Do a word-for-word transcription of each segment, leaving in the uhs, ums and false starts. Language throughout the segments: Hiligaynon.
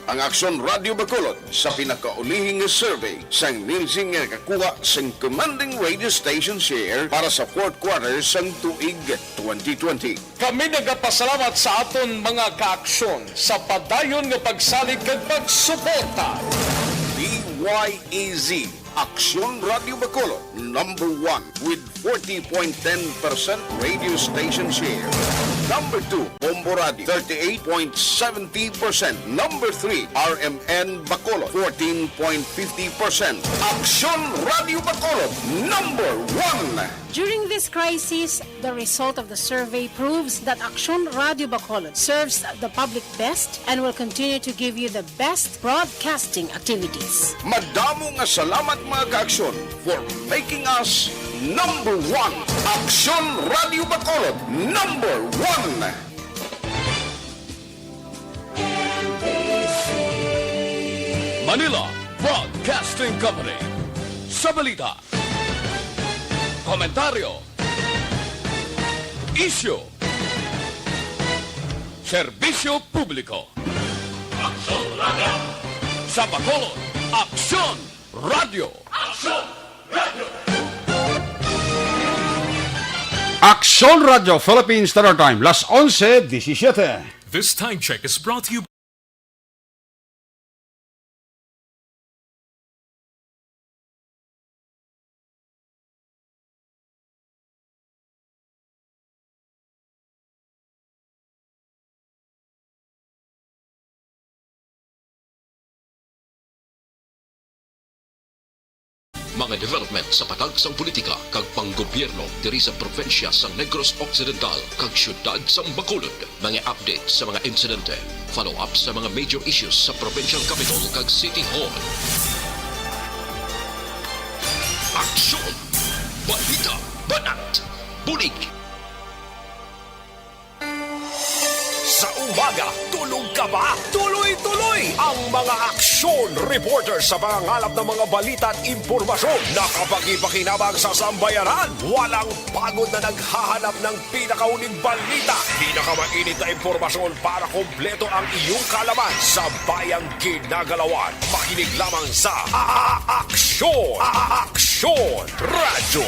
Ang Aksyon Radio Bacolod sa pinakaulihi nga survey sang Nielsen nga nakakuha sang commanding radio station share para sa fourth quarter sang tuig twenty twenty. Kami nagapasalamat sa aton mga kaaksyon sa padayon nga pagsalig kag pagsuporta. D Y A Z, Aksyon Radio Bacolod, number one with forty point ten percent radio station share. Number two, Bombo Radio, thirty-eight point seventy percent. Number three, R M N Bacolod, fourteen point fifty percent. Aksyon Radio Bacolod, number one. During this crisis, the result of the survey proves that Aksyon Radio Bacolod serves the public best and will continue to give you the best broadcasting activities. Madamo nga salamat, mga kaaksyon, for making us number one. Aksyon Radio Bacolod, number one. Manila Broadcasting Company. Sa balita, komentaryo, isyu, serbisyo publiko. Aksyon Radio. Sa Bacolod, Aksyon Radio. Aksyon Radio. Aksyon Radio Philippines Standard Time, las onse disisiete. This time check is brought to you. Mga development sa patag sang politika kag panggobyerno diri sa probinsya sang Negros Occidental kag siyudad sang Bacolod. Mga update sa mga insidente, follow-up sa mga major issues sa provincial capital kag city hall. Aksyon! Balita! Banat! Bulig! Sa umaga, tulog ka ba? Tuloy-tuloy ang mga aksyon reporter sa pangangalap ng mga balita at impormasyon na kapaki-pakinabang sa sambayanan. Walang pagod na naghahanap ng pinakahuling balita, pinakamainit na impormasyon para kompleto ang iyong kaalaman sa bayang ginagalawan. Makinig lamang sa A-, A-, Aksyon! A-, A-, Aksyon! Radyo.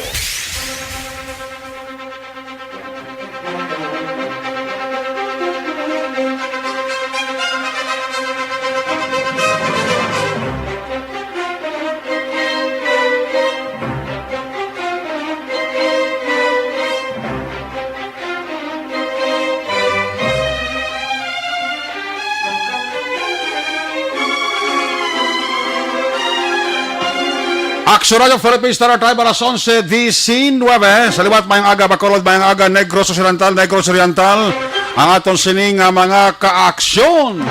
Aksyon Radio Philippines Standard Time, alas onse diecinueve. Sa liwat, mayong aga, Bacolod, mayong aga, Negros Occidental, Negros Oriental. Ang aton sini nga mga kaaksyon.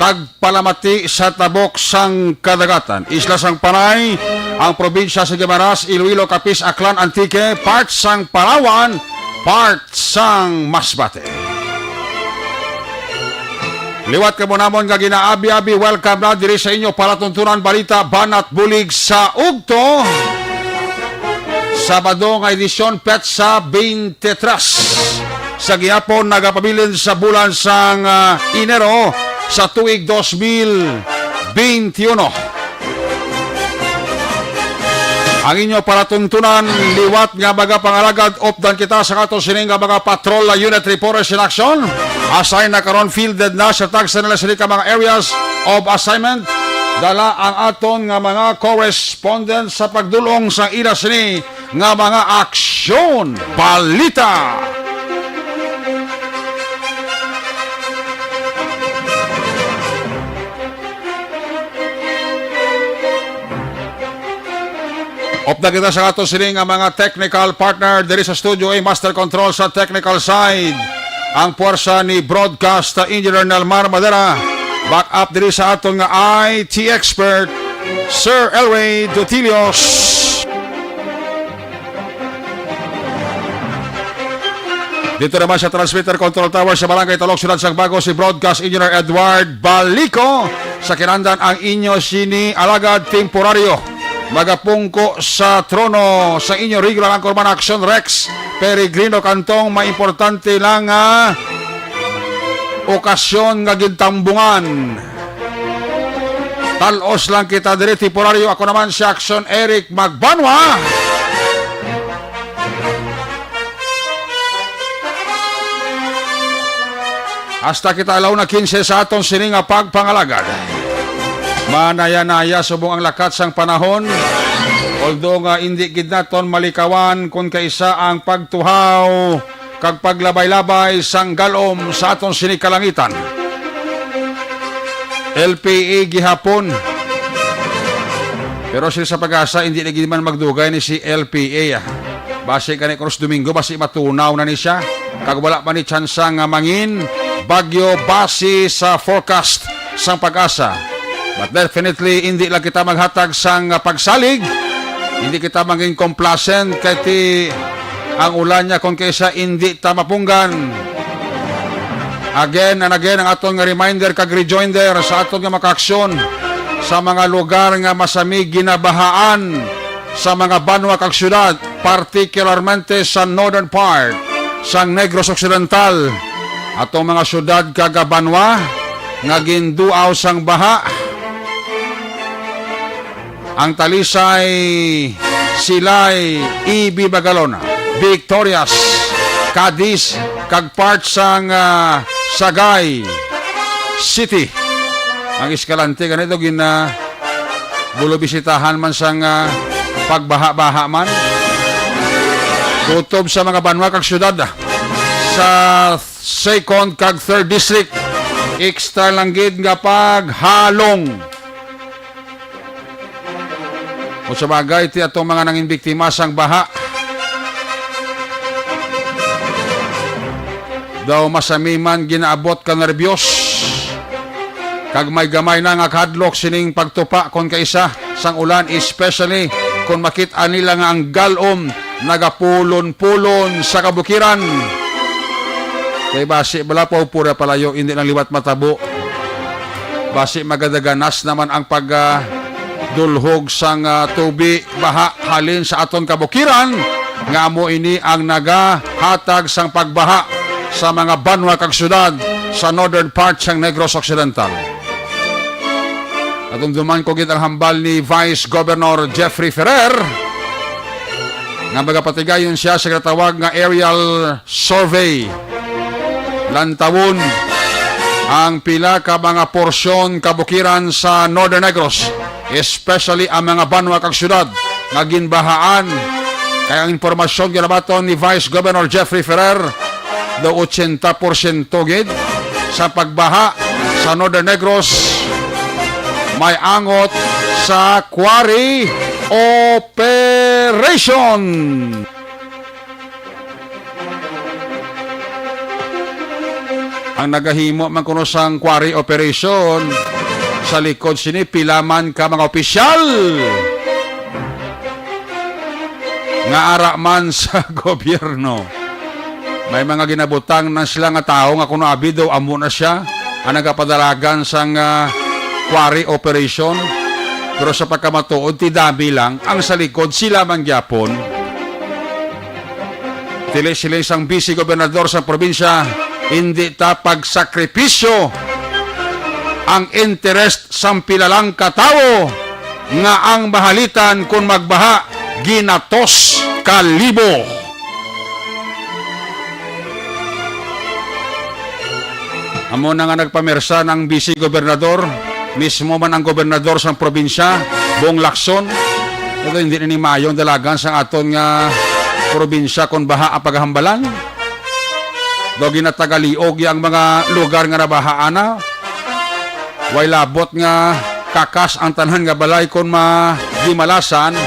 Tagpalamati sa tabok sang kadagatan. Isla sang Panay, ang probinsya sa Guimaras, Iloilo, Capiz, Aklan, Antique, part sang Palawan, part sang Masbate. Liwat kamo namon nga ginaabi-abi, welcome na diri sa inyo palatuntunan, balita, banat, bulig sa ugto. Sabado nga edisyon, petsa twenty-three sa gihapon, nagapabilin sa bulan sang, ah, Enero sa tuig dos mil twenty-one. Ang inyo palatuntunan, liwat nga mga pangalagad, updan kita sa ato sini nga mga patrol unit reporters in action. Assign na karon, fielded na sa tagsa nila sini ka mga areas of assignment. Dala ang aton nga mga correspondent sa pagdulong sa ila sini nga mga aksyon. Balita. Upda kita sa ato sini nga mga technical partner diri sa studio, A Master Control sa technical side. Ang puwersa ni Broadcast Engineer Nelmar Madera. Back up diri sa aton nga I T expert, Sir Elway Dutilios. Dito naman sa transmitter control tower sa Barangay Talok, Siyudad sang Bago, si Broadcast Engineer Edward Balico. Sa kinahanglan, ang inyo sini alagad temporaryo magapungko sa trono sa inyo regular anchorman, Action Rex Peregrino Cantong. May importante lang nga okasyon nga gintambungan. Tal-os lang kita diri, temporaryo. Ako naman si Action Eric Magbanwa. Hasta kita alaw na kinse sa aton sini nga pagpangalagad. Manaya-naya subong ang lakat sang panahon. Although nga indi gid naton malikawan kon kaisa ang pagtuhaw kag paglabay-labay sang galom sa aton sini kalangitan. L P A gihapon. Pero sila sa PAGASA, hindi na gid man magdugay ni si L P A, ah. Basi gani, Cruz Domingo, basi matunaw na ni siya. Kag wala pa ni tsansa nga mangin bagyo basi sa forecast sang PAGASA. But definitely, hindi lang kita maghatag sang, ah, pagsalig. Hindi kita mangin complacent kay ti ang ulan niya kon kaisa hindi ta mapunggan. Again and again, ang aton nga reminder kag rejoinder sa aton nga makaaksyon sa mga lugar nga masami ginabahaan sa mga banwa kag syudad, partikularmente sa northern part sang Negros Occidental. Atong mga syudad kag banwa nga ginduaw sang baha, ang Talisay, Silay, E B Magalona, Victorias, Cadiz, kag part sang, ah, Sagay City. Ang Escalante ganito gina bulubisitahan man sang, ah, pagbaha-baha man. Kutob sa mga banwa kag syudad, ah, sa second kag third district, extra lang gid nga paghalong. Kung sa bagay, ti atong mga nangin biktima sang baha, daw masami man ginaabot ka nerbyos, kag may gamay na nga kahadlok sining pagtupa kon kaisa sang ulan, especially kon makit-an nila nga ang galom nagapulon-pulon sa kabukiran. Kay basi bala, pupura palayo, hindi lang liwat matabo. Basi magadaganas naman ang pag, ah, dulhog sang, ah, tubi, baha halin sa aton kabukiran, nga amo ini ang nagahatag sang pagbaha sa mga banwa kag syudad sa northern part sang Negros Occidental. Nadumduman ko gid ang hambal ni Vice Governor Jeffrey Ferrer nga magapatigayon siya sa ginatawag nga aerial survey. Lantawon ang pila ka mga porsyon kabukiran sa Northern Negros, especially ang mga banwa kag syudad nga ginbahaan. Kay ang impormasyon ginabaton ni Vice Governor Jeffrey Ferrer, daw ochenta porsyento gid sa pagbaha sa Northern Negros may angot sa quarry operation. Ang nagahimo man kuno sang quarry operation, sa likod sini pila man ka mga opisyal nga ara man sa gobyerno. May mga ginabutang na sila nga tawo nga kuno abi daw amo na sia ang nagapadalagan sang, ah, quarry operation. Pero sa pagkamatuod, ti dami lang ang sa likod, sila man gyapon. Tili siling sang Vice Gobernador sa probinsya, hindi ta pagsakripisyo ang interest sang pila lang ka tawo nga ang mahalitan kon magbaha ginatos ka libo. Amo na nga nagpamersa ang Vice Gobernador, mismo man ang gobernador sang probinsya, Bong Lacson. Ito hindi na ni maayong dalagan sang aton nga probinsya kon baha ang paghambalan. Daw ginatagaliog ang mga lugar nga nabahaan na. Way labot nga kakas ang tanan nga balay kon ma-, di malasan.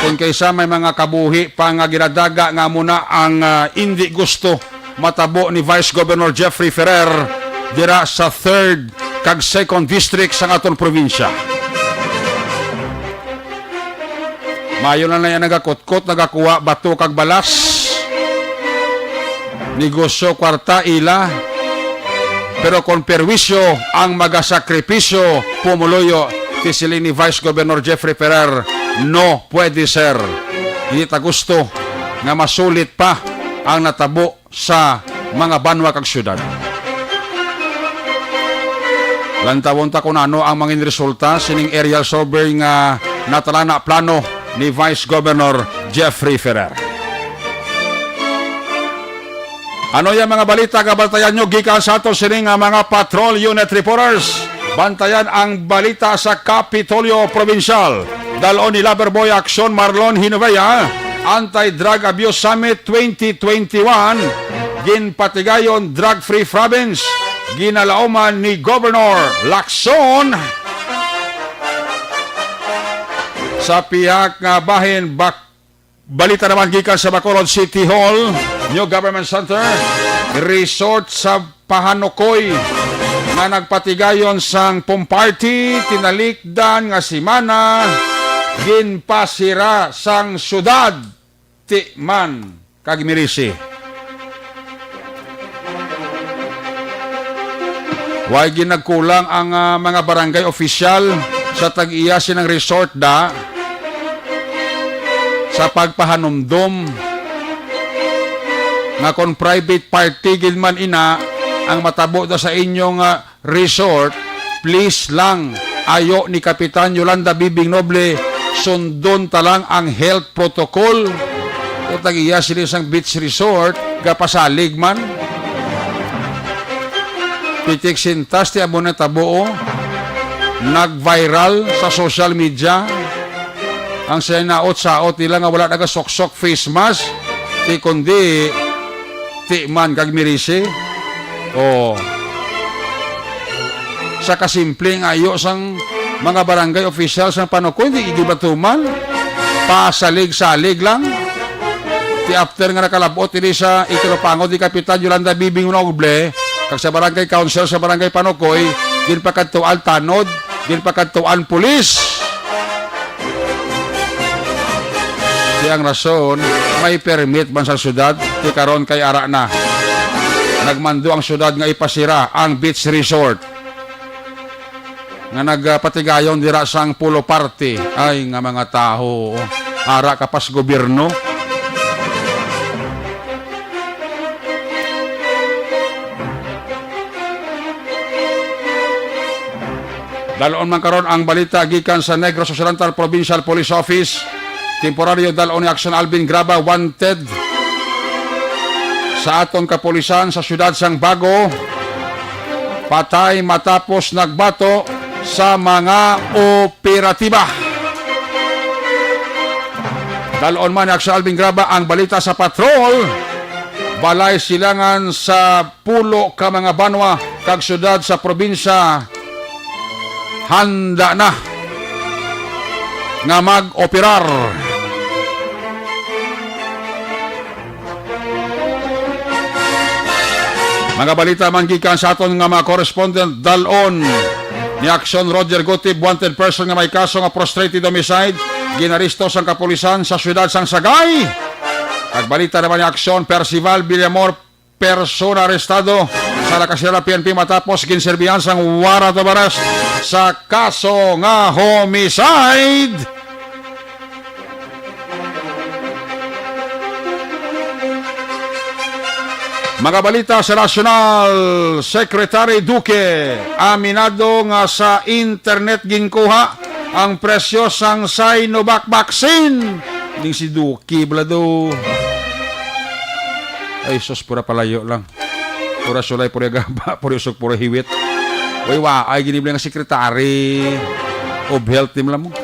Kon kaysa may mga kabuhi pa nga ginadaga nga amo na ang, ah, indi gusto matabo ni Vice Governor Jeffrey Ferrer dira sa third kag second district sang aton probinsya. Mayo na na yan nagakutkot, nagakuha bato kag balas. Negosyo, kwarta, ila. Pero kon perwisyo ang magasakripisyo, pumuluyo, ti siling ni Vice Governor Jeffrey Ferrer, "No pwede, sir. Hindi ta gusto nga masulit pa ang natabo sa mga banwa kag syudad." Lantawon ta kung ano ang mangin resulta sining aerial survey nga natalana plano ni Vice Governor Jeffrey Ferrer. Ano yung mga balita nga bantayan nyo gikan sa ato sini nga mga patrol unit reporters? Bantayan ang balita sa Kapitolyo Provincial. Dalon ni Loverboy Action Marlon Hinovea, Anti-Drug Abuse Summit twenty twenty-one, ginpatigayon drug-free province, ginalauman ni Governor Lacson. Sa pihak nga bahin, bak-, balita naman gikan sa Bacolod City Hall, New Government Center, resort sa Pahanukoy nga nagpatigayon sang pumparty tinalikdan nga semana, ginpasira sang syudad, Timan kag Mirisi. Way ginagkulang ang, ah, mga barangay opisyal sa tag-iya sining resort da sa pagpahanumdom nga kon private party gid man ina ang matabo da sa inyong, ah, resort, please lang, ayo ni Kapitan Yolanda Bibing Noble, sundon ta lang ang health protocol. Kung tag-iya sini sang beach resort, gapasalig man. Pitik sintas ti amo natabo, oh. Nag-viral sa social media ang sinaot-saot nila nga wala nagasuksok face mask, ti kundi Timan kag Mirisi. Oh. Sa kasimple nga ayo sang mga barangay officials sang Panukoy, di gid matuman. Pasalig-salig lang. Ti after nga nakalab-ot ini sa itinupangod ni Kapitan Yolanda Bibing Noble, kag sa barangay council sa barangay Panukoy, ginpakadtuan tanod, ginpakadtuan pulis. Ti ang rason, may permit man sa syudad, ti karon kay ara na. Nagmando ang syudad nga ipasira ang beach resort nga nagpatigayon dira sang Polo Party. Ay, nga mga tawo, oh. Ara ka pas gobyerno. Dalon man karon ang balita gikan sa Negros Occidental Provincial Police Office. Temporaryo dalon ni Action Alvin Graba, wanted sa aton kapulisan sa siyudad sang Bago. Patay matapos nagbato sa mga operatiba. Dalon man ni Action Alvin Graba ang balita sa patrol. Balay silangan sa pulo ka mga banwa kag syudad sa probinsya handa na nga mag-operar. Mga balita man gikan sa aton nga mga correspondent, dalon ni Action Roger Gutib, wanted person nga may kaso nga frustrated homicide, ginaresto sang kapulisan sa siyudad sang Sagay. Kag balita naman ni Action Percival Villamor, persona arestado sa La Caserna P N P matapos ginserbihan sang warrant of arrest sa kaso nga homicide. Mga balita sa nasyonal, Secretary Duque aminado nga sa internet ginkuha ang presyo sang Sinovac vaccine. Ning si Duque bala do. Ay, sus, pura palayo lang. Pura sulay, pura gaba, pura usok, pura hiwit. Way waay gini bala nga secretary of health, di man mo.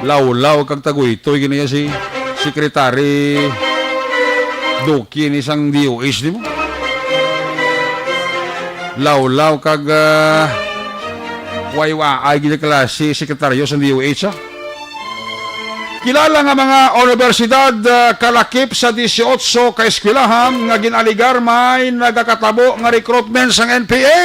Lawlaw kag taguytoy gini si Secretary Duque ni sang D O H, di mo? Lawlaw kag, ah, way waay gini klase sekretaryo sang D O H, ah. Kilala nga mga universidad, ah, kalakip sa dieciocho ka eskwelahan nga gin-alegar may nagakatabo nga recruitment sang N P A.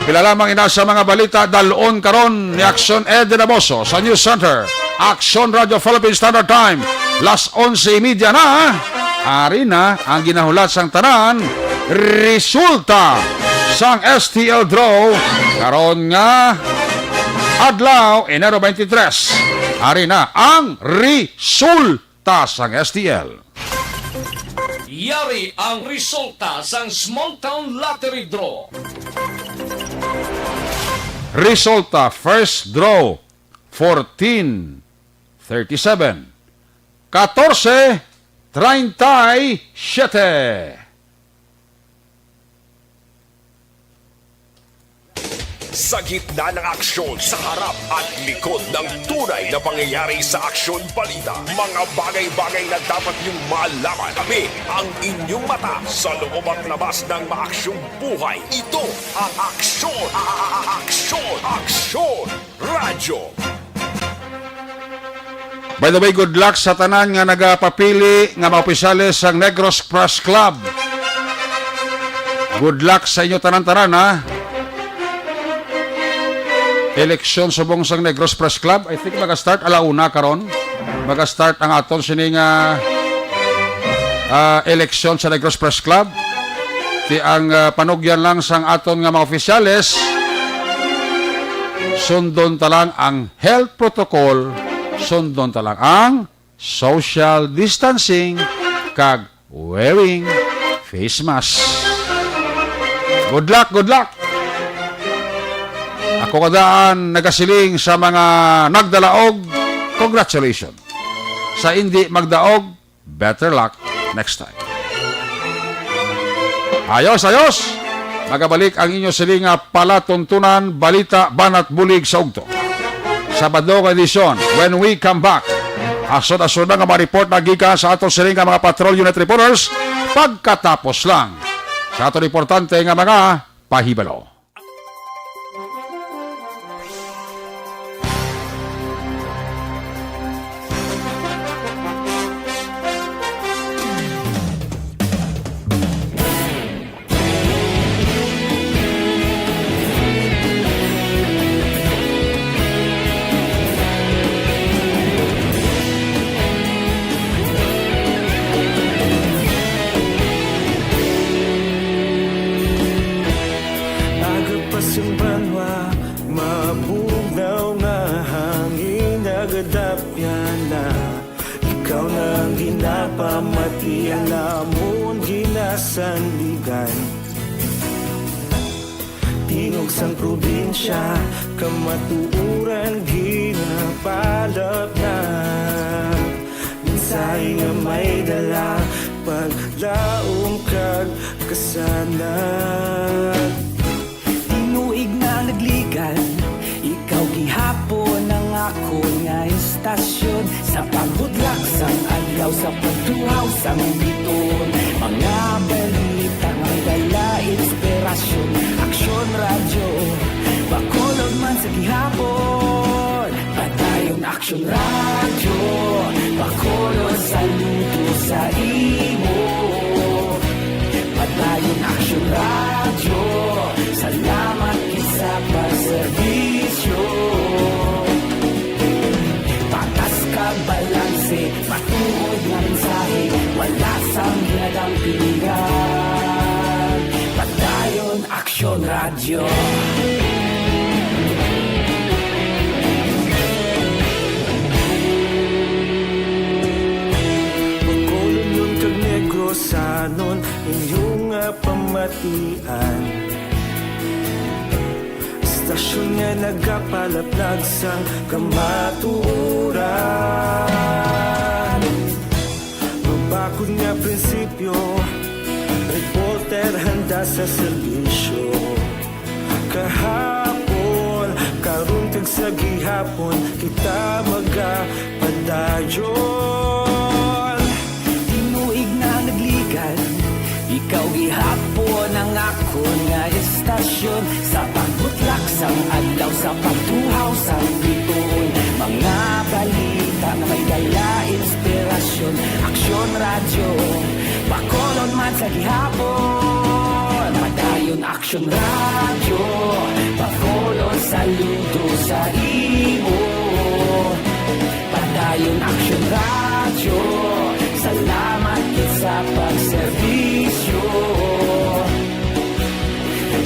Pila lamang ina sa mga balita dalon karon ni Action Ed Dinaboso sa News Center, Action Radio Philippine Standard Time, las onse y media na. Ari na ang ginahulat sang tanan, resulta sang S T L draw karon nga adlaw, Enero twenty-three. Ari na ang resulta sang S T L. Yari ang resulta sang Small Town Lottery Draw. Resulta, first draw, fourteen thirty-seven. Katorse treinta y siete. Sa gitna ng aksyon, sa harap at likod ng tunay na pangyayari sa aksyon balita, mga bagay-bagay na dapat niyong malaman. Kami ang inyong mata sa loob at labas ng maaksyong buhay. Ito ang Aksyon, a-, a-, a-, Aksyon, Aksyon Radyo. By the way, good luck sa tanan nga nagapapili nga mga opisyales sang Negros Press Club. Good luck sa inyo tanan-tanan, ha? Eleksyon subong sang Negros Press Club, I think maga-start ala una karon. Maga-start ang aton sini nga, ah, eleksyon sa Negros Press Club. Ti ang, ah, panugyan lang sang aton nga mga opisyales, sundon ta lang ang health protocol, sundon ta lang ang social distancing, kag wearing face mask. Good luck, good luck! Ako kadaan nagasiling sa mga nagdalaog, congratulations. Sa indi magdaog, better luck next time. Ayos, ayos! Magabalik ang inyo sini nga palatuntunan, balita, banat, bulig sa ugto. Sabado nga edisyon, when we come back, asod-asod na nga mga report na gikan sa aton sini nga mga patrol unit reporters, pagkatapos lang sa aton importante nga mga pahibalo. Aga pa sing banwa, mabugnaw nga hangin, nagadapyan na. Ikaw na ang ginapamati, alamon ginasandigan. Tingog sang probinsya, kamatuoran ginapalapnag. Mensahe nga may dala, paglaom kag kasanag. Tinuig na nagligan, ikaw gihapon ang akon nga istasyon. Sa pag-udlak sang adlaw, sa pagtuhaw sang bituon, mga balita nga may dala inspirasyon. Aksyon Radyo, Bacolod man sa gihapon. Padayon Aksyon Radyo, Bacolod, saludo sa imo. Padayon Aksyon Radyo, salamat gid sa pagserbisyo. Patas kag balanse, matuod nga mensahe, wala sang ginadampigan. Padayon Aksyon Radyo. Bacolodnon kag Negrosanon, inyo nga pamatian. Istasyon nga nagapalapnag sang kamatuoran. Mabakod nga prinsipyo, reporter handa sa serbisyo. Kahapon, karon kag sa gihapon, kita magapadayon. Tinuig na nagligan, ikaw gihapon ang akon nga istasyon. Sa pagbutlak sang adlaw, sa pagtuhaw sang bituon, mga balita nga may dala inspirasyon. Aksyon Radyo, Bacolod man sa gihapon. Padayon Aksyon Radyo, Bacolod, saludo sa imo. Padayon Aksyon Radyo, salamat gid sa pagserbisyo.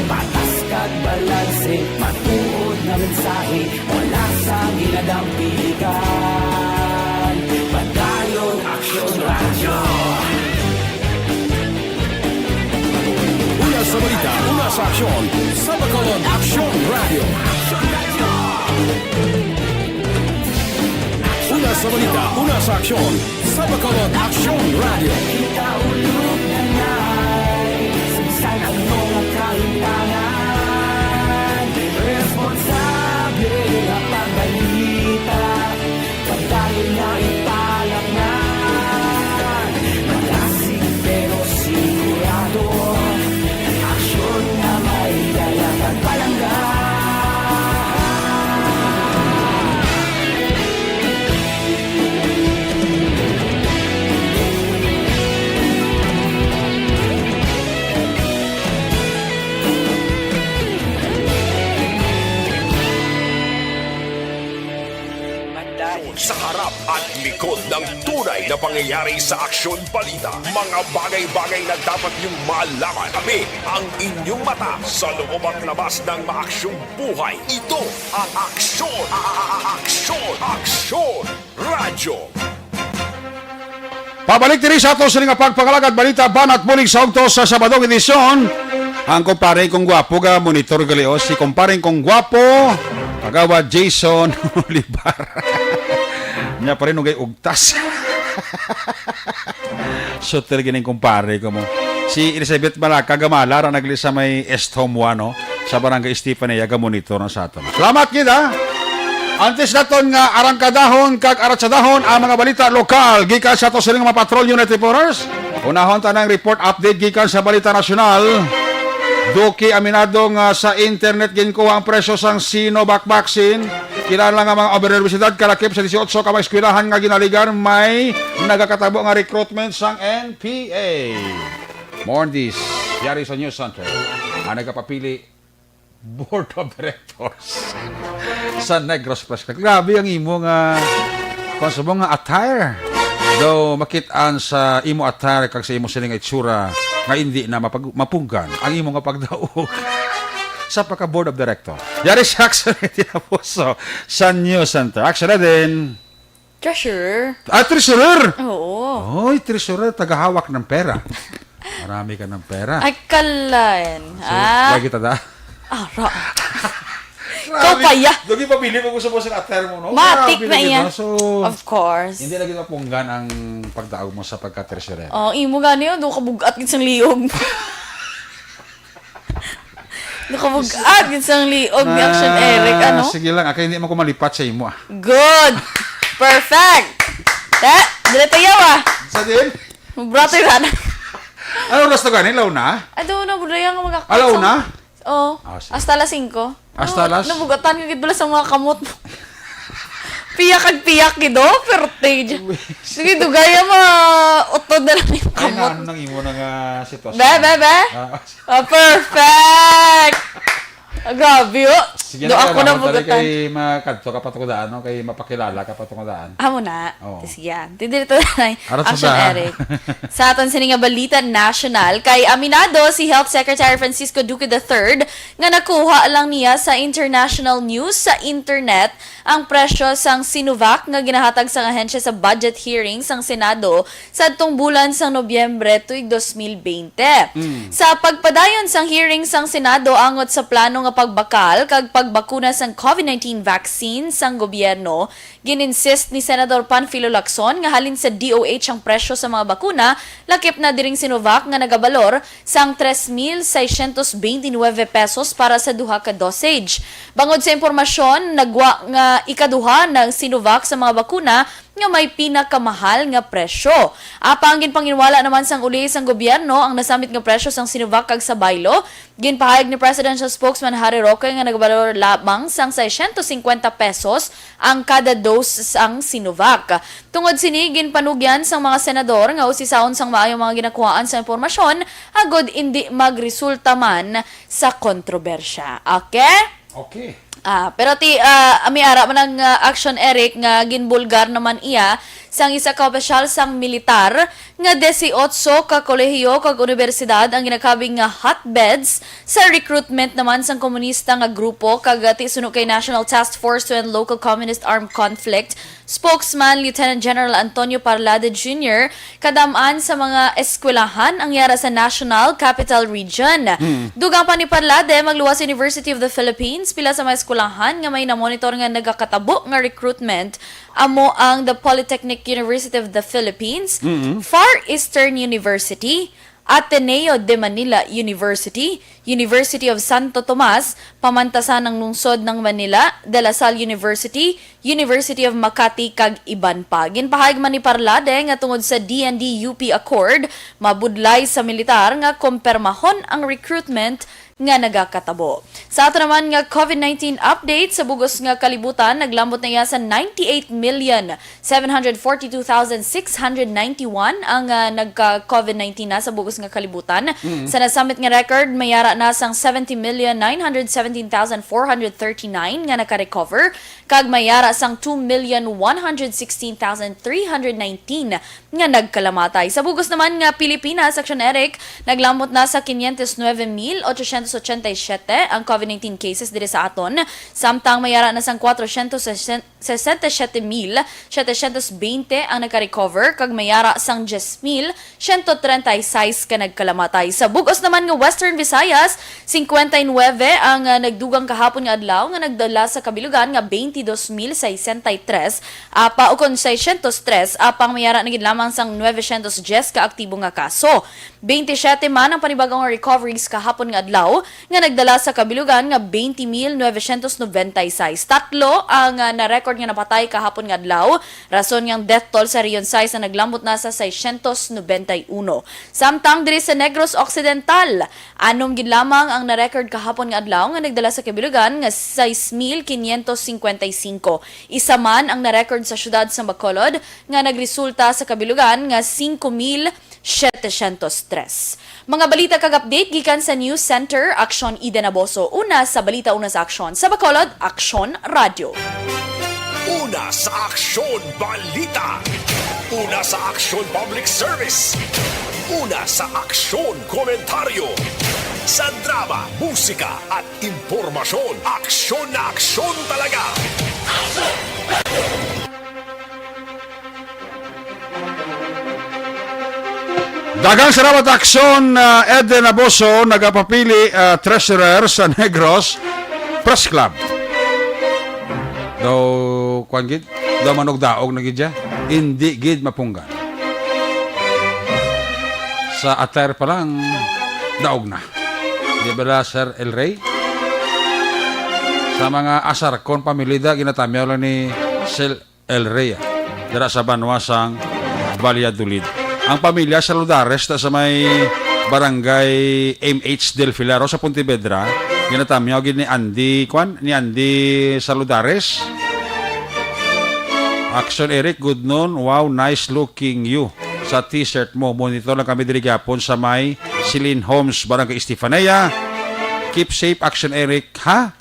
Patas kag balanse, matuod nga mensahe, wala sang ginadampigan. Padayon Aksyon Radyo. Aksyon sa Bacolod, Aksyon Radio. Una sa balita, una sa aksyon sa Bacolod, Aksyon Radio. Kita ulog na nga, sa bisan anong kahimtangan, responsable nga pagbalita. Pagdali nga ipalatnan, malasig pero sigurado, aksyon nga may dala kag palangga. Sa harap at likod ng tunay na pangyayari sa Aksyon Balita, mga bagay-bagay na dapat niyong malaman. Kami ang inyong mata sa loob at labas ng maaksyong buhay. Ito ang Aksyon, a- a- a- Aksyon, Aksyon Radyo. Pabalik diri sa ato sini nga pagpangalagad balita, banat bulig sa ugto sa Sabadong edisyon. Ang kumpare kong gwapo ga monitor gali, o, si kumpare kong gwapo, Kagawad Jason Olivar. Nya pa rin ugay ugtas. Shooter gining kumpare ko mo. Si Elizabeth Malaka gamala ra nagli sa may East Home one, no? Sa Barangay Estefania, ga monitor na sa aton. Salamat gid, ha? Antes naton nga arangkadahon kag aratsadahon ang mga balita lokal gikan sa ato sining mga patrol unit reporters. Unahon ta ng report update gikan sa balita nasyonal. Duki aminado nga sa internet ginkuha ang presyo sang Sinovac vaccine. Kilala nga mga universidad kalakip sa dieciocho ka mga eskwelahan nga ginaligan may nagakatabo nga recruitment sang N P A. More on this, yari sa News Center. Ang nagapapili, Board of Directors sa Negros Press Club. Grabe ang imo nga, kung sa mga attire. Daw makit-an sa imo attire kag sa imo sining itsura nga hindi na mapag-, mapunggan ang imo nga pagdaog sa pagka Board of Director. Yari sa action tinapuso sa News Center. Action na din. Treasurer. Ah, treasurer! Oo. Oy, treasurer, tagahawak ng pera. Marami ka ng pera. Ay, kalan. So, ah, lagi tada. Ara. Ikaw pa, ya. Lagi pabili mo gusto mo sa attire mo, no? Matik na iya. So, of course. Hindi lagi mapunggan ang pagdaog mo sa pagka-treasurer. Oh, imo gani, oh, do ka bugat gid sang liog. Nakabug-at gid sang liog ni Action Eric, ano? Sige lang, ah, kay hindi man ko malipat sa imo, ah. Good! Perfect! Eh, dili tayo, ah. Sa din? Brother, ano? Ano oras na gani? Law na? Ado na, budaya nga mag-, alaw na? Oh, ah, sige. Hasta alas singko. Hasta alas? Nabugatan ka gid bala sa mga kamot. Piyak kag piyak gid, oh, perti. Sige, dugaya mga utod na lang yung kamot. Ay, na, ano nang imo na nga sitwasyon? Be, be, be? Ah, ah, perfect! Ah, grabe, oh. Sige na, ako na bugatan. Kay makadto ka pa tungod daan, no? Kay mapakilala ka pa tungod daan. Amo na. Oo. Sige, ah. Didiri to na. Action, Eric. Sa aton sini nga balita nasyonal, kay aminado si Health Secretary Francisco Duque the third nga nakuha lang niya sa international news sa internet ang presyo sang Sinovac nga ginahatag sang ahensya sa budget hearing sang Senado sadtong bulan sang Nobyembre tuig dos mil bente. Mm. Sa pagpadayon sang hearing sang Senado angot sa plano nga pagbakal kag pagbakuna sang covid nineteen vaccine sang gobyerno, gin-insist ni Senador Panfilo Lacson nga halin sa D O H ang presyo sa mga bakuna, lakip na diring Sinovac nga nagabalor sang tres mil seiscientos veintinueve pesos para sa duha ka dosage. Bangod sa impormasyon, nagwa nga ikaduha na ang Sinovac sa mga bakuna nga may pinakamahal nga presyo. Apang ginpanginwala naman sang uli sang gobyerno ang nasamit nga presyo sang Sinovac kag sa baylo. Ginpahayag ni Presidential Spokesman Harry Roque nga nagabalor lamang sang seiscientos cincuenta pesos ang kada dose sang Sinovac. Tungod sini, ginpanugyan sang mga senador nga usisaon sang maayo ang mga ginakuhaan sa impormasyon agod indi magresulta man sa kontrobersya. Okay? Okay. Ah, pero ti, ah, may ara man ang, ah, aksyon, Eric, nga ginbulgar naman iya sang isa ka opisyal sang militar nga dieciocho ka kolehiyo kag unibersidad ang ginakabig nga hotbeds sa recruitment naman sang komunista nga grupo kag, ah, ti suno kay National Task Force to End Local Communist Armed Conflict spokesman Lieutenant General Antonio Parlade Junior, kadam-an sa mga eskwelahan ang yara sa National Capital Region. Dugang pa ni Parlade, magluwas sa University of the Philippines, pila sa mga eskwelahan nga may namonitor nga nagakatabo nga recruitment amo ang the Polytechnic University of the Philippines, Far Eastern University, Ateneo de Manila University, University of Santo Tomas, Pamantasan ng Lungsod ng Manila, De La Salle University, University of Makati, kag iban pa. Ginpahayag man ni Parlade nga tungod sa D N D U P Accord, mabudlay sa militar nga kompermahon ang recruitment nga nagakatabo. Sa ato naman nga COVID nineteen update, sa bugos nga kalibutan, naglambot na iya sa ninety-eight million seven hundred forty-two thousand six hundred ninety-one ang, ah, nagka-COVID nineteen na sa bugos nga kalibutan. Sa nasamit nga record, may ara na sang seventy million nine hundred seventeen thousand four hundred thirty-nine nga naka-recover, kag may ara sang two million one hundred sixteen thousand three hundred nineteen nga nagkalamatay. Sa bugos naman nga Pilipinas, Action Eric, naglambot na sa quinientos nueve mil ochocientos ochenta y siete ang COVID nineteen cases diri sa aton, samtang may ara na sang cuatrocientos sesenta y siete mil setecientos veinte ang nagka-recover, kag may ara sang diez mil ciento treinta y seis ka nagkalamatay. Sa bugos naman nga Western Visayas, cincuenta y nueve ang, ah, nagdugang kahapon nga adlaw nga nagdala sa kabilugan nga veintidós mil sesenta y tres, apa, ukon seiscientos tres, apang may ara na gid lamang sang nuevecientos diez ka aktibo nga kaso. Veintisiete man ang panibag-o nga recoveries kahapon nga adlaw, nga nagdala sa kabilugan nga veinte mil novecientos noventa y seis. Tatlo ang, ah, na-record nga napatay kahapon nga adlaw, rason nga ang death toll sa Region sais na naglambot na sa seiscientos noventa y uno. Samtang diri sa Negros Occidental, anom gid lamang ang na-record kahapon nga adlaw nga nagdala sa kabilugan nga sais mil quinientos cincuenta y cinco. Isa man ang na-record sa siyudad sa Bacolod nga nagresulta sa kabilugan nga singko mil setecientos tres. Mga balita kag update gikan sa News Center, Aksyon Eden Aboso. Una sa balita, una sa aksyon. Sa Bacolod, Aksyon Radyo. Una sa aksyon, balita. Una sa aksyon, public service. Una sa aksyon, komentaryo. Sa drama, musika, at impormasyon, aksyon na aksyon talaga. Daghang salamat, Aksyon, ah, Eden Aboso, nagapapili, ah, treasurer sa Negros Press Club. Daw, kwan gid, daw manugdaog na gid siya. Hindi gid mapunggan. Sa attire pa lang, daog na. Di ba, Sir El Rey? Sa mga Asarcon family da, ginatamyaw lang ni Sir El Rey, ah, dira sa banwa sang Valladolid. Ang pamilya Saludares ta sa may barangay M H Del Filaro sa Pontevedra, ginatamyaw gid ni Andy, kwan, ni Andy Saludares. Action Eric, good noon. Wow, nice looking you sa t-shirt mo. Monitor lang kami diri gyapon sa may Celine Homes, Barangay Estefania. Keep safe, Action Eric, ha?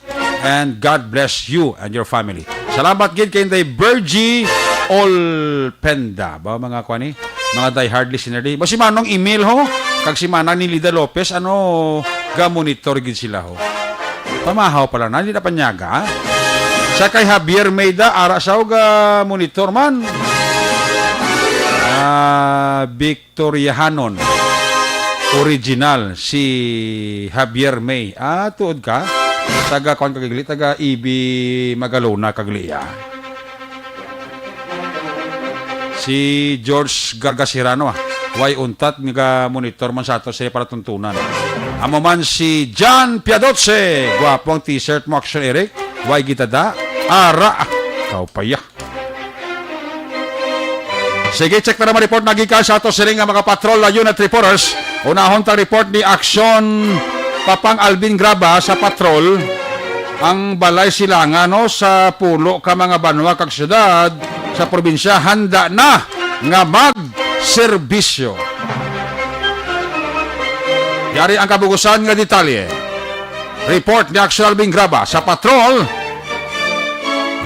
And God bless you and your family. Salamat gid kay Inday Virgie Olpenda. Ba, mga kwan ni? Mga diehard listener di. Ba, si Manong Emil, ho? Kag si Manang Nilida Lopez, ano, ga-monitor gid sila, ho? Pamahaw pala na, hindi na panyaga, ha? Sa kay Javier Meda, ara sa ga-monitor man. Ah, Victoriahanon. Original, si Javier May. Ah, tuod ka? Taga, kwan ka gagli, taga E B Magalona kagli, ah. Si George Gargasirano, ah. Way untat nga monitor man sa ato sa palatuntunan. Amo man si John Piadoce. Gwapo ang t-shirt mo, Action Eric. Way gitada. Ara. Kaw pa ya. Sige, check na naman report na gikan sa ato siling nga mga patrol na unit reporters. Unahon ta report ni Aksyon Papang Alvin Graba sa patrol. Ang balay silangan, no, sa pulo ka mga banwa kag syudad sa probinsya handa na nga magserbisyo. Yari ang kabugusan nga detalye. Report ni Aksyon Alvin Graba sa patrol.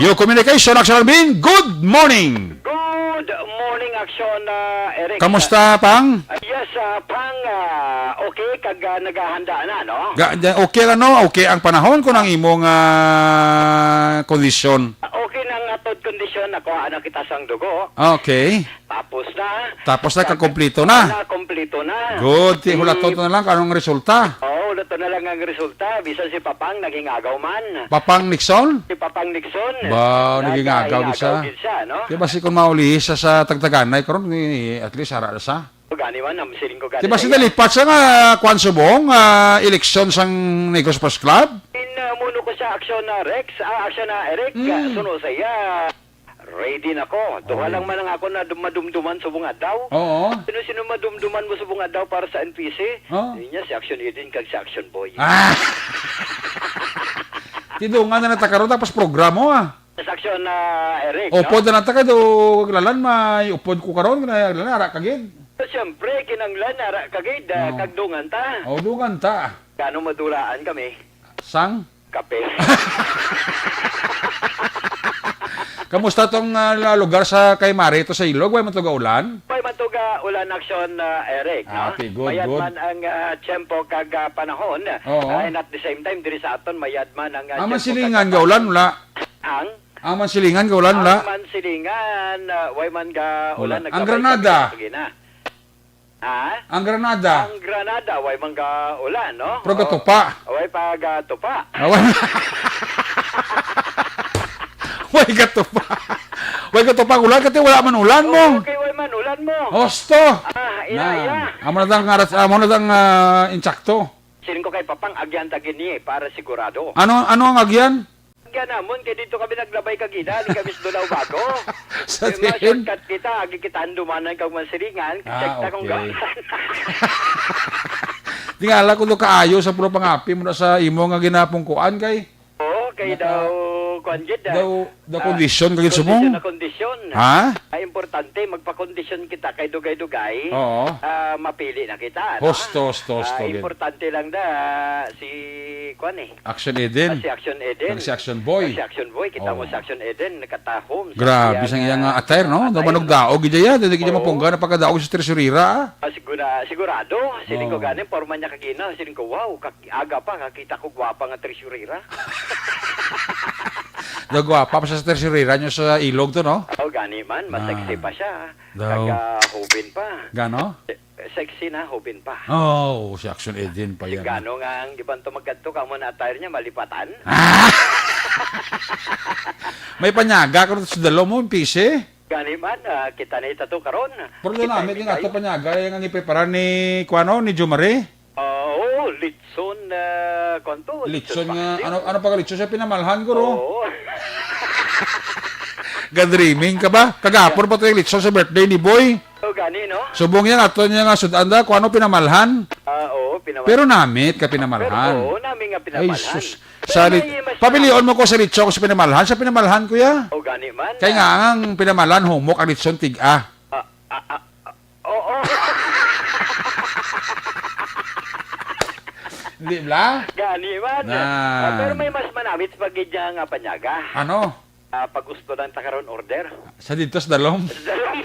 Your communication, Action Alvin, good morning. Good morning, Action, ah, Eric. Kamusta, Pang? Ah, yes, ah, Pang, ah, okay, kag, ah, naghahanda na, no? Ga-, ga-, okay lang, no? Okay ang panahon kung ang imong, ah, kondisyon. Ah, okay na nga tod kondisyon, nakuha na kita sang dugo. Okay. Tapos na. Tapos na, kakumpleto na. Na, kompleto na. Good. Ti-, hulaton na lang kung anong resulta. Oo, hulaton na lang ang resulta. Bisan si Papang naging agaw man. Papang Nixon? Si Papang Nixon. Ba, naging agaw gid siya. Naging agaw gid siya, no? Di ba si kung mauli siya sa tagtaganay karon, ni, at least ara na sa. O, gani man, ang siling ko gani. Di ba si siya. Nalipat siya nga, kwan subong, ah, eleksyon sang Negros Sports Club? In, ah, muno ko sa Aksyon na Rex, ah, Aksyon na Eric, Hmm. ah, suno sa iya. Ready na ko. Duha Oh, lang ready. Man ang ako na dum-, madumduman subong adlaw. Oo. Sino-sino madumduman mo subong adlaw para sa N P C? Oh. Yun niya, si Action Eden kag si Action Boy. Ah! Tidungan na nata karon tapos programo, ah. Sa Action na Eric, no? Upod na nata ka do, lalan may upod ko karon, na lalan, ara ka gid. Siyempre, kinanglan, ara ka gid, ah, No. Kag dungan ta. Oh, dungan ta. Gano madulaan kami? Sang? Kape. Kamusta tong, ah, la-, lugar sa kay Mare to sa Ilog? Way man to ga ulan? Way man to ga ulan, Action, ah, Eric, Ah, no? Okay, good, Mayad good. Man ang, ah, tiyempo kag, ah, panahon. Oo. Ah, and at the same time, diri sa aton, mayad man ang, ah, Ang tiyempo kag Mansilingan, panahon. Ga ulan, wala? Ang? Ang Mansilingan, ga ulan, wala? Ang Mansilingan, ah, way man ga ulan, Wala. Ang naglabay Granada? Kami, sige na. Ha? Ang Granada. Ang Granada, way man ga ulan, no? Pero gatupa. O, way pa gatupa. Ah, way. Way gatupa. Way gatupa ang ulan, kasi wala man ulan mo. Oo, kay way man ulan mo. Hosto. Ah, iya, Na. Iya. Amo na tang aras, amo na tang, ah, insakto. Siling ko kay Papang, agyan ta gini para sigurado. Ano, ano ang agyan? Kaya namon, kay dito kami naglabay kagina, di kami sa Dulaw Bago. Sa Yung mga diin? Shortcut kita, agi kita handumanan kag Mansilingan, Ah, check ta kung okay. Gaulan. Tingala ko do kaayo sa puro pangapi mo na sa imo nga ginapungkuan kay Oo, kay Naka-, daw, kuwan gid, ah, daw, daw ah, kondisyon kagid subong? Kondisyon na kondisyon. Ha? Ay, importante, magpakondisyon kita kay dugay-dugay, Oo. Ah, mapili na kita, no? Hosto, hosto, hosto Ah, gid. Importante lang da, si, kuwan eh, Action Eden. Ah, si Action Eden. Kag si Action Boy. Ah, si Action Boy. Kita mo Oo. Si Action Eden, nakatahom sa Grabe sang iya nga, ah, attire, no? Daw attire, no? Manugdaog gid iya. Dili gid Oo. Mapungga na pagkadaog sa tresurera, ah. Ah, sigura-, sigurado. Siling ko Oo. Ganin, porma niya kagina. Siling ko, "Wow, kak-, aga pa, kakita ko gwapa nga tresurera." Daw gwapa pa sa tresurera niyo sa Ilog to, no? Oh, gani man. Mas Ah. Sexy pa siya. Daw, Kag, ah, hubin pa. Gano? Se-, sexy na, hubin pa. Oh, si Action Eden pa yan. Gano nga ang iban to magkadto, kamo na attire niya, malipatan. Ah! May panyaga ko sa dalo mo, P C? Gani man, ah, kita na ita to karon. Pero doon Kita namin ni yung ato kayo. Panyaga, yung ang iprepara ni, kuano, ni Jomari? Ah, oo, litson, ah, kuwan to, Litson litson nga, paksiw. Ano, ano pag litson siya pinamalhan ko, ro? Oo. Ga-dreaming ka ba? Kagapon pa to yung litson sa birthday ni Boy. O, gani, no? Subong niya nga, ato niya nga, sud-an da, kung ano pinamalhan. Ah, oo, pinamalhan. Pero namit ka pinamalhan. Pero, oo, nami nga Ay, pinamalhan. Sus. Pero sa lit-, may mas papilion mo ko sa litson ko sa pinamalhan. Sa pinamalhan, kuya. O, gani man. Kaya nga, ang pinamalhan, humok ang litson, tig-a. Ah, ah, ah, ah, oo. Hindi, bla? Gani man. Na. Ah, pero may mas manamit pa gid niya nga panyaga. Ano? Ah, pag gusto lang ta karon order. Sa dito sa dalom? Sa dalom.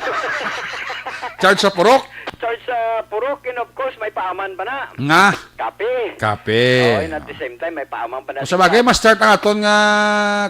Charge sa purok? Charge sa purok, and of course, may paaman pa na. Nga? Kape. Kape. Oh, and at the same time, may paaman pa na. O, sa bagay, ma-start ang aton nga,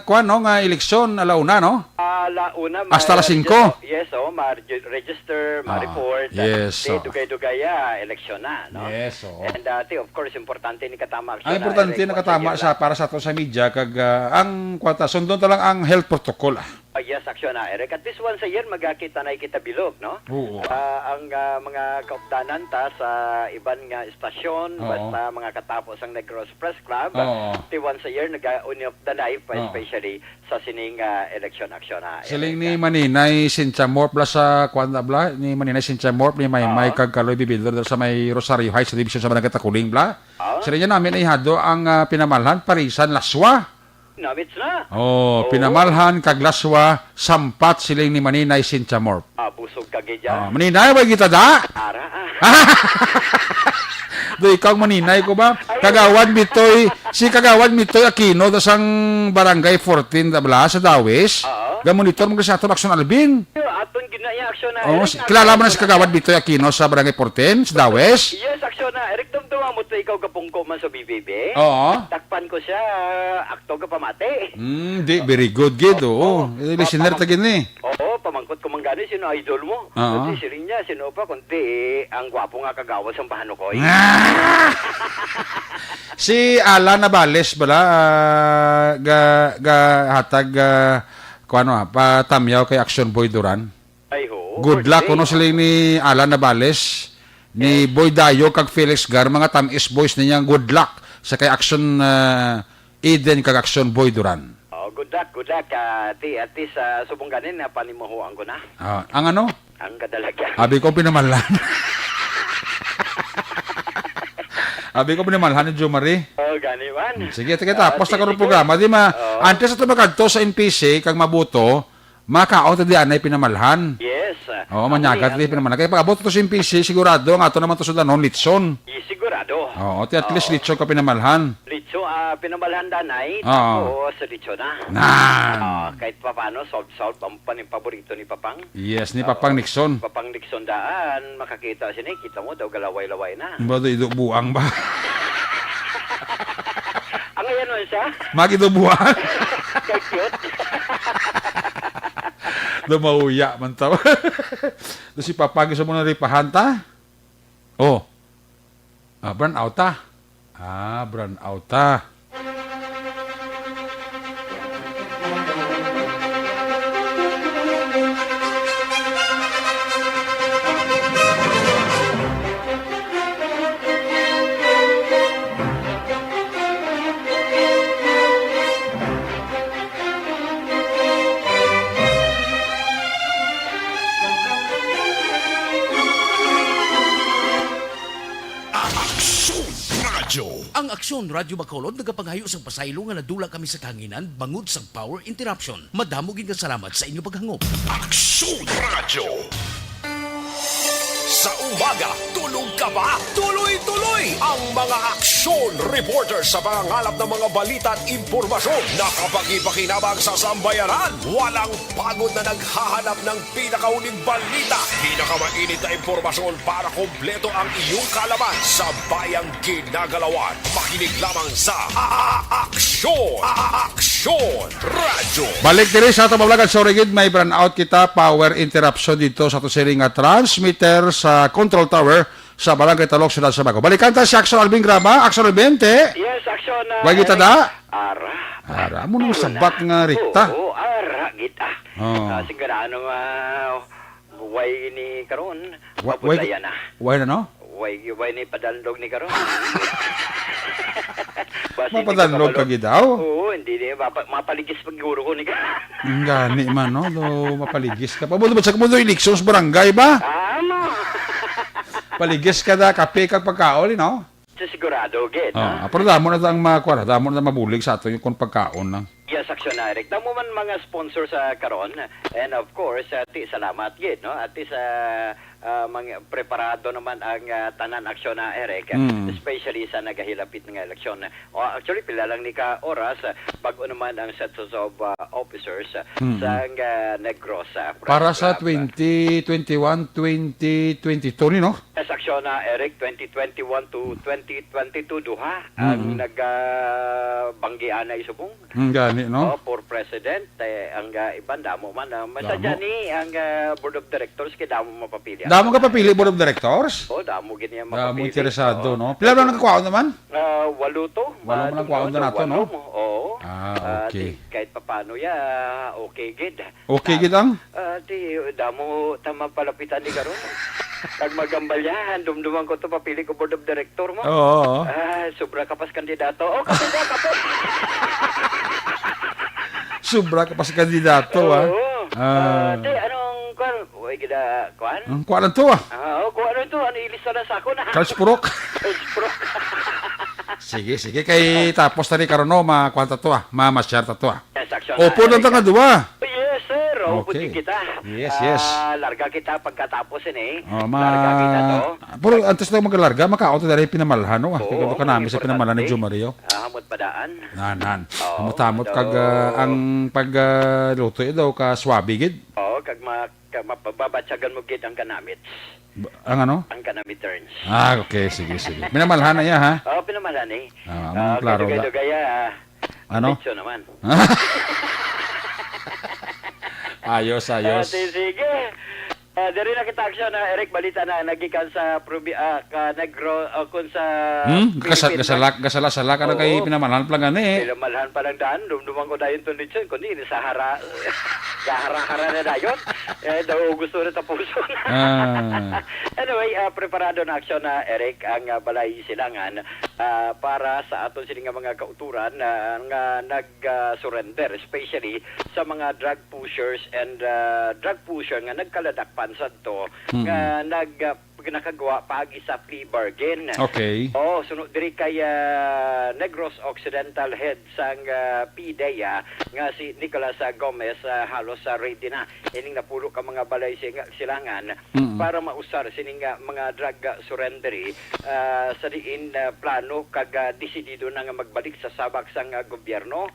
kuwan, no, nga eleksyon, alauna, no? Alauna, hasta alas singko. Yes, oh, ma-register, ma-report. Ah, yes, oh. Dugay-dugay, ah, eleksyon na, no? Yes, oh. And, ah, ti, of course, importante ni katama. Ang importante na katama sa, para sa ato sa media, kag, ah, ang kwata, sundon ta lang ang health protocol, ah. Ah, yes, Action na, Eric. At least once a year, magakita na kita bilog, no? Oo. Ah, ang, ah, mga kaupdanan ta sa iban nga istasyon, Oo. Basta mga katapo sang Negros Press Club, Oo. Ti once a year, nag-, ah, Uni of the Life, Oo. Especially sa sining, ah, election, Action na, Eric. Siling ni Maninay Cynthia Morp, bla, sa, kuwan na, bla, ni Maninay Cynthia Morp, ni Maymay, Oo. Kag Kaloy Bibidor, sa may Rosario Heights, sa division sa Barangay Taculing, bla. Oo. Siling niya namin, ay hado ang, ah, pinamalhan, parisan, laswa. Namits na. Oh, Oo. Pinamalhan kag laswa, sampat siling ni Maninay Cynthia Morp. Ah, busog ka gid dyan. Ah, Maninay, way kita da? Ara, ah. Do ikaw ang maninay ko ba? Kagawad Mitoy, si Kagawad Mitoy Aquino, da sang Barangay fourteen, da bala, sa Dawis. Oo. Gamonitor mo sa aton Action Alvin. Yo, aton gid na iya, Action na, Oh, Eric, si, na kilala mo na si Action na. Kagawad Mitoy Aquino sa Barangay fourteen, sa Dawis? Yes, Action na. Eric, dumduma mo to, ikaw gapungko man sa B B B. Oo. Takpan ko siya, akto ka pamati. Mm, di, very good, gid, oo. Oo. Eh, listener Pamang-, ta gid ni. Oo, pamangkot ko man gani, sino idol mo? Oo. Kasi siling niya, sino pa, kundi ang gwapo nga kagawas ang pahanukoy. Ah! Si Alan Nabales bala, ah, ga, ga hatag, ah, kuwan, ah, patamyaw kay Action Boy Duran. Ay, ho. Good luck, Birthday. Kuno sila ni Alan Nabales, ni Yes. Boy Dayo kag Felix Gar, mga tamis boys ninyo, good luck sa kay Action, ah, Eden kag Action Boy Duran. Oh, good luck, good luck. Ah, ti, at least, ah, subong ganin na panimuhuan ko na. Ah, ang ano? Ang kadalagan. Abi ko pinamalhan. Abi ko pinamalhan ni Jomari. Oh, gani man. Hmm, sige, sige, Ah, tapos na sige, karon sige. Programa. Di ma, Oh. antes ato makadto sa N P C, kag mabuto, makaon ta di anay pinamalhan. Yes. Oo, Ang manyagat yan. Di pinamalhan. Kaya pag-abot to sa N P C, sigurado ang ato naman to sa danon, litson. Yes, sigurado. Oo, ti at least Oo. Litson ka pinamalhan. Litson, ah, pinamalhan danay, Oo. Tapos sa litson na. Nan. Ah, kahit pa paano, solve-solve ang paning paborito ni Papang. Yes, ni Oo. Papang Nixon. Papang Nixon daan, makakita sini, kita mo daw galaway-laway na. Ba do ido buang ba? Ang ayan man siya. Magido buang. Kay cute. Do mauya man taw. Do si Papang sa muna ripahan ta? Oh. Ah, brownout ta. Ah, brownout ta. Aksyon Radyo. Ang Aksyon Radyo Bacolod nagapangayo sang pasaylo nga nadula kami sa kahanginan bangod sang power interruption. Madamo gid nga salamat sa inyo paghangop. Aksyon Radyo. Sa umaga, tulog ka ba? Tuloy-tuloy ang mga aksyon reporter sa pangangalap ng mga balita at impormasyon na kapaki-pakinabang sa sambayanan. Walang pagod na naghahanap ng pinakahuling balita, pinakamainit na impormasyon para kompleto ang iyong kaalaman sa bayang ginagalawan. Makinig lamang sa A-, A-, Aksyon! A-, Aksyon Radyo! Balik diri sa atong mga vlog. Sorry gid, may brownout kita, power interruption dito sa ato siring nga transmitter sa control tower sa Barangay Talok, Siyudad sa Bago. Balikan ta si Aksyon Alvin Graba. Aksyon Alvin, te. Yes, Aksyon, ah, Way kita Eric. Da? Ara. Ara, amo nang Ara sabat na. Nga rikta. Oo, ara, gid, ah. Oo. Ah, sigurado nga, way ni karon, Wa-, way, mabudlayan na. Way na, no? Way, way ni padanlog ni karon. Basi hindi Mapadanlog ka kabalo. Gid daw? Oo, hindi ni, mapa-, mapaligis pag guro ko ni ka. Ang gani man, no? Do, mapaligis ka pa. Buto ba sa kumundo eleksyon sa barangay ba? Tama. Paligis ka da, kape kag pagkaon, eh, no? Sa sigurado, gid, Ah, ha? Pero damo na ang makuha, damo na mabulig sa ato yung kung pagkaon lang. Yes, Aksyon Eric. Damo man mga sponsor sa karon. And of course, uh, ti, salamat, gid, no? At least, uh, uh, mang-, preparado naman ang, uh, tanan, Aksyon na, Eric. Mm. Especially sa nagahilapit nga eleksyon. O, actually, pila lang ni ka oras, uh, bago naman ang census of, uh, officers, uh, Mm. sa, uh, Negros, uh, Para Press sa Club. Twenty twenty-one, twenty twenty-two ni, no? Yes, Aksyon na, Eric, twenty twenty-one to twenty twenty-two, duha ang Mm. nag, ah, banggian na isubong. Ang gani, no? Oh, for president, eh, ang, ah, iban, damo man, ah, may Damo. Sadya ni ang, ah, board of directors, kay damo mapapili. Damo ka papili, board of directors? Oh, damo gid niya Damo mapapili. Interesado, Oo. No? Pila lang nagkakwaon naman? Ah, walo to. Walo man ang Madungog kwaon na nato, no? Walo mo. Oo. Ah, Ah, okay. Di, kahit papano ya, okay gid. Okay Ta-, gid ang? Ah, di, damo ta mapalapitan ni karon. Pag magambalyahan, dumduman ko to, papili ko board of director mo. Oo, oo. Ah, sobra ka pas kandidato. Oh, kandidato ka pa. Sobra ka pas kandidato, ah. Oo. Ah. Ah, di, anong, kwan, way gid, ah, kwan? Ang kwan to, ah. Ah, oh, kwan to, ano, ilista na sa ako na. Charles Purok. Charles Purok. Sige, sige. Kay tapos na rin karon, no, ma-, kwan ta to, ah. Ma-share ta to, ah. Yes, Aksyon. Opo lang ta nga duwa. Yes, sir. Maupod Okay. Kita. Yes, yes. Ah, larga kita pagkatapos ini. Oh, ma- Larga kita to. Pero antes daw maglarga, makaon ta dali pinamalhan, no? Ah, Oo, kay kanami sa pinamalhan ni importante. Jo Mario. Ah, hamot pa daan. Nan, nan. Oo, Hamot-hamot so kag, ah, ang pag, ah, luto, eh, daw ka swabe gid. Oo, kag ma-, ka-, mapababatyagan mo gid ang kanamit. Ba-, ang ano? Ang kanamit turns. Ah, okay. Sige, sige. Pinamalhan na iya, ha? Oo, pinamalhan, eh. Ah, Ah, ang klaro na. Dugay-dugay, ah. Ano? Diretso naman. Ayos, ayos. Ah, di, sige. Ah, diri na kita aksyon na, Eric, balita na nagikan sa probi-, ah, ka Negro, ah, kun sa Hmm? Gasal-, Philippine gasalak, gasala-sala ka na kay Oo. Pinamalhan pala gani, eh. Pinamalhan pa lang daan, dumduman ko dayon tong lechon, kundi ini sa hara-, gahara-hara na dayon. Eh, daw gusto na tapuson. Ah. Anyway, ah, preparado na aksyon na, Eric, ang, ah, Balay Silangan, ah, para sa aton sini nga mga kauturan, ah, nga nag, ah, surrender, especially sa mga drug pushers and, ah, drug pusher nga nagkaladakpan sadto Mm. nga nag, ah, nakagwa paagi sa plea bargain. Okay. Oh, suno diri kay, ah, Negros Occidental head sang, ah, PDEA nga si Nicolas, ah, Gomez, ah, halos, ah, ready na ining napulo ka mga balay sing-, silangan Mm. para mausar sining, ah, mga drug, ah, surrendery, ah, sa diin, ah, plano kag, ah, desidido na nga magbalik sa sabak sang, ah, gobyerno,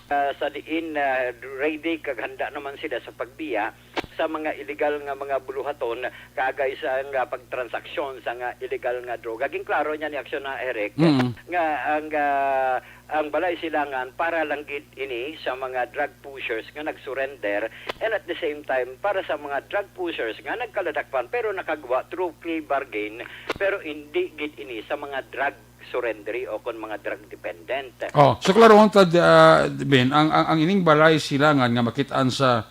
ah, sa diin, ah, ready kag handa naman sila sa pagbiya sa mga illegal nga mga buluhaton kaagay sa nga pagtransaksyon sa nga illegal nga droga. Ginklaro niya ni aksyon na, Eric, Mm. nga ang, ah, ang Balay Silangan para lang gid ini sa mga drug pushers nga nag-surrender, and at the same time para sa mga drug pushers nga nagkaladakpan pero nakagwa through plea bargain, pero hindi gid ini sa mga drug surrendery o kon mga drug dependent. Oh, so klarohon ta, ah, Ben, ang, ang, ang ining Balay Silangan nga makit-an sa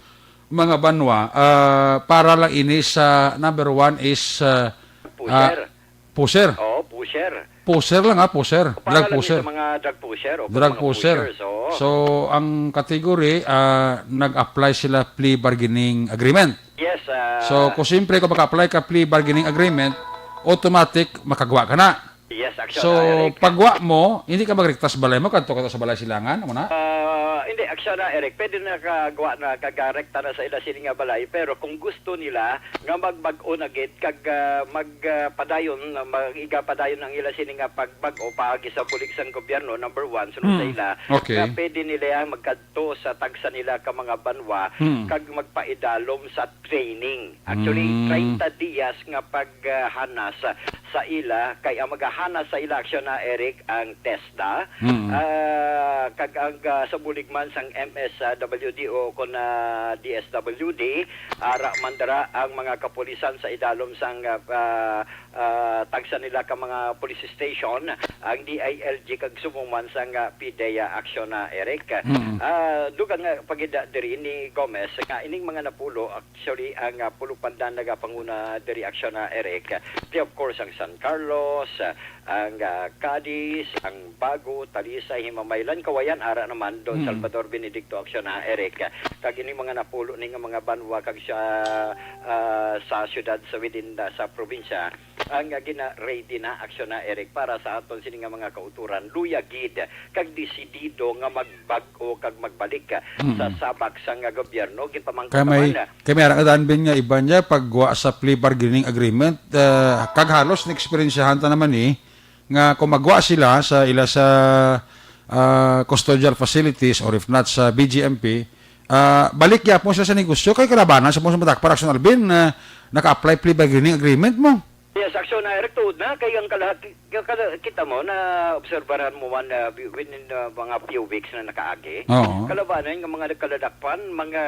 mga banwa, ah, para lang ini sa number one is, ah, Pusher. ah, pusher. Oo, pusher. Pusher lang, ah, pusher. Para Drug lang pusher. Sa mga drug pusher o Drug mga pusher. Pushers, oo. So, ang category, ah, nag-apply sila plea bargaining agreement. Yes, ah, So, kung siyempre, kung maka-apply ka plea bargaining agreement, automatic, makagwa ka na. Yes, aksyon So, na, Eric. Pagwa mo, hindi ka magrekta sa balay mo, kadto ka sa Balay Silangan, amo na? Ah, hindi, aksyon na, Eric. Pwede na kagwa na, kagarekta na sa ila sini nga balay, pero kung gusto nila nga magbag-o na gid kag, ah, mag, ah, padayon, mag-iga padayon ang ila sini nga pagbag-o paagi sa bulig sang gobyerno, number one, sunod sa Hmm. ila, Okay. nga pwede nila magkadto sa tagsa nila ka mga banwa Hmm. kag magpaidalom sa training. Actually, Mm. treinta dias nga paghanas sa ila, kay ang magahanas sa ila aksyon na, Eric, ang TESDA, Mm. ah, kag ang, ah, sa bulig man sang M S W D o kon, ah, D S W D, ara man dira ang mga kapulisan sa idalom sang, ah, ah, ah, tagsa nila ka mga police station, ang D I L G kag subong man sang, ah, PDEA aksyon na, Eric. Mm. Ah, dugang nga pagida diri ni Gomez nga ining mga napulo, actually, ang, ah, pulo pandan nagapanguna diri aksyon na, Eric. Di, of course, ang San Carlos, ah, ang, ah, Cadiz, ang Bago, Talisay, Himamaylan, Kawayan, ara naman, Don Mm. Salvador Benedicto aksyon na, Eric. Kag ining mga napulo ni nga mga banwa kag sa, ah, sa syudad sa within, ah, sa probinsya, ang, ah, gina-ready na aksyon na, Eric, para sa aton sini nga mga kauturan. Luya gid, kag desidido nga magbag-o kag magbalik, ah, Mm. sa sabak sa nga gobyerno. Ginpamangkot Kay may, naman, ah, kay may ara nga daan, Ben, nga iban niya pagwa sa plea bargaining agreement, ah, kag halos na-eksperyensyahan ta naman ni nga kung magwa sila sa ila sa, ah, custodial facilities or if not sa B G M P, ah, balik gyapon sila sa negosyo kay kalabanan sa mga sumatak para Action Alvin na naka-apply plea bargaining agreement mo. Yes, aksyon na, Eric, tuod na. Kay ang kala-, kala-, kita mo na obserbaran mo man, ah, wi-, within, ah, mga few weeks na nakaagi. Oo. Kalabanan nga mga nagkaladakpan, mga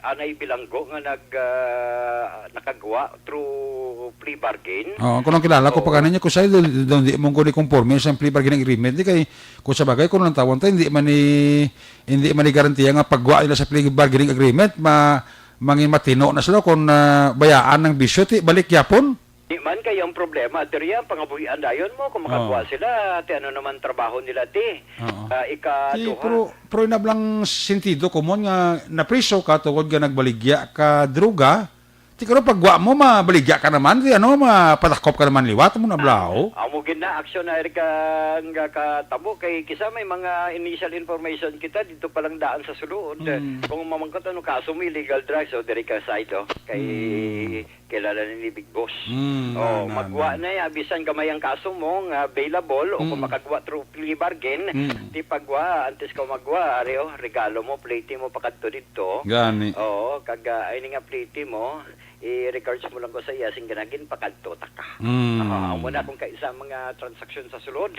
anay bilanggo nga nag, ah, nakagwa through plea bargain. Oo, kung ang kilala ko Oo. pa kaninyo, kung sa'yo, di, di, di mo ko ni conforme sa plea bargaining agreement, di kay, kung sa bagay, kung lang tawon tayo, hindi man ni, hindi man ni garantiya nga pagwa nila sa plea bargaining agreement, ma-, mangin matino na sila kung, ah, bayaan ng bisyo, ti, balik yapon. Di man kay ang problema, diri ang pangabuhian dayon mo, kung makagwa Oo. sila, ti ano naman trabaho nila, ti? Oo. Ah, ikaduha. Ti, pero, pero inablang sentido, kumon nga napriso ka tungod nga nagbaligya ka droga, Siguro pag wa mo, mabaligya ka naman, di ano, mapadakop ka naman liwat mo na blaw. Amo gid na aksyon na, Eric, ang katabo kay kisa may mga initial information kita dito pa lang daan sa sulod. Mm. Kung mamangkot ano kaso mo, illegal drugs, o diri ka side, oh. Kay kilala ni Big Boss. Mm, Oh, na, na, magwa na. na ya, bisan gamay ang kaso mo nga bailable o kung Mm. makagwa through plea bargain, Mm. di pagwa, antes ka magwa, ari, oh, regalo mo, plete mo pakadto dito. Gani. Oo, kag ah, ay nga plete mo, i-regards mo lang ko sa iya, sing ginagin pakadto ta ka. Mm. Ah, amo na kung kaisa mga transaksyon sa sulod.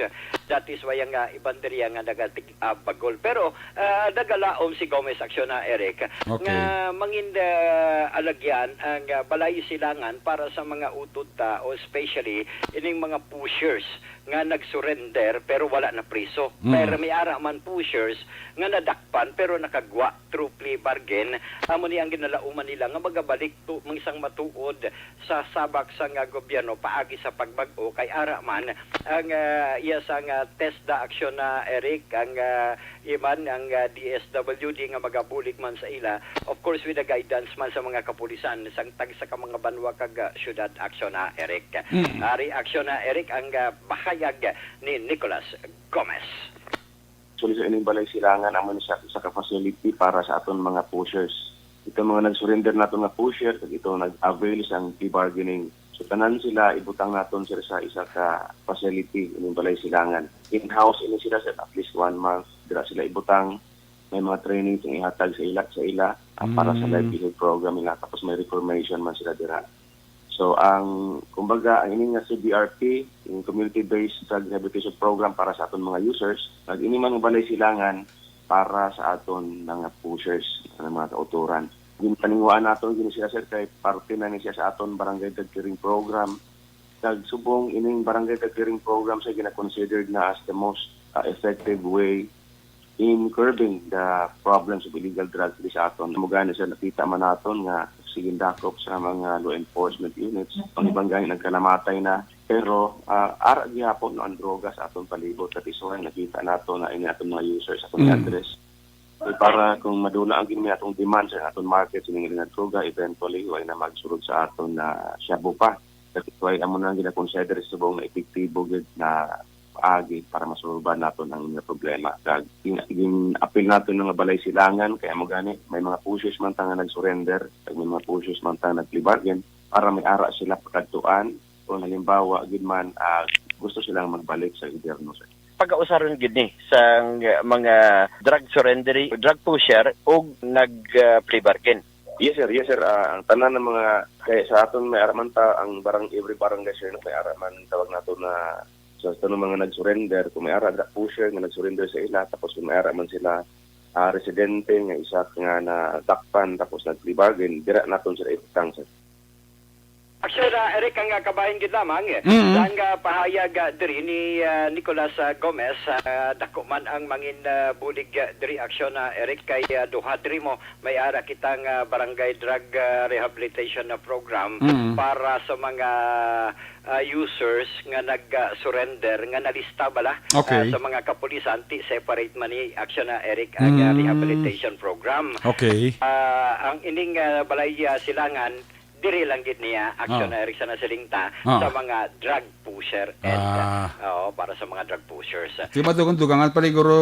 That is why ang ah, iban diri nga nagatig ah, bagol. Pero ah, nagalaom si Gomez Aksyon na, Eric, Okay. nga mangin ah, alagyan ang ah, balay silangan para sa mga utod ta, o especially ining mga pushers nga nag-surrender pero wala na priso. Mm. Pero may ara man pushers nga nadakpan pero nakagwa through plea bargain. Amo ni ang ginalauman nila nga magabalik to mang isang matuod sa sabak sa nga gobyerno paagi sa pagbag-o kay ara man ang ah, iya sa nga TESDA aksyon na, Eric, ang ah, iman ang ah, D S W D nga magabulig man sa ila, of course with the guidance man sa mga kapulisan sang tagsa ka mga banwa kag ah, syudad aksyon na, Eric. Mm. Ari aksyon na, Eric, ang ah, bahayag ni Nicolas Gomez. Actually, sa ining balay silangan, amo ni sa isa ka facility para sa aton mga pushers. Itong mga nag-surrender nato nga pusher, kag itong nag-avail sang plea bargaining. So, tanan sila ibutang naton, sir, sa isa ka facility, ining balay silangan. In-house ini sila, sir, at least one month. Dira sila ibutang. May mga trainings ang ihatag sa ila, sa ila ah, para sa Mm. livelihood program nila. Tapos may reformation man sila dira. So, ang, kumbaga, ang ini nga C B R P, yung community-based drug rehabilitation program para sa aton mga users, nag ini man nga balay silangan para sa aton mga pushers, ang mga kautoran. Ginpaninguhaan nato gini sila, sir, kay parte na ni siya sa aton barangay drug clearing program. Kag subong ining barangay drug clearing program siya gina-considered na as the most ah, effective way in curbing the problems of illegal drugs diri sa aton. Amo gani, sir, nakita man naton nga sige dakop sa mga law enforcement units, ang iban gani nagkalamatay na. Pero ah, ara gihapon, no, ang droga sa aton palibot. That is why nakita nato na ini aton mga users aton Mm. i-address. Eh, para kung madula ang gini atong demand sa aton market, sining nga droga, eventually, way na magsulod sa aton na shabu pa. That is why amo na ang gina-consider subong na epektibo gid na paagi para masulban naton ang mga problema. Kag gin- gin-apil naton nga balay silangan, kaya mo gani, may mga pushers man ta nga nag-surrender, kag may mga pushers man ta nga nag-plea bargain, para may ara sila pakadtuan, kung halimbawa gid man ah, gusto silang magbalik sa gobyerno, sir. Pagausaron gid ni sang mga drug surrender, drug pusher ug nag ah, plea bargain. Yes, sir. Yes, sir. Ah, ang tanan ng mga, kaya sa aton may araman ta, ang barang, every barangay, sir, no, may araman tawag nato na sa tanong mga nag-surrender, kung may ara drug pusher nga nag-surrender sa ila, tapos kung may ara man sila ah, residente nga isa nga nadakpan tapos nag-plea bargain, dira naton sila ibutang, sir. Actually, uh, Eric, ang uh, kabahin gid lamang eh. Mm. Sang uh, pahayag uh, diri ni uh, Nicolas uh, Gomez, uh, dako man ang mangin uh, bulig uh, diri aksyon na, Eric, kay uh, duha diri mo may ara kitang uh, barangay drug uh, rehabilitation na program Mm. para sa mga uh, users nga nag-surrender, nga nalista bala Okay. uh, sa mga kapulisan, ti separate man ni aksyon na, Eric, ang uh, Mm. rehabilitation program. Okay. Ah, ang ining ah, balay ah, silangan, diri lang gid niya action Ah. na Eric sa nasilingta Ah. sa mga drug pusher and Ah. ah, oo, para sa mga drug pushers. Di ba, dugang-dugangan pa, siguro,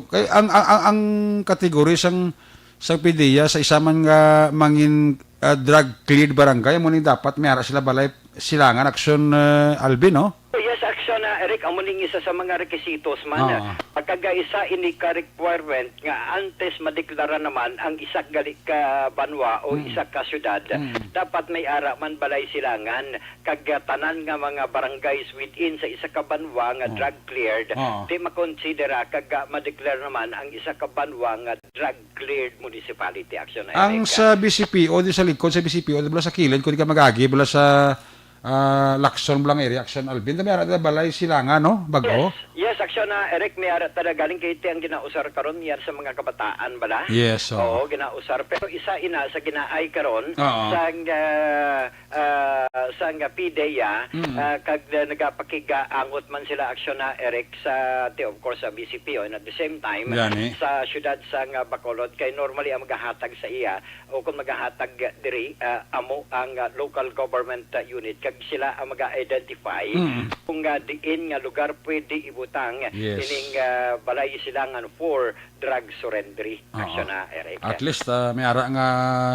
kay ang, ang, ang, ang kategorya sang, sang PDEA sa isa man nga mangin ah, drug cleared barangay, mo ni dapat may ara sila balay silangan action, ah, Alvin, no? Oh, yes, action na, Eric, amo ning isa sa mga rekisitos man. Oo. Pagkagaisa ini ka requirement nga antes madeklara naman ang isa gali ka banwa o Mm. isa ka syudad, Mm. dapat may ara man balay silangan kag ah, tanan nga mga barangays within sa isa ka banwa nga Oo. drug cleared, Oo. di makonsidera kag ah, madeklara naman ang isa ka banwa nga drug cleared municipality action na, Ang Eric. sa BCPO, di sa likod sa BCPO, di ba sa kilid, kung di ka mag-agi, bala sa ah, Lacson bala nga area, Aksyon Alvin. May ara ta balay silangan, no? Bag-o? Yes. Yes, Aksyon, ah, Eric, may ara ta na galing kay ti ang ginausar karon, may ara sa mga kabataan bala. Yes, oo. Oo, ginausar. Pero isa ina sa ginaay karon Oo. sang, ah, ah, sang PDEA, Mm. ah, kag, ah, nagapakigaangot man sila, Aksyon, ah, Eric, sa, ti, of course, sa BCPO, and at the same time, Gani. sa siyudad sang, ah, Bacolod, kay normally ang magahatag sa iya o kung magahatag diri, ah, amo ang, ah, local government, ah, unit, kag sila ang mag-identify Mm. kung, ah, diin nga lugar pwede ibutang Yes. ining, ah, balay silangan for drug surrendery Oo. action na, Eric. At least, ah, may ara nga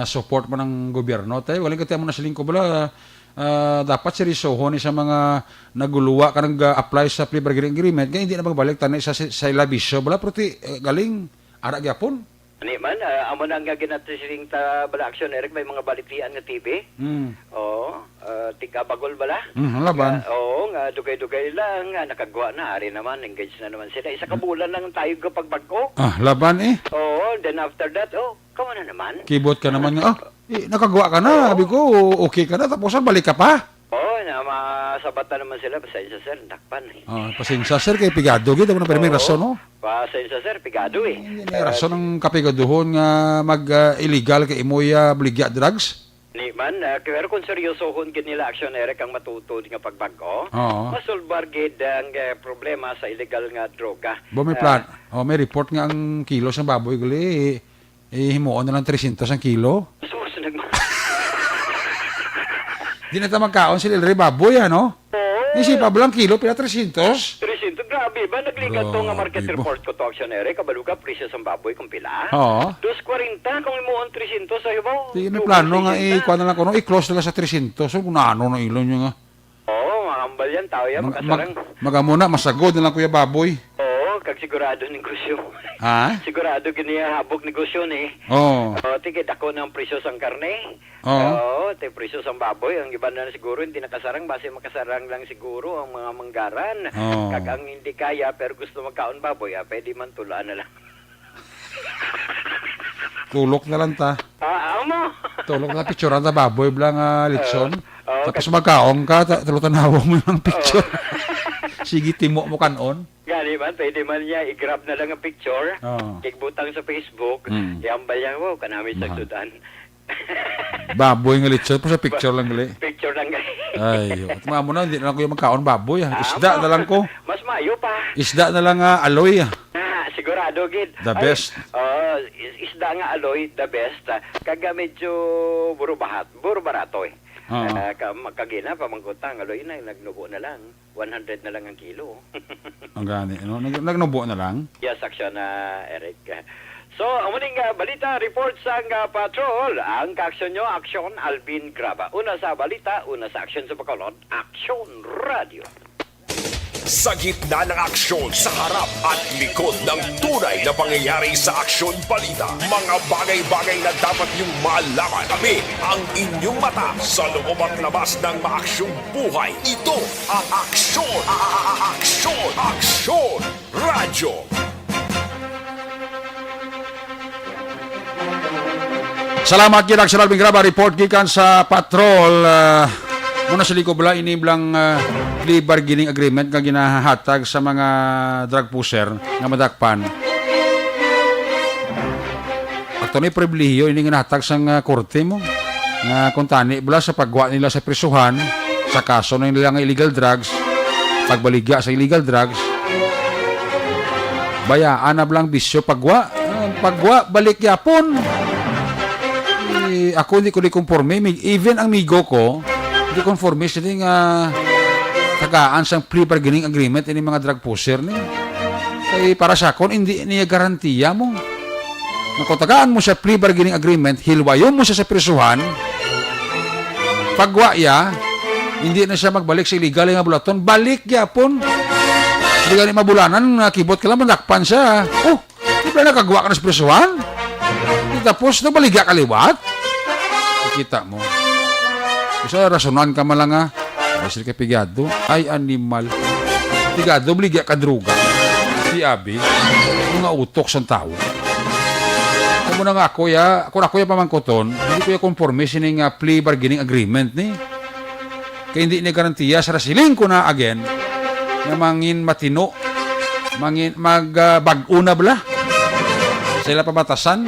support man ang gobyerno. Tay, wala ka mo na siling ko bala, ah, dapat seryosohon ni sa mga naguluwa ka nag-apply sa plea bargaining agreement, kaya hindi na magbalik tanay sa, sa, sa labisyo bala, pero ti, eh, galing, ara gyapon. Ani man, ah, amo na nga ginatisiling ta bala action, Eric, may mga balitian nga T V. Hmm. Oo, ah, tigabagol bala. Hmm, laban. Nga, oo, nga dugay-dugay lang, nga nakagwa na, ari naman, engage na naman sila. Isa ka bulan lang tayo kapag bag-o. Ah, laban eh. Oo, then after that, oh, kamo na naman. Kibot ka naman nga, ah, eh, nakagwa ka na, Oo. sabi ko, okay ka na, tapos ang balik ka pa. Oo, na masabatan naman sila, pasensya sir, dakpan eh. Ah, pasensya sir, kay pigado, gid, amo na pirming Oo. rason, no? Pasensya sir, pigado eh. Hindi na Eh, rason ang kapigaduhon nga mag, ah, illegal kay imoy, ah, baligya drugs? Ni man, ah, pero kung seryosohon gid nila action, Eric, ang matuod nga pagbag-o, Oo. masulbar gid ang, eh, problema sa illegal nga droga. Bo, may Ah. plan. Oh, may report nga ang kilo sa baboy gali, eh, himuon na lang trescientos ang kilo. Sus, nagma- Di na ta magkaon sila, Elre, baboy, ano? Oo. Isip pa lang kilo, pila, trescientos? Trescientos, grabe ba? Nagligat to nga market Grabe ba? report ko to, Action Eric. Kabalo ka, presyo sang baboy kung pila? Oo. Dos kwarenta, kung himuon trescientos, sa ibaw. Sige, may Dos plano nga, kwarenta. ikuha na lang ko, no? I-close na lang sa trescientos. So, kung ano na ilo nyo nga. Oo, mahambal yan, tao yan, Mag-, makasarang. mag-, mag-amo na, masagod na lang, Kuya Baboy. Oo, kag sigurado negosyo. Ha? Sigurado gini ang habok negosyo ni. Oo. Oo, tige, dako na ang presyo sang karne. Oo. Oo, te, presyo sang baboy. Ang iba na siguro hindi nakasarang, basi makasarang lang siguro ang mga manggaran. Oo. Kag ang hindi kaya, pero gusto magkaon baboy, ah, pwede man tulaan na lang. Tulok na lang ta. Ah, amo. Tulok na, picturean ta baboy bala nga litson. Oo. Oo, Tapos kag- magkaon ka, ta-, tulo tanawa mo yung picture. Oo. Sige, timo mo kanon. Gani man, pwede man niya i-grab na lang ang picture, Oo. igbutang sa Facebook, Mm. ihambal niya, "Wow, kanami sa Mahal. sudan." Baboy nga litson, pero sa picture lang gali. Picture lang gali. Ay, yo. Tama mo na, hindi na lang ko yung magkaon baboy, ah. Ah, Isda ma-, na lang ko. mas maayo pa. Isda na lang, ah, aloy, ah. Ah, sigurado gid. The Ay, best. oh, is-, isda nga aloy, the best. Ah, kaga medyo buro bahat, buro barato eh. Oo. Ah, ka-, ma-, kagina, pamangkot ang aloy na, nagnubo na lang. One hundred na lang ang kilo. Ang gani, no? Nag-, nagnubo na lang? Yes, action na, Eric. So, amo ning, ah, balita, report sang, ah, patrol. Ang kaaksyon nyo, Aksyon Alvin Graba. Una sa balita, una sa aksyon sa Bacolod, Aksyon Radio. Sa gitna ng aksyon, sa harap at likod ng tunay na pangyayari sa Aksyon Balita, mga bagay-bagay na dapat niyong malaman. Kami ang inyong mata sa loob at labas ng maaksyong buhay. Ito ang Aksyon, a-, a-, a-, Aksyon, Aksyon Radyo. Salamat gid, Aksyon Alvin Graba. Report gikan sa patrol. Ah, muna sa likod bala, ini bala ang, ah, plea bargaining agreement nga ginahatag sa mga drug pusher nga madakpan. Ato ni pribilehiyo ini nga nahatag sang, ah, korte mo. Nga kung tani bala sa pagwa nila sa prisuhan, sa kaso na nila nga illegal drugs, pagbaligya sa illegal drugs, bayaan na bala ang bisyo pagwa. Ah, pagwa, balik yapon. Eh, ako hindi ko di konforme. Mig-, even ang migo ko, hindi konforme sila nga tagaan sang plea bargaining agreement ini mga drug pusher ni. Kay para sa akon, hindi niya garantiya mo. Nga kung tagaan mo siya plea bargaining agreement, hilwayon mo siya sa prisuhan, pagwa iya, hindi na siya magbalik sa illegal nga bulaton, balik gyapon. Hindi gani mabulanan, nakibot ka lang, madakpan siya. Oh, di ba nakagwa ka na sa prisuhan? Di tapos, nabaligya ka liwat? Kita mo. Isa, rasonan ka man lang, ah. Ay, sila kay pigado. Ay, animal. Pigado, baligya ka droga. Di abi. Mga utok sang tawo. Kamo na nga ako, ya. Kung ako, ya, pamangkuton, hindi ko ya konforme sining, ah, plea bargaining agreement ni. Kay hindi ni garantiya sa wrestling ko na again nga mangin matino, mangin mag ah, bag-o na bala sa ila pabatasan,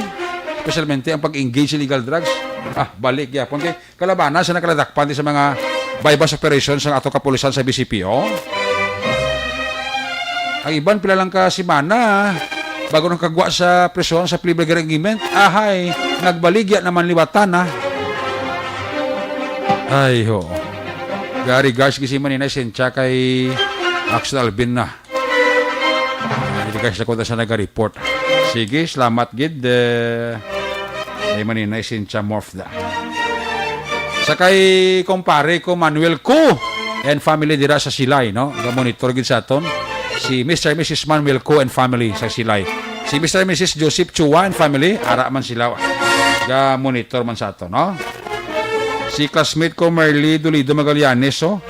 especialmente ang pag-engage sa illegal drugs. Ah, balik gyapon kay kalabana sa nakaladakpan di sa mga buy-bust operation sa ato kapulisan sa B C P O. Ang iban pila lang ka semana bago nakagwa sa prison sa plea bargain agreement. Ahay, nagbaligya naman liwatan na. Ay, ho. Gary Garce, gisiman ni na sensya kay Axel Albin na. Hindi ka siya sa naga-report. Sige, salamat gid. Eh, ay manina, sensya morph da. Sa kay kumpare ko, Manuel Ko and family dira sa Silay, no? Ga-monitor gid sa aton. Si Mister and Missus Manuel Ko and family sa Silay. Si Mister and Missus Joseph Chua and family, ara man sila. Ga-monitor man sa aton, no? Si classmate ko, Merly Dolido Magallanes, oh.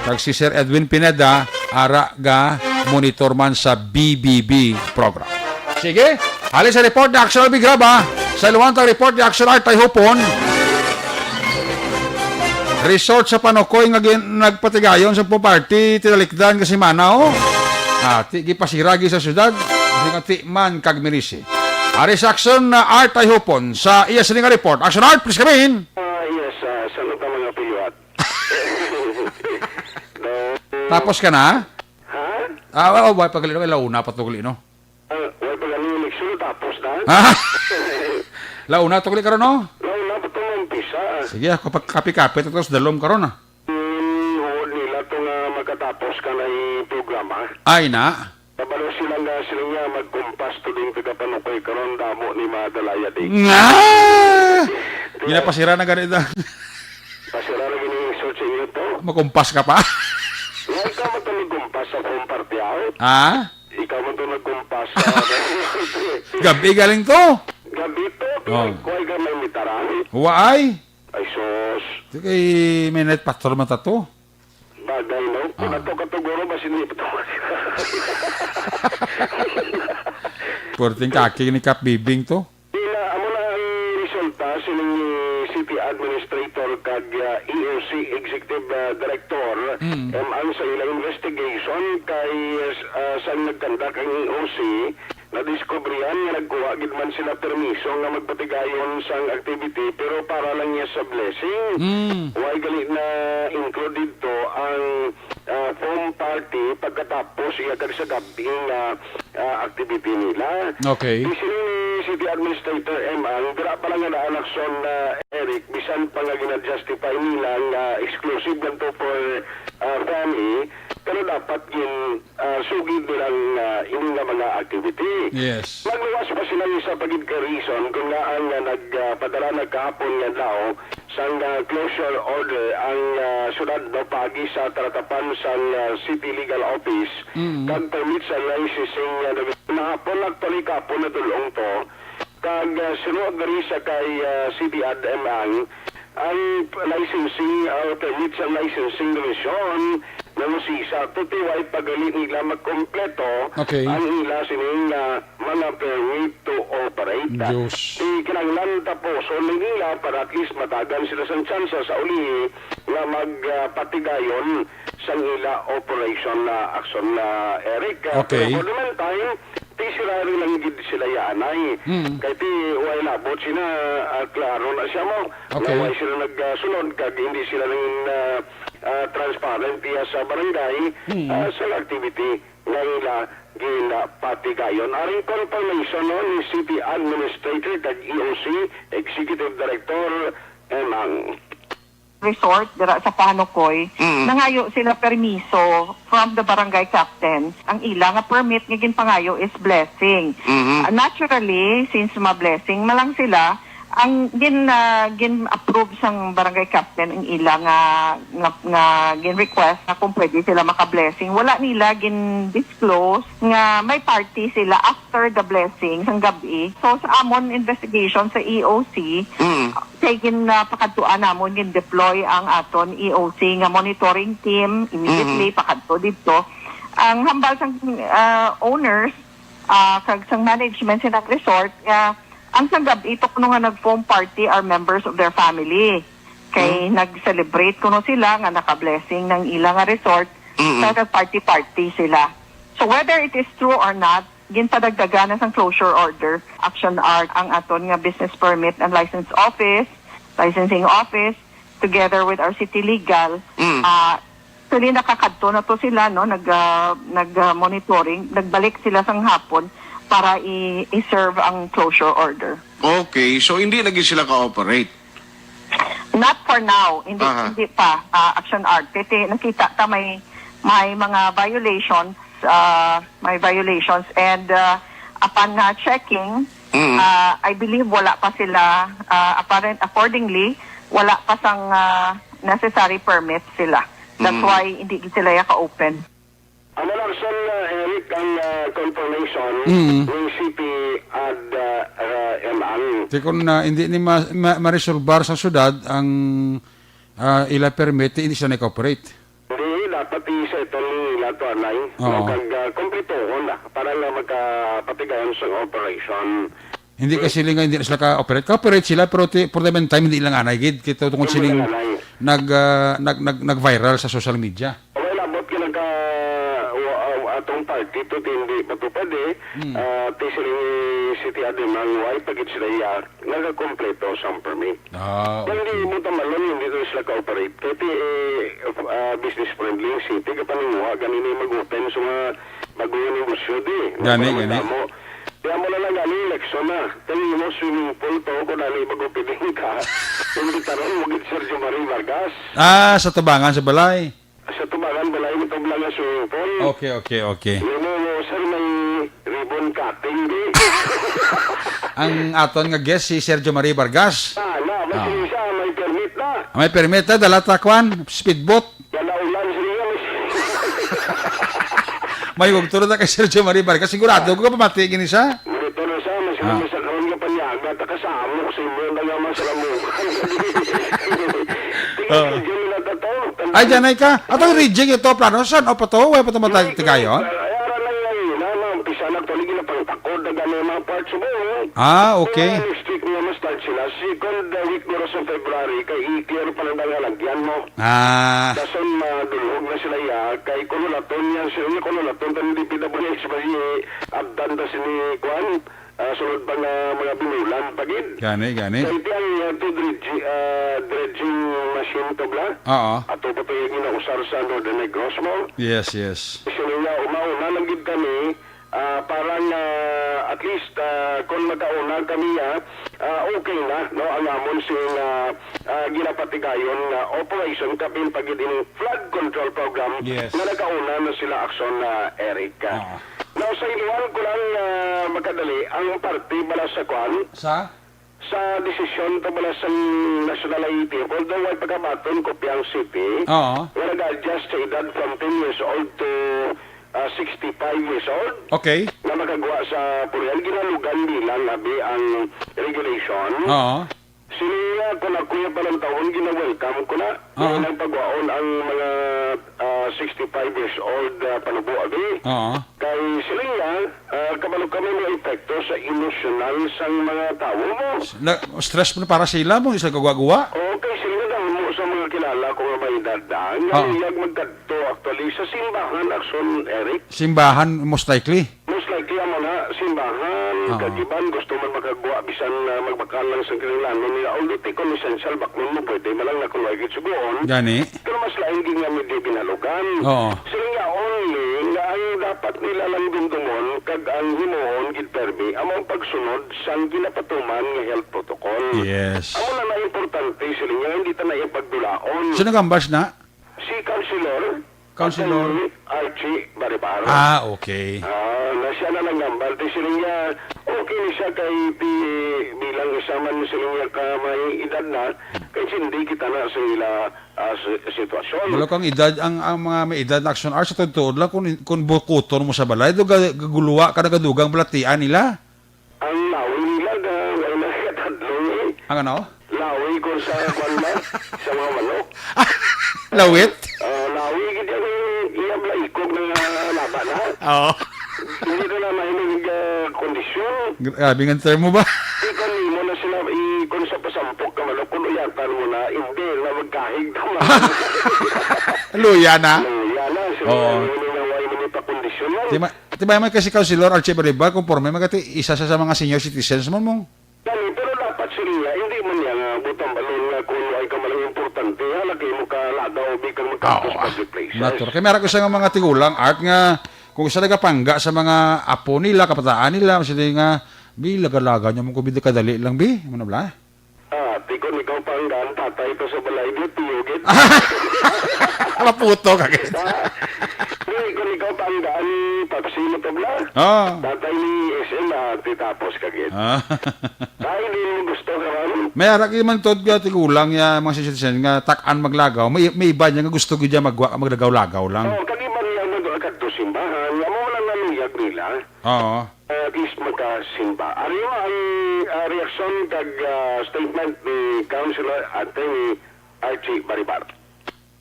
Kag si Sir Edwin Pineda, ara ga monitor man sa B B B program. Sige, halin sa report ni Axel Bigraba. Sa luwantang report ni Axel Artay Hupon, resort sa Panukoy nga gin-, nagpatigayon sa party tinalikdan nga semana, oh. Ah, ti gipasiragi sa syudad, di nga ti man kag mirisi. Ari sa Action na Art ay hupon sa iya sini nga report. Action Art, please come in. Ah, yes, ah, sa lugar mga piliwat. No. Tapos ka na? Ha? Ah, oh, wala pa gali, no? Launa pa to gali, no? Ah, wala pa gali, eleksyon, tapos na. Ah, launa to gali karon, no? Launa pa to, umpisa. Sige, ako pagkapi-kapi, tapos dalom karon, ah. Hmm, huwag nila to nga makatapos ka na yung programa. Ay, na. Kabalo sila nga, sila nga magkumpas to ding taga-Panukoy karon, damo ni mga dalaya di. Nga! Ginapasira na ganito. Pasira na gini yung search inyo to. Makumpas ka pa? Nga ikaw mo to nagkumpas sa phone party out. Ha? Ikaw mo to nagkumpas sa Gabi galing to. Gabi to, Oh. Kuhay ka may mitaran. Waay. Ay, sus. Di kay may night patrol man ta to. Bagay, no? Kung Ah. ato katuguro, basin di pa to. Perting kaki ni Kap Bibing to. Di na, amo na ang resulta sining City Administrator kag, ah, E O C Executive, ah, Director, Mm. M ang sa ilang investigation kay, ah, sang nagkandak ang E O C, nadiskubrihan nga nagkuha gid man sila permiso nga magpatigayon sang activity, pero para lang niya sa blessing. Mm. Why gali na include dito ang, ah, foam party pagkatapos iya kag sa gabi nga, ah, activity nila? Okay. Di sini ni City Administrator M ang dira pa lang nga naanak son na Eric, bisan pa nga gina-justify nila nga exclusive lang to for, ah, family, pero dapat gin ah, sugid nilang, ah, ini nga mga activity. Yes. Magluwas pa sila isa pa gid ka reason kung ngaa nga nag, ah, padala na kahapon nga daw sang, ah, closure order ang, ah, syudad daw paagi sa taratapan sang, ah, City Legal Office Mm. kag permit sa licensing, ah, division. Nahapon, actually, kahapon na tulong to. Kag, ah, suno diri sa kay, ah, City Ad M ang, ang licensing, ah, permit sa licensing division, nangusisa to ti way pa gali nila makompleto Okay. ang ila sining, ah, mga permit to operate. Diyos. Ti kinahanglan tapuson ni nila para at least matagan sila sang tsansa sa uli nga mag, ah, patigayon sang ila operation na aksyon na Eric. Ah, Okay. Pero for the meantime, ti sirari lang gid sila yaanay. Mm. Kay ti way labot sila, ah, klaro na siya mo. Okay. Nga way sila nagsunod kag hindi sila nangin, ah, ah, transparent diya sa barangay, Mm. ah, sa activity nga ila ginapatigayon. Aring confirmation, no, ni City Administrator kag E O C Executive Director, Emang. Resort dira sa Panukoy, Mm. nangayo sila permiso from the barangay captain. Ang ila nga permit nga ginpangayo is blessing. Mhm. Ah, naturally, since ma-blessing man lang sila, ang gin-, ah, gin-approve sang barangay captain ang ila nga, nga, nga gin-request nga kung pwede sila maka-blessing. Wala nila gin-disclose nga may party sila after the blessing sang gab-i. So, sa amon investigation sa E O C, Mm. kay gin, ah, pakadtuan namon, gin-deploy ang aton E O C nga monitoring team immediately Mhm. pakadto didto. Ang hambal sang, ah, owners, ah, kag sang management sa resort nga ang sang gab-i to kuno nga nag-foam party are members of their family. Kay nag-celebrate kuno sila nga naka-blessing ng ila nga resort, Mm-mm. So nag-party-party sila. So whether it is true or not, ginpadagdagan na sang closure order, action art ang aton nga business permit and license office, licensing office, together with our city legal. Mm. Ah, actually, nakakadto na to sila, no? Nag, ah, nag, ah, monitoring, nagbalik sila sang hapon para i-, i-serve ang closure order. Okay, so hindi lagi sila ka-operate? Not for now, hindi, Aha. hindi pa, ah, action art. Kasi nakita ta may, may mga violations, ah, may violations, and, ah, upon, ah, checking, Mm. ah, I believe wala pa sila, ah, apparent, accordingly, wala pa sang, ah, necessary permit sila. That's Mm. why hindi sila ka-open. Amo na, Sir, uh, Eric, ang, uh, confirmation Mm. ng C P ad, uh, uh, M R. Ti kun, uh, hindi ni ma-, ma-, maresolbar sa syudad ang, uh, ila permit, hindi sila nag-operate. Hindi, dapat i-settle nila to, anay. Oo. Kag, uh, kumplituhon na para nga magkapatigayon sa operation. Hindi kasi sila nga hindi na sila ka-operate. Ka-operate sila, pero ti-, for the meantime, hindi lang anay gid. Kita tungod Hindi siling lang anay. nag, ah, nag, nag, nag-viral sa social media. Okay, labot ka nagka, wa-, ah, atong party to, ti hindi matupad eh. Hmm. Ah, ti siling City Admin, why pagit sila iya, nagakompleto sang permit. Ah, Kung di okay. mo tamalon, hindi to sila ka-operate. Kaya ti, eh, ah, business friendly ang city, kapaninguha, ganun yung mag-open sa mga bagong negosyo, di. Gani, Para gani. madamo. Kaya mo na lang galing eleksyon na. Kaya mo swimming pool to, kung ano yung mag-opening ka. Imbitaron mo gid Sergio Marie Vargas. Ah, sa tubangan sa balay. Sa tubangan balay, mo tublang nga swimming pool. Okay, okay, okay. Hindi mo, mo, sir, may ribbon cutting, di. Ang aton nga guest, si Sergio Marie Vargas. Ah, na, may Ah. siya, may permit na. May permit na, dala ta, kwan, speedboat. Wala ulan siya. May ugtod na kay Sergio Marie Vargas. Sigurado ko pamati gini siya. Monitor na siya, mas Ah. mas karon nga panyaga, ta kasamok sa imo na nga mas lamukan. Tingnan Ah. sa June na ta to. Ay, diyan ay ka. At ang rigging ito, plano, saan? O pa to? Wala pa to matag-, tigayon? Ay, ara lang yan, na, na, umpisa na to, lagi na pang takod, na gano'n mga parts mo, eh. Ah, okay. Kaya next week niya, ma-start sila. Second, uh, week na sa February, kay i-clear pa lang ang halagyan mo. Ah. Dason madulhog na sila iya, kay kuno naton niya, sila niya kuno naton, tan D P W H ba si Abdan ta sini, kuan, ah, sulod pa nga mga binulan pa gid. Gani, gani. Kay ti ang, ah, to dredge-, ah, dredging machine to bla? Oo. Ato pa to yung ginausar sa Northern Negros mo. Yes, yes. Sila niya, umauna lang gid kami, Ah, para nga at least, ah, kung magkauna kami, ah, ah, okay na, no, ang amon sing, ah, ah, ginapatigayon nga operation kapin pagid ining flood control program Yes. nga nagkauna na sila aksyon na Eric. Ah. Now, sa iluhan ko lang, ah, makadali, ang parte bala sa kwan, Sa? Sa desisyon to bala sang National I A T F, although way pagkabaton kopya ang C P, Oo. nga nag-adjust sa edad from ten years old to, ah, sixty-five years old, Okay. nga makagwa sa purihan, ginalugan bilang abi ang regulation. Oo. Sini nga, kung ako yung panantawon, gina-welcome ko na. Oo. Nga nagpagwaon ang mga, ah, sixty-five years old, ah, panubo, abi. Oo. Kay sila nga, ah, kabalo kami nga epekto sa emosyonal sang mga tawo mo. Na, stress mo na para sila mo, isa gagwa-gwa. Oo, kay sila nga damo sa mga kilala ko nga may edad na. Nga Oo. luyag magkadto, actually, sa simbahan, action, Eric. Simbahan, most likely. Most likely, amo na, simbahan, Oo. kag iban, gusto man makagwa, bisan, ah, magbakal lang sa kinahanglanon nila. Although, ti kon essential, baklon mo, pwede man lang na kung way gid sugoon. Gani. Pero mas lain gid nga medyo binalugan. Oo. Sila nga only nga ang dapat nila lang dumdumon kag ang himuon gid permi amo ang pagsunod sang ginapatuman nga health protocol. Yes. Amo na na importante sila nga hindi ta na ipagdulaon. Sino gambas na? Si Councilor Councilor? Attorney Archie Baribar. Ah, okay. Ah, na siya na lang gambal. Ti sila nga, okay ni siya kay ti bilang isa man sila nga ka may edad na, kay hindi kita na sa ila ah, si-, sitwasyon. Wala kang edad, ang, ang mga may edad na action hours, sa tuod-tuod lang, kung, kung bukuton mo sa balay, do ga-, gaguluwa ka, nagadugang balatian nila. Ang lawi nila, ga-, wala na katadlong eh. Ang ano? Lawi ko sa, kwan ba? Sa mga manok. Lawit? Ah, lawi, gid yan, eh, iya bala ikog na laba na. Oo. Hindi ka na mahilig, ah, kondisyon. Grabe nga termo ba? Di ka nimo na Na, i-, kung sa pasampok ka man, o kung uyatan mo na, hindi na magkahig ka man. Luya na. Luya na. So, Oo. Ano na, why mo ni pakondisyon yan? Di ma-, di ba man kasi Councilor Archie Balibar, conforme man kati, isa sa, sa mga senior citizens mo mo? Gani, pero dapat sila, hindi man niya nga butang balon nga kung why ka man ang importante, ha, lagi mo ka lagaw, di kang magkapos Oo, ah. Public places. Natural. Kaya meron ko sa mga tigulang, Art, nga kung sa nagapangga sa mga apo nila, kabataan nila, sila nga, bi, laga-laga niyo mo kung kadali lang, bi. Ano bala? Ah, di ko ikaw panggaan, tatay ko sa balay, di, tiyo, gid. Maputo ka, gid. Ah, di ko ikaw panggaan, papsi mo to, bla. Ah. Tatay ni S M, ah, di tapos ka, gid. Ah. Dahil di mo gusto ka, ano? May arak man tod ka tigulang ya, mga citizen nga tak-an maglagaw. May, may iba niya nga gusto gid niya magwa, maglagaw-lagaw lang. Oh, kag iba niya mag-, kadto simbahan, nga mo lang naluyag nila. Oo. Ah, at least magkasimba. Ano ang, ah, reaksyon kag, ah, statement ni Councilor Attorney Archie Baribar?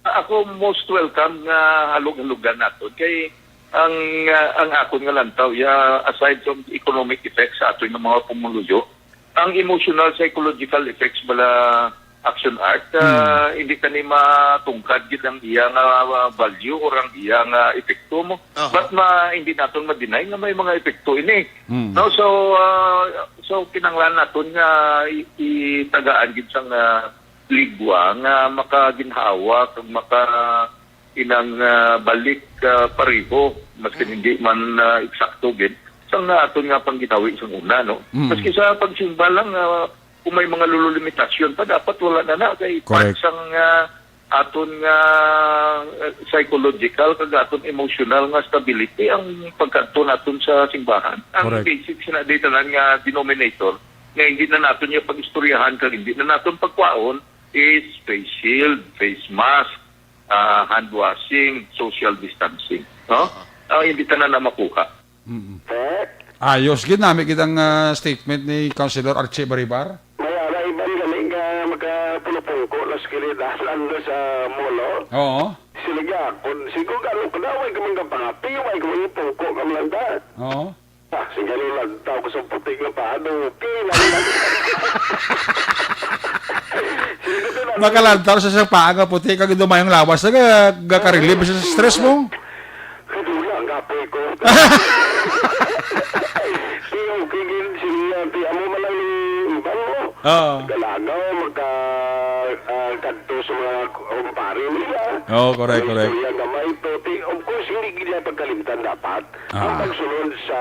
Ako most welcome nga halog-halogan naton kay ang, ah, ang akon nga lantaw ya, aside from economic effects sa aton nga mga pumuluyo, ang emotional psychological effects bala, Action Art, ah, Hmm. hindi ka ni matungkad gid ang iya nga, ah, value or ang iya nga epekto mo. Aha. But ma-, hindi naton ma-deny nga may mga epekto ini. Hmm. No, so, ah, so kinahanglan naton nga i-, itagaan gid sang, ah, ligwa nga makaginhawa kag maka inang, ah, balik, ah, pareho, maski Hmm. hindi man, ah, eksakto gid, sang, ah, aton nga pangginawi sang una, no? Hmm. Maski sa pagsimba lang, ah, kung may mga lululimitasyon pa, dapat wala na na. Kay Correct. Part sang, ah, aton nga, ah, psychological kag aton emotional nga stability ang pagkadto naton sa simbahan. Ang Correct. Basic sina di tanan nga denominator nga hindi na naton niya pag-istoryahan kag hindi na naton pagkwaon is face shield, face mask, ah, hand washing, social distancing, no? Aha. Ah, hindi tanan na makuha. Mm-mm. Eh? Ayos gid nami gid ang, ah, statement ni Councilor Archie Baribar. May ara iban gani nga magkapulupungko na sa kilid, ah, ando sa mall, oh. Oo. Sila gyapon, sigo gano ka daw, way ka man kapangapi, way ka man pungko ka man lang da. Oo. Ah, sige, lantaw ko sa puti nga paa, okay lang yan. Sige, sige, sige. Makalantaw sa, sa paa nga puti, kag dumayong lawas, naga-, gakarilib sa stress mo. Kadula ang kapoy ko. Sige, okay, gid, sige, amo man lang ni iban mo. Oo. Galagaw, magka-, ah, kadto sa mga kumpare nila. Oo, correct, correct. Istorya gamay, pero ti-, of course, hindi gid nila pagkalimtan dapat ang Ah. pagsunod sa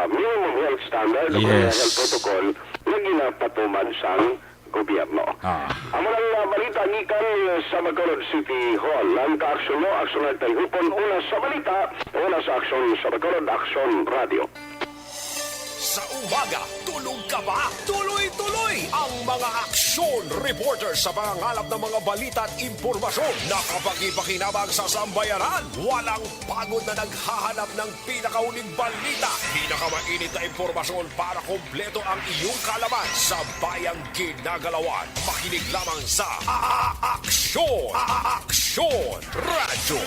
minimum health standard o kaya Yes. health protocol nga ginapatuman sang gobyerno. Ah. Amo lang nga balita gikan sa Bacolod City Hall. Ang kaaksyon mo, Aksyon Art Tayhupon, una sa balita, una sa aksyon sa Bacolod, Aksyon Radio. Sa umaga, tulog ka ba? Tuloy-tuloy ang mga aksyon reporter sa pangangalap ng mga balita at impormasyon. Nakapagpakinabang sa sambayanan. Walang pagod na naghahanap ng pinakahuling balita. Pinakamainit na impormasyon para kompleto ang iyong kaalaman sa bayang ginagalawan. Makinig lamang sa A-, A-, Aksyon. A-, A-, Aksyon Radyo.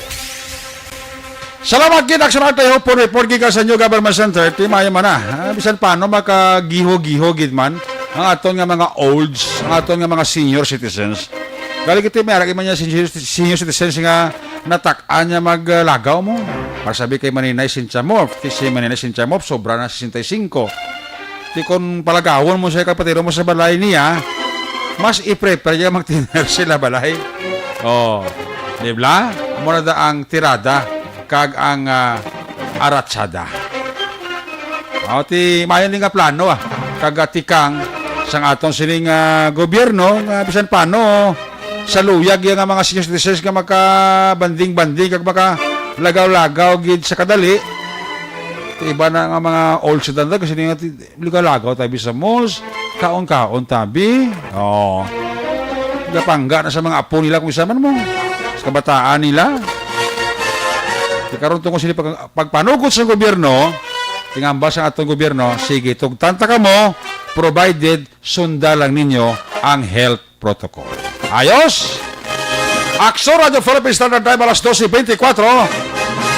Salamat gid, Aksyon Art Tayhupon, report gikan sa inyo, Government Center. Ti maayo man na. Ah, bisan paano, makagiho-giho gid man ang aton nga mga olds, ang aton nga mga senior citizens. Gali kita, may ara gid man niya senior, senior citizens nga natak-an niya maglagaw mo. Para sabi kay Maninay Cynthia Morf, ti si Maninay Cynthia Morf, sobra na sesenta y cinco. Ti kon palagawon mo siya, kapatiro mo sa balay niya, mas i-prefer niya magtiner sila balay. Oh, di ba? Amo na da ang tirada kag ang, ah, aratsada. Oh, ti maayo ni nga plano, ah, kag, ah, tikang sang aton sining, ah, gobyerno nga bisan paano sa luyag iya nga mga senior citizens nga makabanding-banding kag makalagaw-lagaw gid sa kadali. Ti iba na nga mga old citizens kasi nga ti-, Ligaw-lagaw tayo sa malls, kaon-kaon tabi. Oh. Gapangga na sa mga apo nila kung isa man mo. Sa kabataan nila. Di karon tungod sila pag, pagpanugot sa gobyerno, tingambal sa atong gobyerno, sige, tugtan ta kamo, provided sunda lang ninyo ang health protocol. Ayos? Aksyon Radyo Philippine Standard Time, alas doce veinticuatro.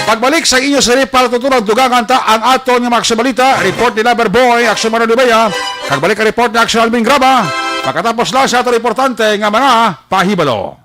Pagbalik sa inyo sa Ripal Tutunan, dugangan ta ang aton nga mga aksyon balita. Report ni Lover Boy, Aksyon Manuel Ubaya. Pagbalik ang report ni Aksyon Alvin Graba. Pagkatapos lang sa aton importante nga mga pahibalo.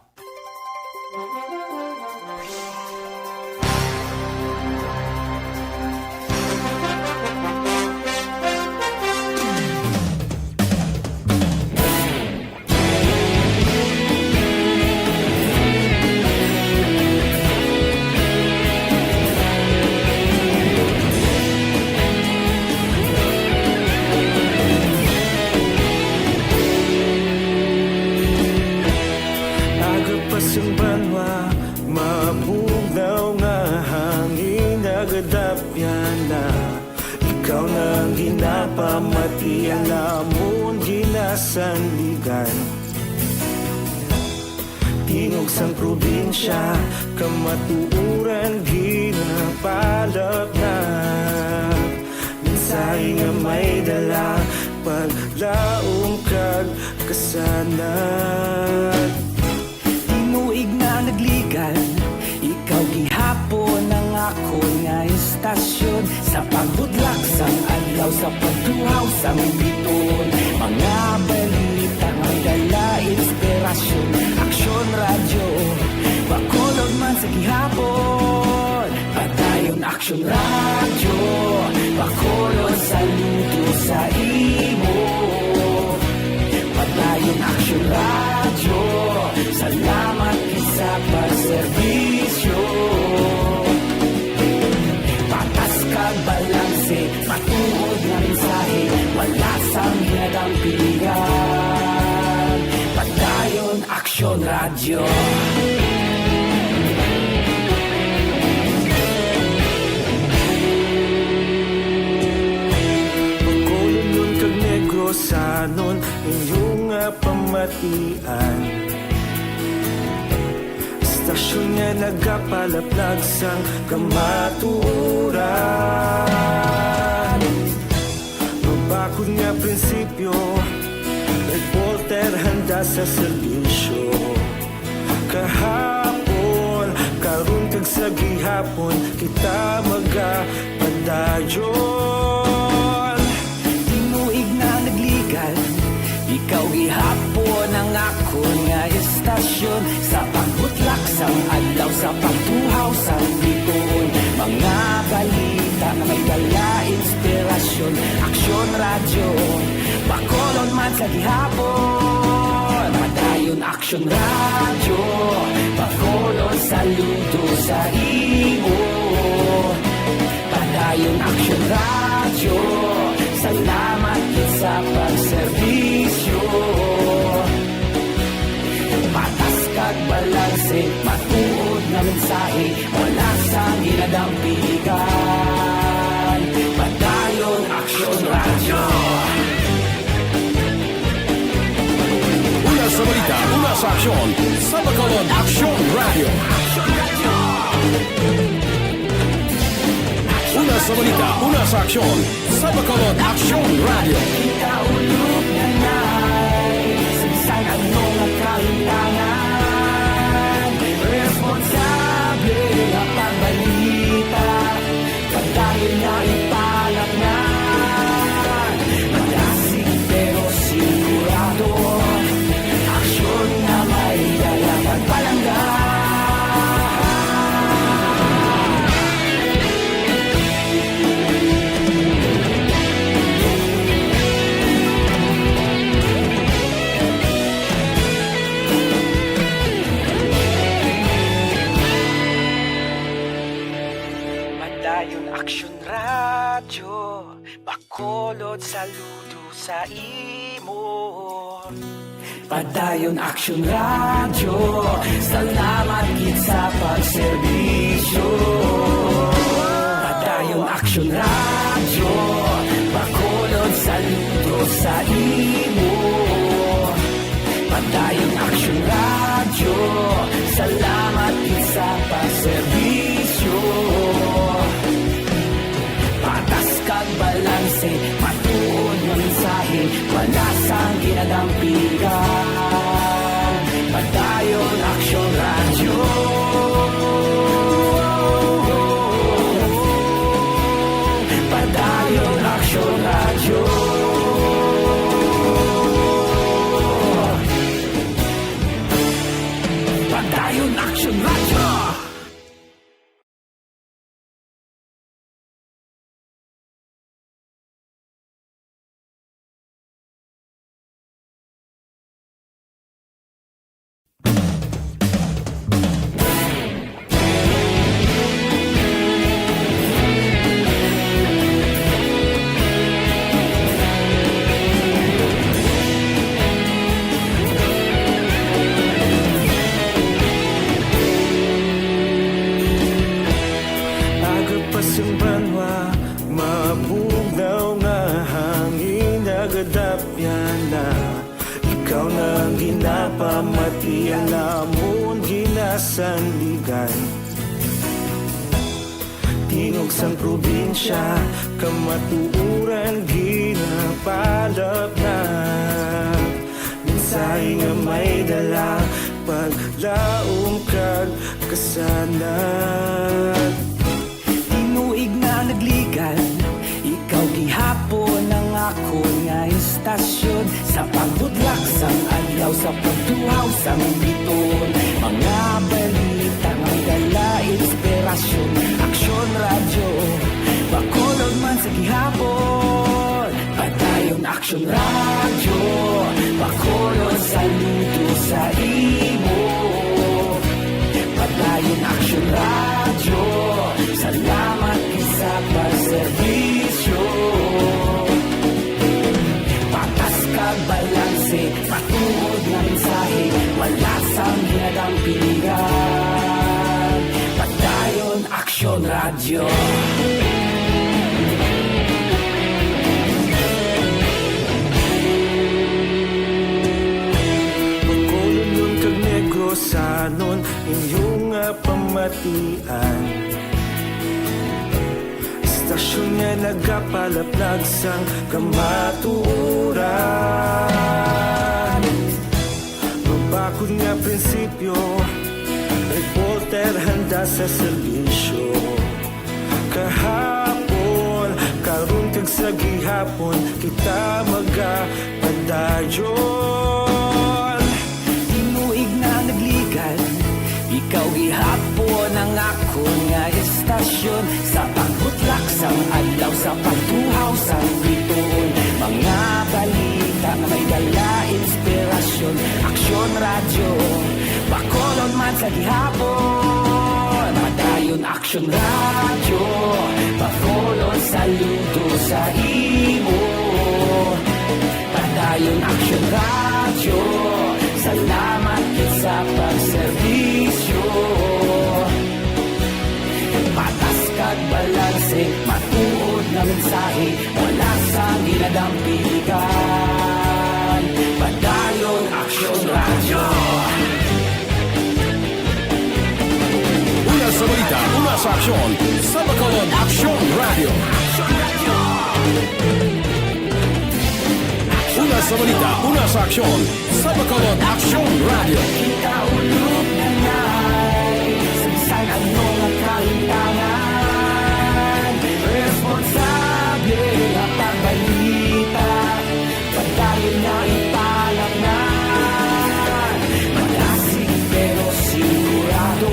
Aga pa sang banwa, mabugnaw nga hangin, nagadapyan na. Ikaw na ang ginapamati, ang amon ginasandigan. Tingog sang probinsya, kamatuoran ginapalatnag. Mensahe nga may dala, paglaom kag kasanag. Tinuig na nagligan, ikaw gihapon ang akon nga istasyon. Sa pagbudlak sang adlaw, sa pagtuhaw sang bituon, mga balita may dala inspirasyon. Aksyon Radyo, Bacolod man sa gihapon. Padayon Aksyon Radyo, Bacolod, saludo sa imo. Padayon Aksyon Radyo, salamat gid sa pagserbisyo. Patas kag balanse, matuod nga mensahe, wala sang ginadampigan. Padayon Aksyon Radyo. Bacolodnon kag Negrosanon, inyo nga pamatian. Istasyon nga nagapalaplag sang kamatuoran. Mabakod nga prinsipyo, reporter handa sa serbisyo. Kahapon, karon kag sa gihapon, kita magapadayon. Tinuig na nagligan, ikaw gihapon ang akon nga istasyon. Sa pagbutlak sang adlaw, sa pagtuhaw sang bituon, mga balita nga may dala inspirasyon. Aksyon Radyo, Bacolod man sa gihapon. Padayon Aksyon Radyo, Bacolod, saludo sa imo. Padayon Aksyon Radyo, salamat gid sa pagserbisyo. Patas kag balanse, matuod nga mensahe, wala sang ginadampigan. Padayon Aksyon Radyo. Una sa balita, una sa aksyon, sa Bacolod Aksyon Radyo. Una sa balita, una sa aksyon, sa Bacolod Aksyon Radyo. Kita ulog na nai, sa bisan ano nga kahitangan, responsable nga pagbalita. Padayon na ipalatngan, madasig pero sigurado, aksyon nga may dala pagpalangga. Padayon Aksyon Radyo, Bacolod, saludo sa imo. Padayon Aksyon Radyo, salamat gid sa pagserbisyo. Padayon Aksyon Radyo, Bacolod, saludo sa imo. Padayon Aksyon Radyo, salamat gid sa pagserbisyo. Patas kag balanse, matuod nga mensahe, wala sang ginadampigan. Padayon Aksyon Radyo. sandigan. Tingog sang probinsya, kamatuoran ginapalaplag. Mensahe nga may dala, paglaom kag kasanag. Tinuig nga nagligan, ikaw gihapon ang akon nga istasyon. Sa pagbudlak sang adlaw, sa pagtuhaw sang biton, mga balita may dala inspirasyon. Aksyon Radyo, Bacolod man sa gihapon. Padayon Aksyon Radyo, Bacolod, saludo sa imo. Padayon Aksyon Radyo, salamat gid sa pagserbisyo. Patas kag balanse, matuod nga mensahe, wala sang ginadampigan. Padayon Aksyon Radyo. Bacolodnon kag Negrosanon, inyo nga pamatian. Istasyon nga nagapalaplag sang kamatuoran. Mabakod nga prinsipyo, reporter handa sa serbisyo. Kahapon, karon kag sa gihapon, kita magapadayon. Tinuig nga nagligan, ikaw gihapon ang akon nga istasyon. Sa pagbutlak sang adlaw, sa pagtuhaw sang bituon, mga balita nga may dala inspirasyon. Aksyon Radyo, Bacolod man sa gihapon. Padayon Aksyon Radyo, Bacolod, saludo sa imo. Padayon Aksyon Radyo, salamat gid sa pagserbisyo. Patas kag balanse, matuod nga mensahe, wala sang ginadampigan. Padayon Aksyon Radyo. Una sa balita, una sa aksyon, sa Bacolod Aksyon Radyo. Una sa balita, una sa aksyon, sa Bacolod Aksyon Radyo. Kita ulog na ngay, sa bisan ano nga kahitangan, responsable nga pagbalita, padayon nga ipalapnan. Malasig pero sigurado,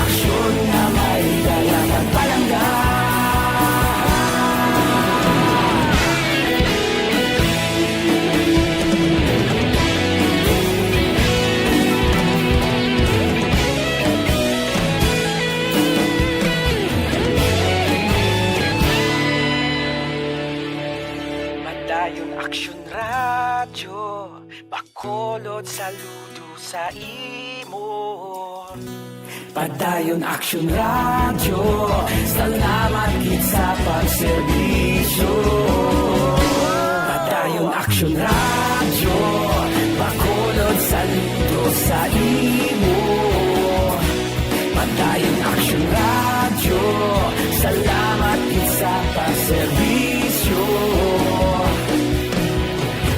aksyon nga may dala kag palangga. Padayon Aksyon Radyo, Bacolod, saludo sa imo. Padayon Aksyon Radyo, salamat gid sa pagserbisyo. Padayon Aksyon Radyo, Bacolod, saludo sa imo. Padayon Aksyon Radyo, salamat gid sa pagserbisyo.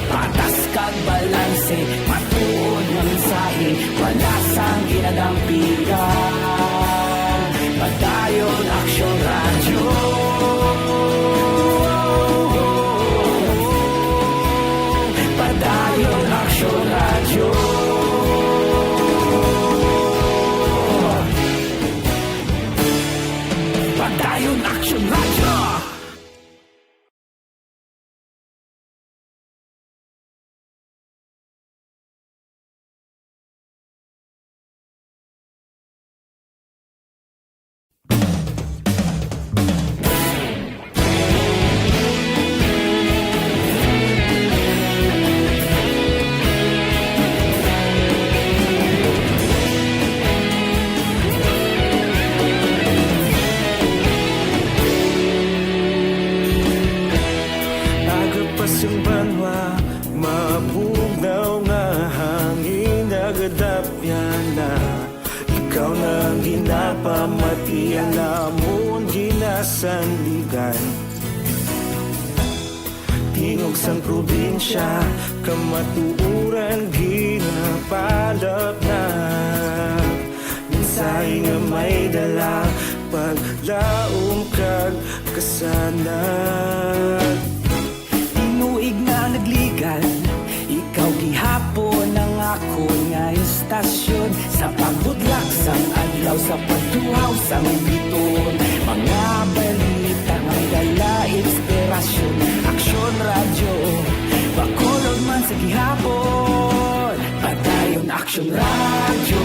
Patas kag balanse, matuod nga mensahe, wala sang ginadampigan. Padayon Aksyon Radyo. Matiya namon ginasandigan. Tingog sang probinsya, kamatuoran ginapalapnag. Mensahe nga may dala, paglaom kag kasanag. Tinuig nga nagligan, ikaw gihapon ang akon nga istasyon. Sa pagbudlak sang adlaw, sa pagtuhaw sang biton, mga balita may dala inspirasyon. Aksyon Radyo, Bacolod man sa gihapon. Padayon Aksyon Radyo,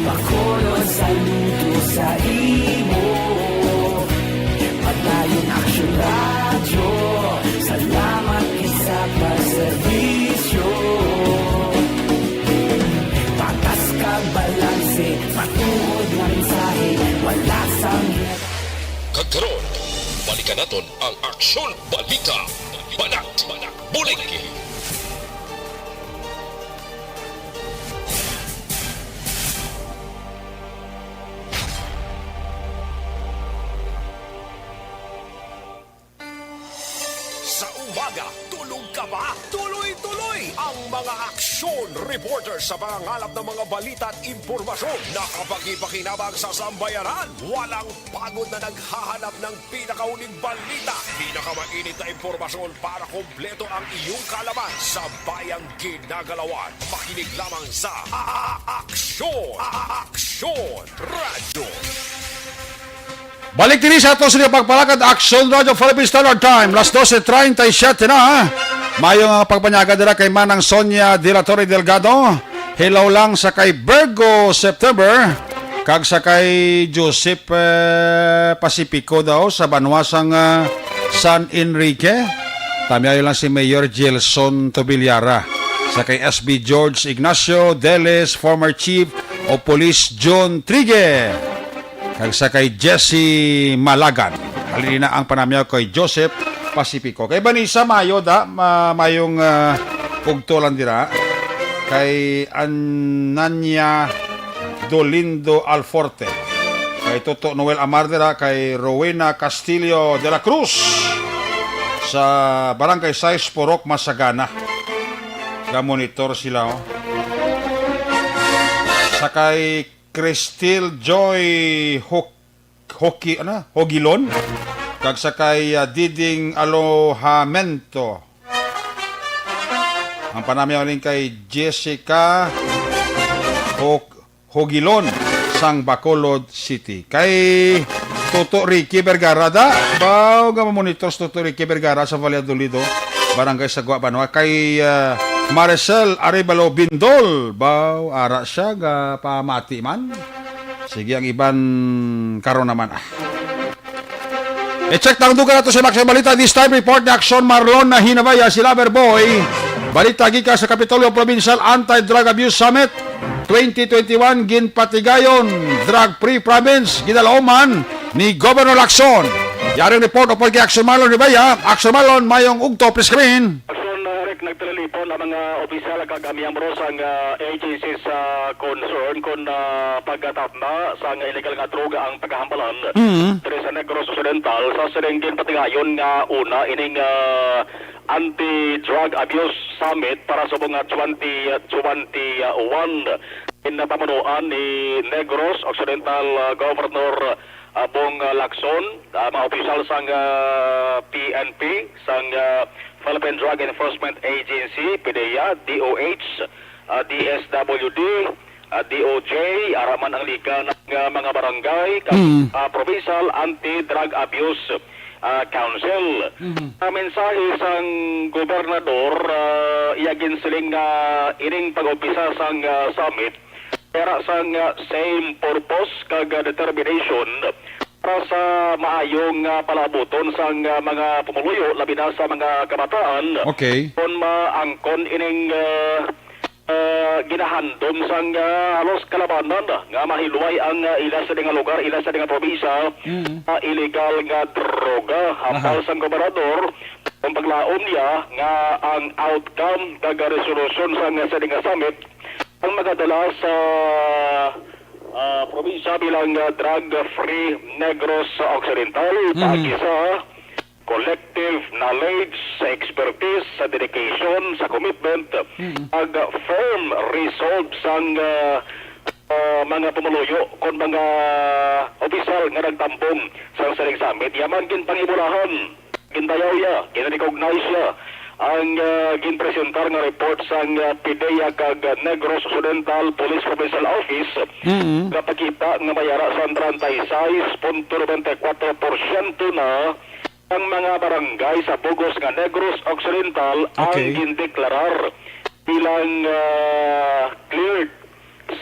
Bacolod, saludo sa imo. Padayon Aksyon Radyo, salamat gid sa pagserbisyo. Patas kag balanse, matuod nga mensahe, wala sang Kag karon, balikan naton ang Aksyon Balita. Banat, bulig. Sa umaga, tulog ka ba? Tuloy-tuloy ang mga aksyon reporter sa pangangalap ng mga balita at impormasyon na kapakipakinabang sa sambayanan. Walang pagod na naghahanap ng pinakauling balita, pinakamainit na impormasyon para kompleto ang iyong kaalaman sa bayang ginagalawan. Makinig lamang sa A-, A-, Aksyon, A-, A-, Aksyon Radyo. Balik diri sa ato sa pagpalakad, Aksyon Radyo Philippine Standard Time, las doce treinta y siete na. Mayo nga pagpanyaga dira kay Manang Sonia de la Torre Delgado. Hilaw lang sa kay Virgo September, kag sa kay Joseph, eh, Pacifico daw sa banwa sang, ah, San Enrique. Tamyayo lang si Mayor Gelson Tobiliara. Sa kay S B George Ignacio Deles, former Chief of Police John Trigue. Kag sa kay Jesse Malagan. Halin na ang panamyaw kay Joseph Pacifico. Kay Vanessa Mayo da, ma-, mayong, ah, ugto lang dira. Kay Ananya Dolindo Alforte. Kay Toto Noel Amar dira, kay Rowena Castillo de la Cruz sa Barangay Sais, Purok Masagana. Ga-monitor sila, oh. Sa kay Cristil Joy Hok-, Hoki-, ano? Hogilon. Kag sa kay, ah, Diding Alojamento. Ang panamyaw ning kay Jessica Hok-, Hogilon sang Bacolod City. Kay Toto Ricky Vergara da. Baw nga mamonitor si Toto Ricky Vergara sa Valladolid, oh. Barangay Sagwa, Banwa. Kay, ah, Maricel Arevalo Bindol. Baw, ara siya, ga pamati man. Sige, ang iban karon naman, ah. I-check ang dugang nato sa mga balita. This time report ni Action Marlon na Hinabaya, si Lover Boy. Balita gikan sa Kapitolyo Provincial Anti-Drug Abuse Summit twenty twenty-one, ginpatigayon, drug-free province, gidalauman ni Governor Lacson. Yaring report upod kay Action Marlon Hinabaya. Action Marlon, mayong ugto, please come in. Action, uh, Rick, nagtalilipon ang mga opisyal kag miyembro sang, uh, agencies sa concern kon, uh, pagkatapna sang illegal nga droga ang pagkahambalan Mm. diri sa Negros Occidental sa sining ginpatigayon nga una ining, uh, Anti-Drug Abuse Summit para subong nga twenty twenty-one. Ginapamunuan ni Negros Occidental, uh, Governor, uh, Bong, uh, Lacson, uh, mga opisyal sang, uh, P N P, sang, uh, Philippine Drug Enforcement Agency, PDEA, D O H, uh, D S W D, uh, D O J, ara man ang Liga ng, uh, mga Barangay, kag, Mm. uh, Provincial Anti-Drug Abuse, uh, Council. Mm. Sa mensahe sang gobernador, uh, iya ginsiling nga ining pag-umpisa sang, uh, summit para sang, uh, same purpose kag, uh, determination para sa maayong, uh, palaabuton sang, uh, mga pumuluyo, labi na sa mga kabataan. Okay. Kon maangkon ining, uh, uh, ginahandom sang, uh, halos kalabanan nga mahilway ang, uh, ila sa nga lugar, ila sa nga probinsya, Mm. uh, illegal nga droga. Hambal Aha. sang gobernador, ang paglaom niya nga ang outcome kag resolution sang, uh, sa nga summit ang magadala sa Ah, probinsya bilang, ah, drug-free Negros Occidental, Mhm. paagi sa collective knowledge, sa expertise, sa dedication, sa commitment, Mhm. ag firm resolve sang, ah, ah, mga pumuluyo kon mga opisyal nga nagtambong sa sining summit. Yaman ginpangibulahan, gindayawya, ginrecognize siya ang, ah, ginpresentar nga report sang, ah, PDEA kag, ah, Negros Occidental Police Provincial Office Mm-mm. nga pakita nga may ara sang treinta y seis punto noventa y cuatro porsyento na ang mga barangay sa bug-os nga Negros Occidental ang Okay. gindeklarar bilang, ah, cleared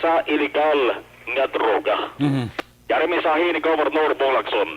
sa iligal nga droga. Mhm. Yari mensahe ni Governor Bong Lacson.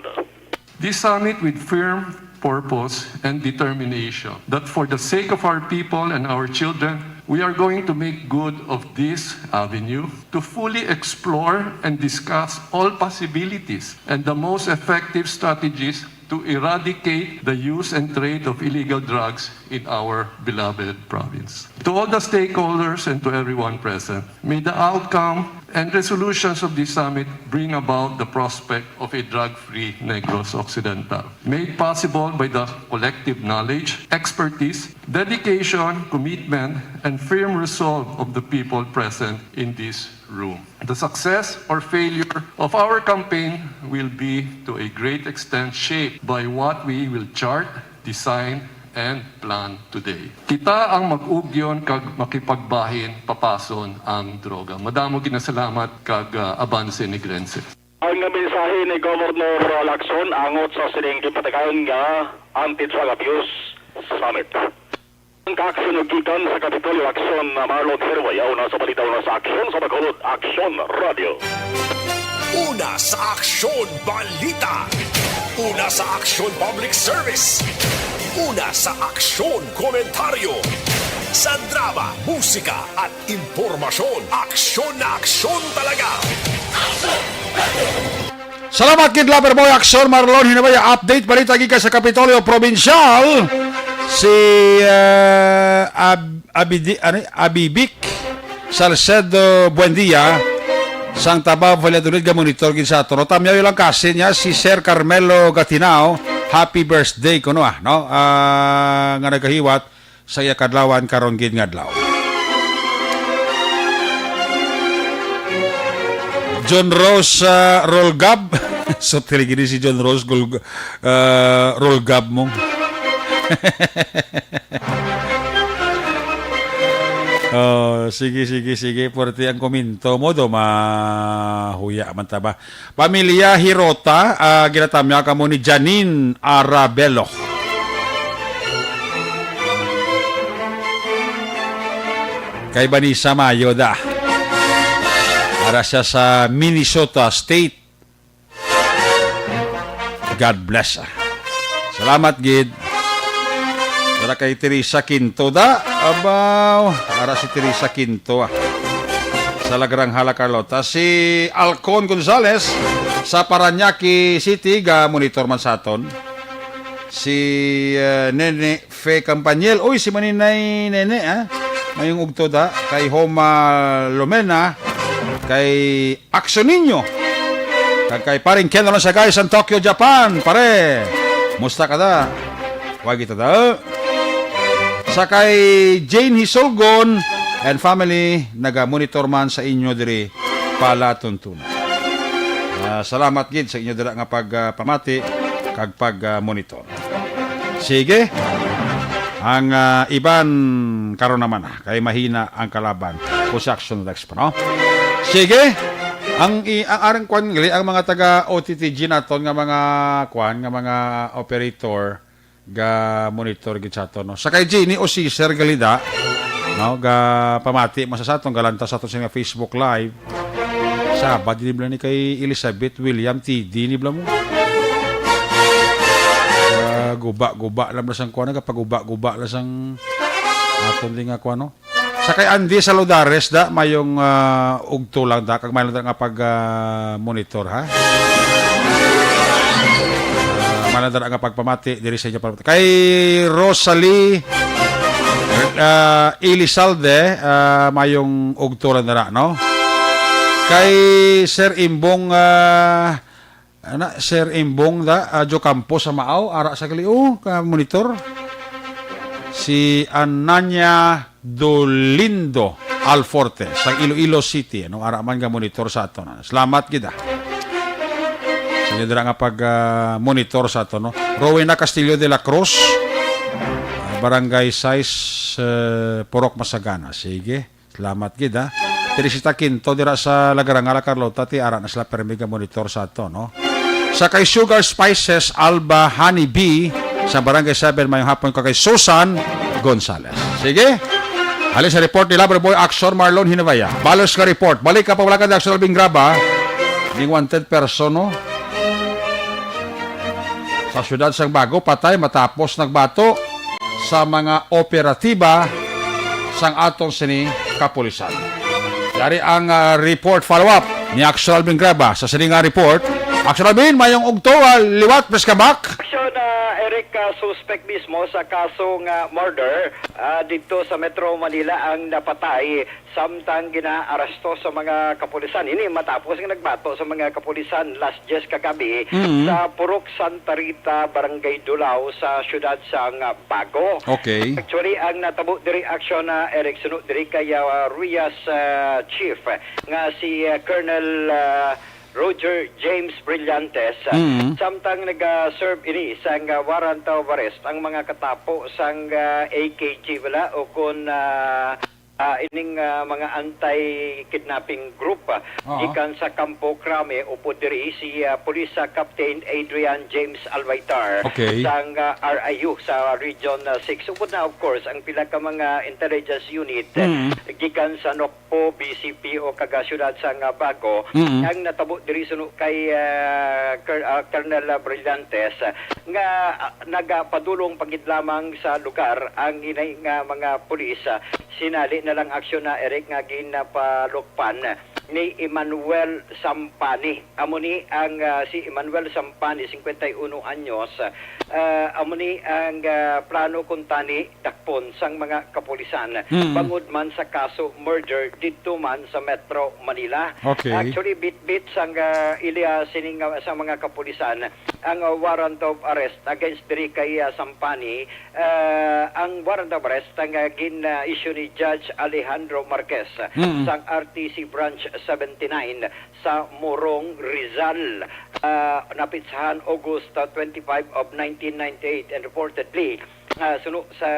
This summit with firm purpose and determination that for the sake of our people and our children, we are going to make good of this avenue to fully explore and discuss all possibilities and the most effective strategies to eradicate the use and trade of illegal drugs in our beloved province. To all the stakeholders and to everyone present, may the outcome and resolutions of this summit bring about the prospect of a drug-free Negros Occidental, made possible by the collective knowledge, expertise, dedication, commitment, and firm resolve of the people present in this room. The success or failure of our campaign will be to a great extent shaped by what we will chart, design, and plan today. Kita ang mag-ugyon kag makipagbahin papason ang droga. Madamo ginasalamat kag, ah, abanse ni Glenn. Ang mensahe ni Governor Lacson angot sa sining ginpatagaan nga Anti-Drug Abuse Summit. Ang kaaksyon gikan sa Kapitolyo Aksyon na Marlon Herway, una sa balita, una sa aksyon sa Bacolod, Aksyon Radio. Una sa aksyon, balita. Una sa aksyon, public service. Una sa aksyon, komentaryo. Sa drama, musika, at impormasyon, aksyon na aksyon talaga. Salamat gid, Lover Boy Action Marlon. Hinabaya update balita gikan sa Kapitolyo Provincial. Si, eh, Ab-, Abidi-, ano, Abibik Salcedo Buendia sang Tabao, Valladolid, ga monitor gid sa aton. No, tamyaw lang kasi niya si Sir Carmelo Gatinao. Happy birthday kuno, ah, no? Ah, nga nagahiwat sa iya kadlawan karon gid nga adlaw. John Rose, ah, Rolgab. So, tili gini si John Rose Gul-, ah, Rolgab mo. Oh, sige, sige, sige. Puwerte ang komento mo, do mahuya man ta ba? Pamilya Hirota, ah, ginatamya kamo ni Janine Arabelo. Kay Vanessa Mayo da. Ara siya sa Minnesota State. God bless. Salamat gid. Para kay Teresa Quinto da. Abaw, ara si Teresa Quinto, ah. Sa Lagrang Hala, Carlota. Si Alcon Gonzales sa Parañaque City, ga monitor man sa aton. Si, eh, Nene Fe Campaniel. Uy, si Maninay Nene, ah. Mayong ugto da. Kay Homa Lomena. Kay Action Ninyo. Kag kay Paring Ken Alonsagay sa Tokyo, Japan. Pare, musta ka da? Wa kita da. Sa kay Jane Hisolgon and family, naga-monitor man sa inyo diri palatuntunan. Ah, salamat gid sa inyo dira nga pag, ah, pamati kag pag, ah, monitor. Sige. Ang, ah, iban karon naman, ah, kay mahina ang kalaban. Construction next pa, no? Sige. Ang i-, ang arang kwan gali, ang mga taga O T T G naton nga mga kwan, nga mga operator, ga monitor gid sa aton, no? Sa kay Jenny o si Sir Galida, no? Ga pamati mo sa, sa aton, galanta sa aton sa nga Facebook Live. Sabad ni bala ni kay Elizabeth William T D ni bala mo. Ah, guba-guba lang bala sang kuan, nagapaguba-guba lang sang aton di nga kuan, no? Sa kay Andy Saludares da, mayong, ah, ugto lang da, kag may lang da nga pag, ah, monitor, ha? Ah, may lang da nga pagpamati diri sa inyo. Kay Rosalie, ah, Elizalde, ah, mayong ugto lang da, no? Kay Sir Imbong, ah, ana, Sir Imbong da, ah, Jocampo sa Maaw, ara sa gali, oh, ka monitor. Si Ananya Dolindo Alforte sa Iloilo City, ano, ara man nga monitor sa aton. Salamat gid, ah. Sa inyo dira nga pag, ah, monitor sa aton, no? Rowena Castillo de la Cruz, ah, Barangay Sais, eh, Purok Masagana. Sige. Salamat gid, ha. Teresita Quinto dira sa Lagarangala, Carlota, ti ara na sila permi nga monitor sa ato, no? Sa kay Sugar Spices, Alba Honey Bee, sa Barangay Seven, mayong hapon ka kay Susan Gonzales. Sige. Hali sa report ni Lover Boy Action Marlon Hinabaya. Balos ka report. Balik ka pa wala ka Action Alvin Graba. Ning wanted person, no? Sa siyudad sang Bago, patay matapos nagbato sa mga operatiba sang aton sini kapulisan. Yari ang, ah, report follow-up ni Axel Alvin Graba. Sa sini nga report, Axel Alvin, mayong ugto, ah, liwat, please come back. Action, ah, Eric, ah, suspect mismo sa kaso nga murder, ah, dito sa Metro Manila ang napatay samtang ginaaresto sa mga kapulisan. Ini matapos nga nagbato sa mga kapulisan last Diyes kagabi Mm. sa Purok Santa Rita, Barangay Dulao sa siyudad sang Bago. Okay. Actually, ang natabo diri aksyon na Eric suno diri kay, ah, Ruyas, ah, Chief nga si, ah, Colonel, ah, Roger James Brillantes, ah, Mm. samtang nag-serve ini sang, ah, warrant of arrest ang mga katapo sang, ah, A K G bala o kon, ah, ah, ining, ah, mga anti-kidnapping group, ah, Oo. gikan sa Campo Crame, upod diri si, ah, Police, ah, Captain Adrian James Albaitar Okay. sang, ah, R I U sa Region, ah, six. Upod na, of course, ang pila ka mga intelligence unit, Mm. gikan sa Nocpo, B C P o kag, ah, siyudad sang, ah, Bago, Mm. ang natabo diri suno kay, ah, Ker-, ah, Colonel Brillantes, ah, nga, ah, nagapadulong pa gid lamang sa lugar ang inay nga mga pulis, ah, Sinali na lang aksyon na, Eric, nga ginapalukpan ni Emmanuel Sampani. Amo ni ang, ah, si Emmanuel Sampani, singkwenta y uno anyos. Ah, amo ni ang, ah, plano kuntani dakpon sang mga kapulisan Mm. bangod man sa kaso murder didto man sa Metro Manila. Okay. Actually, bitbit sang, ah, ilya sining, ah, sa mga kapulisan ang, ah, warrant of arrest against diri kay, ah, Sampani. Ah, ang warrant of arrest nga gin-issue ni Judge Alejandro Marquez Mm. sang R T C Branch seventy-nine sa Morong, Rizal. Ah, napitsahan August, ah, twenty-five of nineteen ninety-eight and reportedly, ah, suno sa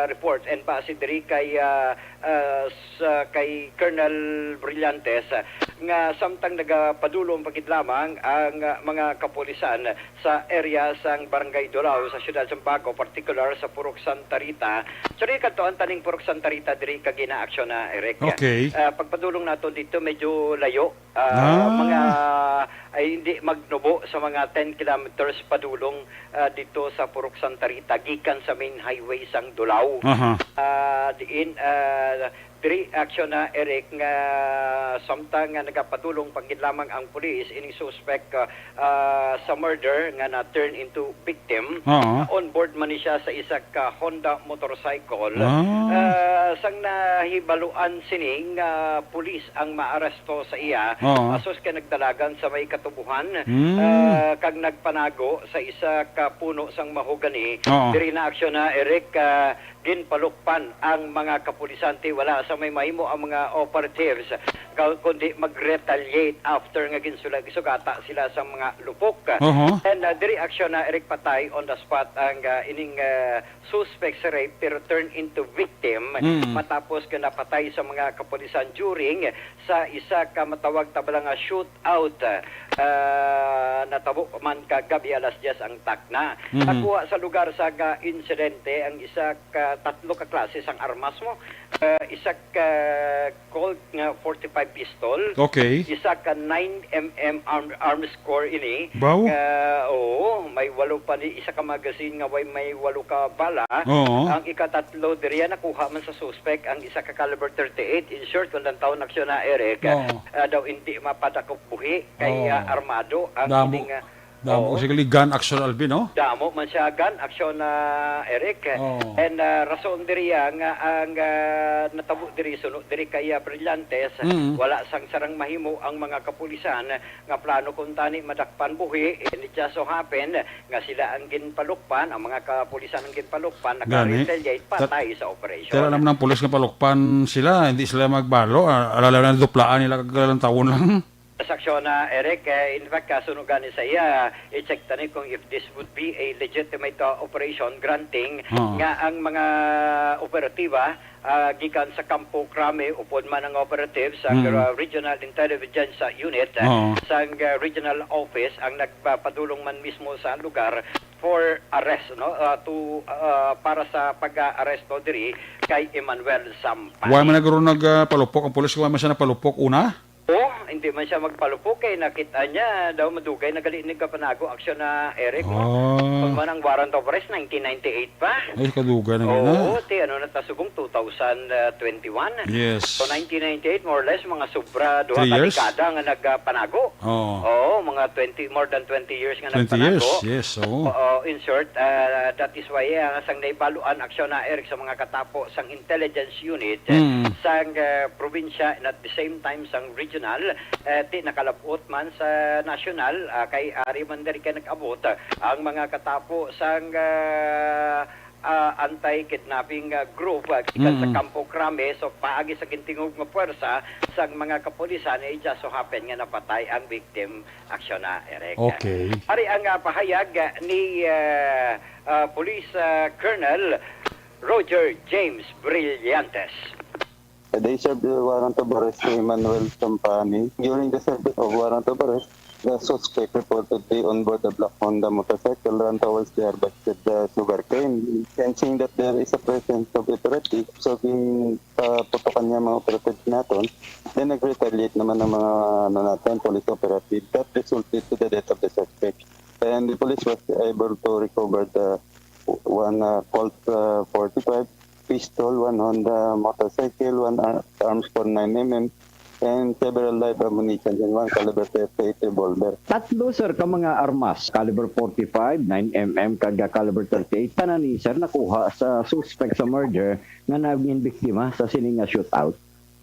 report and base diri kay, ah, ah, sa kay Colonel Brillantes, ah, nga samtang nagapadulong pa gid lamang ang, ah, mga kapulisan sa area sang Barangay Dulao sa siyudad sang Bago, partikular sa Purok Santa Rita. Actually, kadto ang taning Purok Santa Rita diri ka ginaaksyon na, Eric. Okay. Ah, pagpadulong nato dito, medyo layo. Ah, Ah. mga, ay, hindi magnubo sa mga ten kilometers padulong, ah, dito sa Purok Santa Rita, gikan sa main highway sang Dulao. Aha. Ah, diin, ah, Diri aksyon na, Eric, nga samtang nga nagapadulong pa gid lamang ang pulis ining suspek, ah, ah, sa murder nga na-turn into victim, Oo. on board man ni siya sa isa ka Honda motorcycle. Ah. Ah, sang nahibaluan sini nga pulis ang maaresto sa iya, Oo. asos kay nagdalagan sa may katubuhan, Mm. ah, kag nagpanago sa isa ka puno sang mahogani. Oo. Diri na aksyon na, Eric, ah, ginpalukpan ang mga kapulisan ti wala sa may mahimo ang mga operatives, ka-, kundi mag-retaliate after nga ginsulag-, sugata sila sa mga lupok. Oho. And, uh, diri aksyon na Eric, patay on the spot ang, uh, ining, uh, suspect sa rape pero turn into victim Mm. matapos nga napatay sa mga kapulisan during sa isa ka matawag ta bala nga shootout, ah, natabo man kagabi alas diyes ang takna. Mhm. Nakuha sa lugar sa ga-, insidente ang isa ka tatlo ka klase sang armas mo, ah, isa ka Colt nga forty-five pistol, Okay. isa ka nine M M arm-, arms core ini. Baw? Ah, oo, may walo pa ni isa ka magazine nga way may walo ka bala. Oo. Ang ikatatlo diriya nakuha man sa suspect ang isa ka caliber thirty-eight. In short, kung ang taon aksyon na, Eric, Oo. ah, daw hindi mapadakop buhi kay, Oo. ah, armado ang Damo. ining, ah, Damo Oo. Siguro gun action, Alvin, no? Damo man siya gun action na, Eric. Oo. And, ah, rason diri, ah, nga ang, ah, natabo diri, suno diri kay, ah, Brillantes, Mm. wala sang sarang mahimo ang mga kapulisan nga plano kuntani madakpan buhi, and it just so happen nga sila ang ginpalukpan, ang mga kapulisan ang ginpalukpan, Gani. naka-retaliate Ta-, patay sa operation. Tira naman ang pulis nga palukpan sila, hindi sila magbalo, ah, alala na duplaan nila kag lantawon lang. Sa aksyon na, Eric, eh, in fact, kaso no gani sa iya, i-check tani kung if this would be a legitimate, uh, operation granting Oo. nga ang mga operatiba, ah, gikan sa Kampo Crame, upod man ang operatives, ang, Mm. uh, Regional Intelligence, uh, Unit, uh, Oo. sang, uh, Regional Office, ang nagpapadulong man mismo sa lugar for arrest, no, uh, to, uh, para sa pag-arresto diri kay Emmanuel Sampani. Why man nagro nagpalupok ang pulis? Why man siya napalupok una? Oh, hindi man siya magpalupok kay nakita niya daw madugay na gali ni kapanago aksyon na, Eric, no? Oh. Pag man ang warrant of arrest, nineteen ninety-eight pa. Ay, kadugay na gina. Oo, ti, ano na ta, subong two thousand twenty-one. Yes. So, nineteen ninety-eight, more or less, mga sobra duha Three ka years? dekada nga nagpanago. Oo. Oo, mga twenty, more than twenty years nga Twenty years, nagpanago. yes, oo. Oo, in short, ah, that is why, ah, sang naibaluan, aksyon na, Eric, sa mga katapo sang intelligence unit, Mm. sang, ah, probinsya, and at the same time sang regional, eh, ti nakalab-ot man sa national, ah, kay ari man diri kay nag-abot, ah, ang mga katapo sang, ah, ah, anti-kidnapping, ah, group, ah, gikan sa Mm. Kampo Crame, so paagi sa gintingog nga puwersa sang mga kapulisan, eh, just so happen nga napatay ang victim, aksyon na, Eric. Okay. Ari ang, ah, pahayag, ah, ni, ah, ah, Police, ah, Colonel Roger James Brillantes. They served the warrant of arrest to Emmanuel Sampani. During the service of warrant of arrest, the suspect reportedly on board a black Honda motorcycle ran towards the harvested, uh, sugarcane. Sensing that there is a presence of operative, so gin-, uh, putukan niya mga operatives naton. Then nag-retaliate naman ang mga, ano natin, police operative. That resulted to the death of the suspect. And the police was able to recover the one, uh, Colt, uh, forty-five, pistol, one Honda motorcycle, one ar-, arms for nine M M, and several live ammunition and one caliber thirty-eight revolver. Tatlo, sir, ka mga armas, caliber forty-five, nine M M, kag caliber thirty-eight, tanan ni, sir, nakuha sa suspect sa murder nga naging biktima sa sini nga shootout.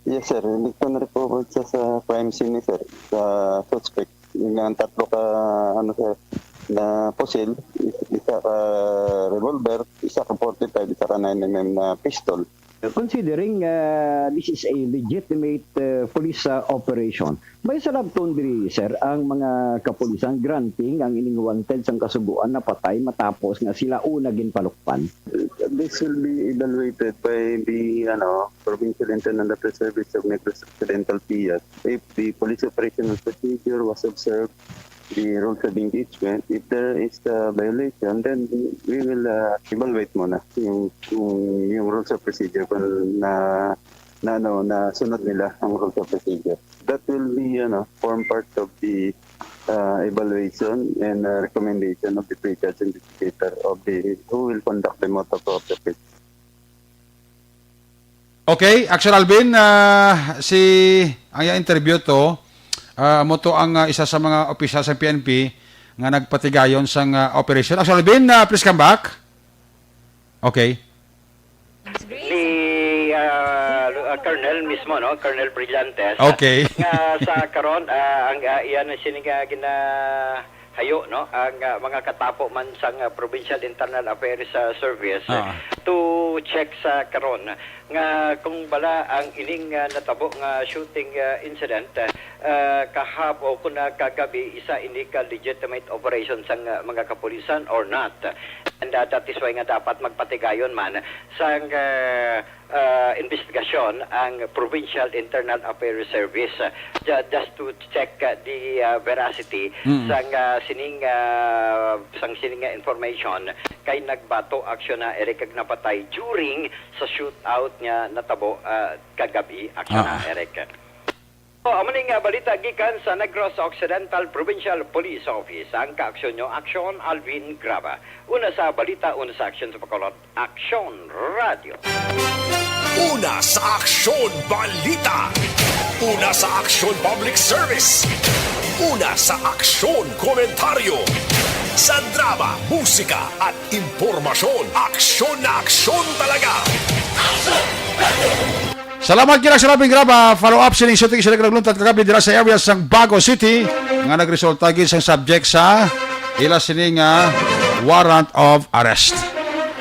Yes, sir. Nagpa-report siya sa crime scene, sir, sa suspect. Yung nga, ang tatlo ka, ano, sir, na pusil, is-, isa ka revolver, isa ka forty-five, isa ka nine M M na pistol. Considering, uh, this is a legitimate, uh, police, uh, operation, may salabton diri, sir, ang mga kapulisan granting ang ining wanted sang kasugoan na patay matapos nga sila una ginpalukpan? This will be evaluated by the, ano, Provincial Internal Affairs Service of Negros Occidental, P I A S. If the police operational procedure was observed, the rules of engagement, if there is a violation, then we will, uh, evaluate muna yung, yung, yung rules of procedure kung na, na, ano, na sunod nila ang rules of procedure. That will be, ano, form part of the, uh, evaluation and, uh, recommendation of the pre-judge investigator of the, who will conduct the motu proprio case. Okay, Action Alvin, ah, si, ang iya interview to, ah, amo to ang, ah, isa sa mga opisyal sa P N P nga nagpatigayon sang, ah, operation. Action Alvin, ah, please come back. Okay. Ni, ah, Lu-, ah, Colonel mismo, no? Colonel Brillantes. Okay. Nga sa karon, ah, ang, ah, iya na sini nga gina-, hayo, no, ang, ah, mga katapo man sang, ah, Provincial Internal Affairs, ah, Service, ah, to check sa karon nga kung bala ang ining, ah, natabo nga shooting, ah, incident, ah, kahap-, o kun, ah, kagabi, isa ini ka legitimate operation sang, ah, mga kapulisan or not. And, ah, that is why nga dapat magpatigayon man sang, ah, ah, investigasyon ang Provincial Internal Affairs Service, ah, ju-, just to check, ah, the, ah, veracity Mm. sang, ah, sining, ah, sang sining nga information kay nagbato aksyon na, Eric, kag napatay during sa shootout nga natabo, ah, kagabi, aksyon na, Ah. Eric. O, amo ni nga balita gikan sa Negros Occidental Provincial Police Office. Ang kaaksyon nyo, Aksyon Alvin Graba. Una sa balita, una sa aksyon sa Bacolod, Aksyon Radio. Una sa aksyon, balita. Una sa aksyon, public service. Una sa aksyon, komentaryo. Sa drama, musika, at impormasyon, aksyon na aksyon talaga. Salamat kina sa labing graba. Follow up sining shooting sila nagluntad kagabi dira sa area sang Bago City nga nagresulta gid sang subject sa ila sini nga warrant of arrest.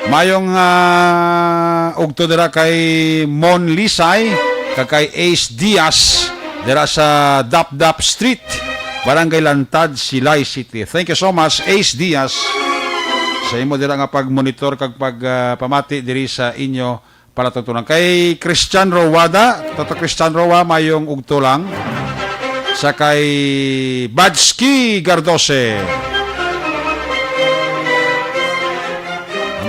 Mayong ah, ugto dira kay Mon Lisay kag kay Ace Diaz dira sa Dapdap Street, Barangay Lantad, Silay City. Thank you so much, Ace Diaz, sa imo dira nga pagmonitor kag pagpamati diri sa inyo palatuntunan. Kay Christian Rowada, Toto Christian Rowa, mayong ugto lang. Sa kay Badski Gardose.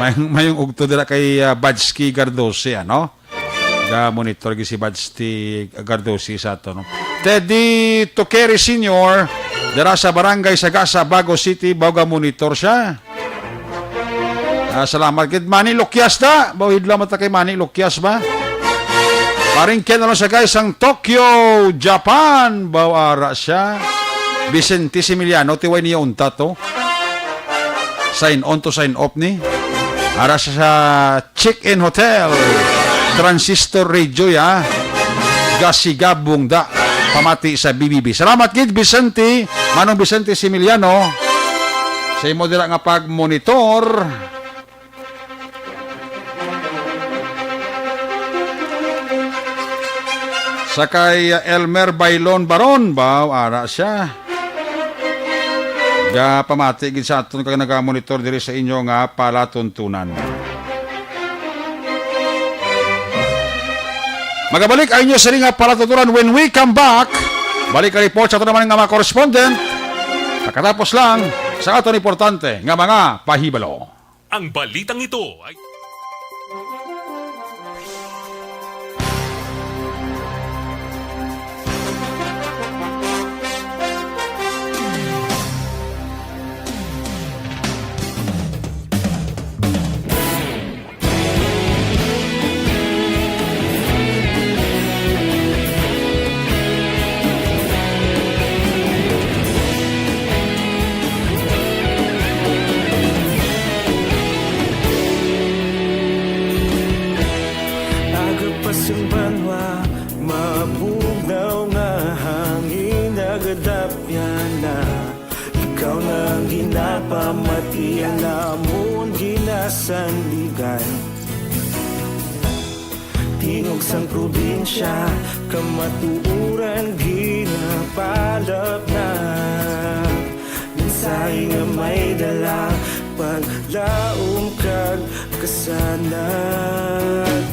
May, mayong ugto dira kay ah, Badski Gardose, ano? Ga monitor gi si Badski Gardose sa ato, no? Teddy Tukeri Senior, dira sa Barangay Sagasa, Bago City, baw ga monitor siya. Ah, salamat gid Manny Lukyas da. Baw hidlaw mata kay Manny Lukyas ba? Paring Ken along sa guys sang Tokyo, Japan. Baw ara siya. Vicente Similiano, tiway niya unta to. Sign on to sign off ni. Ara sa Chick-in Hotel. Transistor Radio ya. Gasigabong da. Pamati sa B B B. Salamat gid Vicente, Manong Vicente Similiano. Sa imo dira nga pagmonitor. Sa kay Elmer Bailon Baron ba? Ara siya. Ga pamati gid sa aton kag nagamonitor diri sa inyo nga palatuntunan. Magabalik ang inyo sini nga palatuntunan when we come back. Balik ang report sa ato naman nga mga correspondent. Pagkatapos lang sa aton importante nga mga pahibalo. Ang balitang ito ay Aga pa sang banwa, mabugnaw nga hangin nagadapyan na. Ikaw na ang ginapamatian namon ginasandigan. Tingog sang probinsya, kamatuoran ginapalapnag. Mensahe nga may dala, paglaom kag kasanag.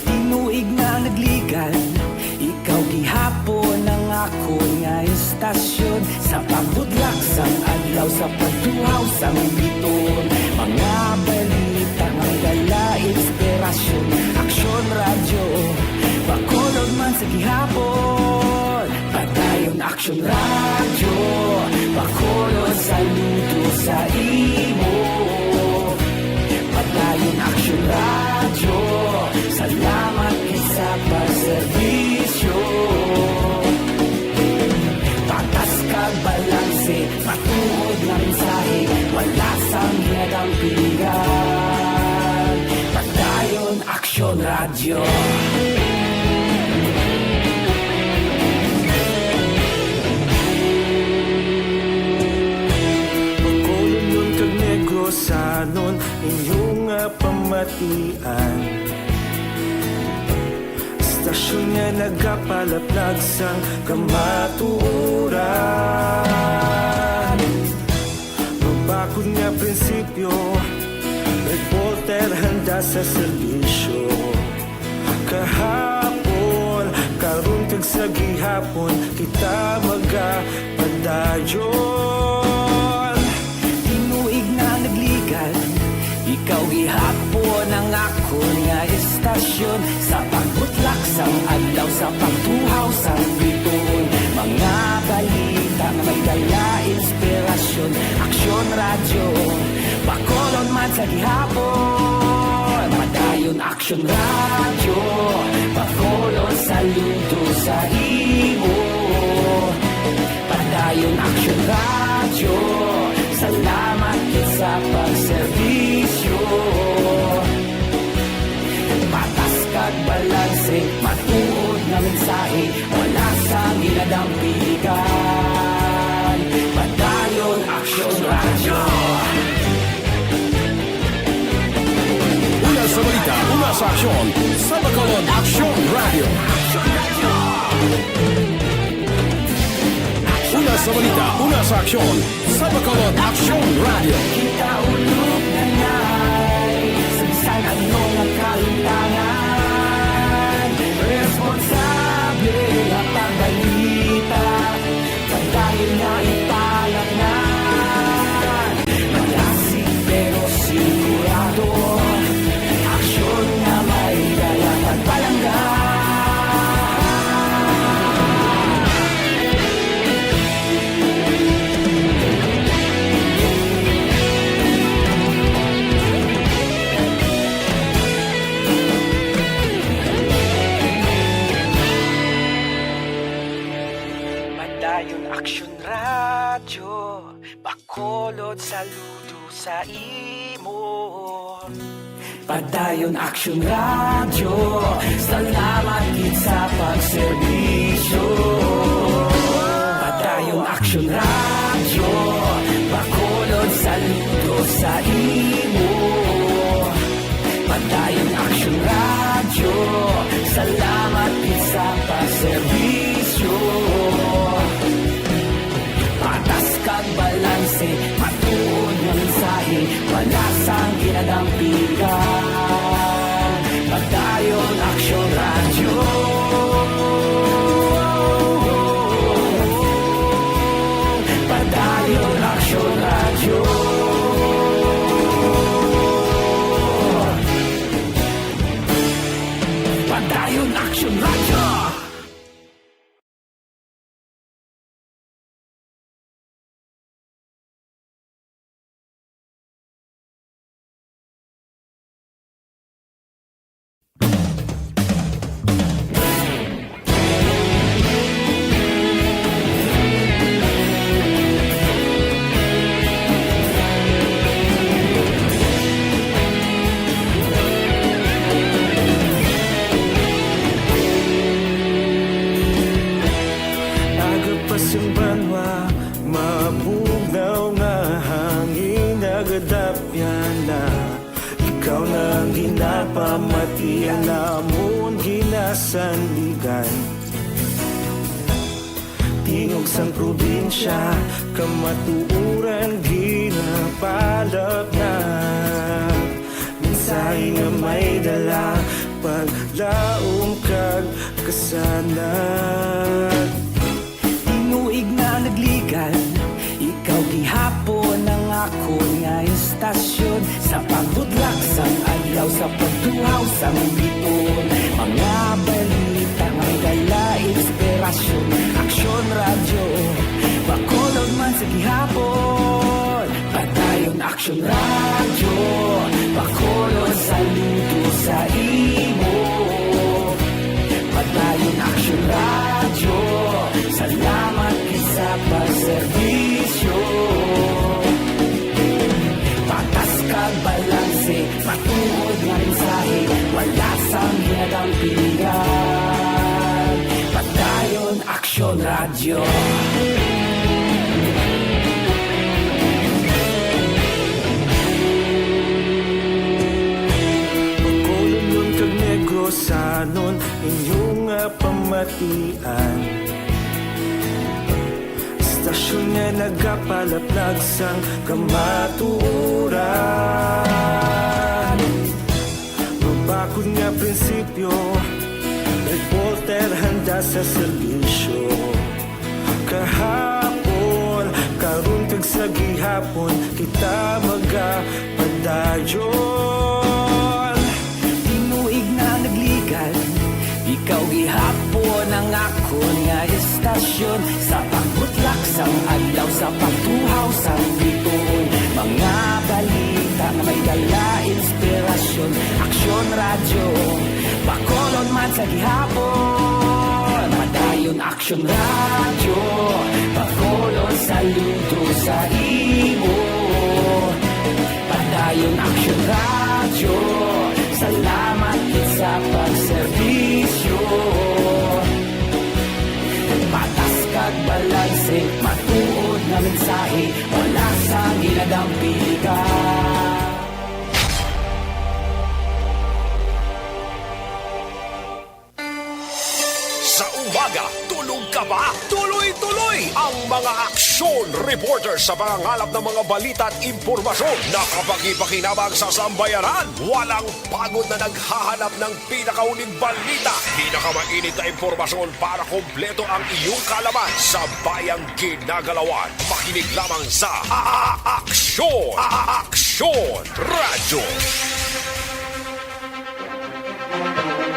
Tinuig na nagligan, ikaw gihapon ang akon nga istasyon. Sa pagbutlak sang adlaw, sa pagtuhaw sang biton, mga balita may dala inspirasyon. Aksyon Radyo, Bacolod man sa gihapon. Padayon Aksyon Radyo, Bacolod, saludo sa imo. Padayon Aksyon Radyo, salamat gid sa pagserbisyo. Patas kag balanse, matuod nga mensahe, wala sang ginadampingan. Padayon Aksyon Radyo. Bacolodnon kag Negrosanon, inyo nga pamatian. Istasyon nga nagapalaplag sang kamatuoran. Mabakod nga prinsipyo, reporter handa sa serbisyo. Kahapon, karon kag sa gihapon, kita magapadayon. Tinuig na nagligan, ikaw gihapon ang akon nga istasyon. Sa pagbutlak sang adlaw, sa pagtuhaw sang biton, mga balita nga may dala inspirasyon. Aksyon Radyo, Bacolod man sa gihapon. Padayon Padayon Aksyon Radyo, Bacolod, saludo sa imo. Padayon Aksyon Radyo, salamat gid sa pagserbisyo. Patas kag balanse, matuod nga mensahe, wala sang ginadampigan. Padayon Aksyon Radyo. Una sa balita, una sa aksyon, sa Bacolod Aksyon Radyo. Una sa balita, una sa aksyon, sa Bacolod Aksyon Radyo. Kita ulog na ngay, sa bisan ano nga kahintangan, responsable nga pagbalita. Padayon nga ipalaknag, malasig pero sigurado. Aksyon nga may dala pagpalangga. Padayon Aksyon Radyo, Bacolod, saludo sa imo. Padayon Aksyon Radyo, salamat gid sa pagserbisyo. Padayon Aksyon Radyo, Bacolod, saludo sa imo. Padayon Aksyon Radyo, salamat gid sa pagserbisyo. Patas kag balanse, matuod nga mensahe, wala sang ginadampigan. Padayon Aksyon Radyo. Padayon Aksyon Radyo. Padayon Aksyon Radyo. Aga pa sang banwa, mabugnaw nga hangin nagadapyan na. Ikaw na ang ginapamati, ang amon ginasandigan. Tingog sang probinsya, kamatuoran ginapalaknag. Mensahe nga may dala, paglaom kag kasanag. Tinuig na nagligan, ikaw gihapon ang akon nga istasyon. Sa pagbutlak sang adlaw, sa pagtuhaw sang biton, mga balita nga may dala inspirasyon. Aksyon Radyo, Bacolod man sa gihapon. Padayon Aksyon Radyo, Bacolod, saludo sa imo. Padayon Aksyon Radyo, salamat gid sa pagserbisyo. Patas kag balanse, matuod nga mensahe, wala sang ginadampigan. Padayon Aksyon Radyo. Bacolodnon kag Negrosanon, inyo nga pamatian. Istasyon nga nagapalaplag sang kamatuoran. Mabakod nga prinsipyo, reporter handa sa serbisyo. Kahapon, karon kag sa gihapon, kita magapadayon. Tinuig na nagligan, ikaw gihapon ang akon nga istasyon. Sa pagbutlak sang adlaw, sa pagtuhaw sang biton, mga balita nga May dala inspirasyon, Aksyon Radyo, Bacolod man sa gihapon. Padayon Aksyon Radyo, Bacolod saludo sa imo. Padayon Aksyon Radyo, salamat gid sa pagserbisyo. Patas kag balanse, matuod nga mensahe, wala sang ginadampi ka. Sa umaga, tulog ka ba? Tuloy-tuloy ang mga aksyon reporter sa pangangalap ng mga balita at impormasyon na kapakipakinabang sa sambayanan. Walang pagod na naghahanap ng pinakahuling balita, pinakamainit na impormasyon para kompleto ang iyong kaalaman sa bayang ginagalawan. Makinig lamang sa A-, A-, Aksyon! A-, A-, Aksyon Radyo!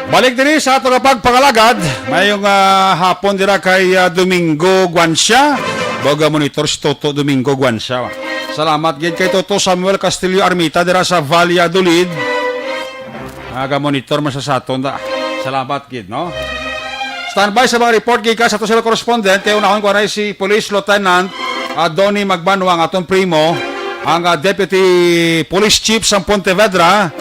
Balik diri sa ato nga pagpangalagad. Mayong, ah, hapon dira kay, ah, Domingo Guancia. Baga monitor si Toto Domingo Guancia. Salamat gid kay Toto Samuel Castillo Armita dira sa Valladolid. Aga monitor man sa saton da. Salamat gid, no? Standby sa mga report gikan sa ato sila correspondent kay unahon ko na si Police Lieutenant, ah, Donnie Magbanwa, ang aton primo, ang, ah, Deputy Police Chief sa Pontevedra.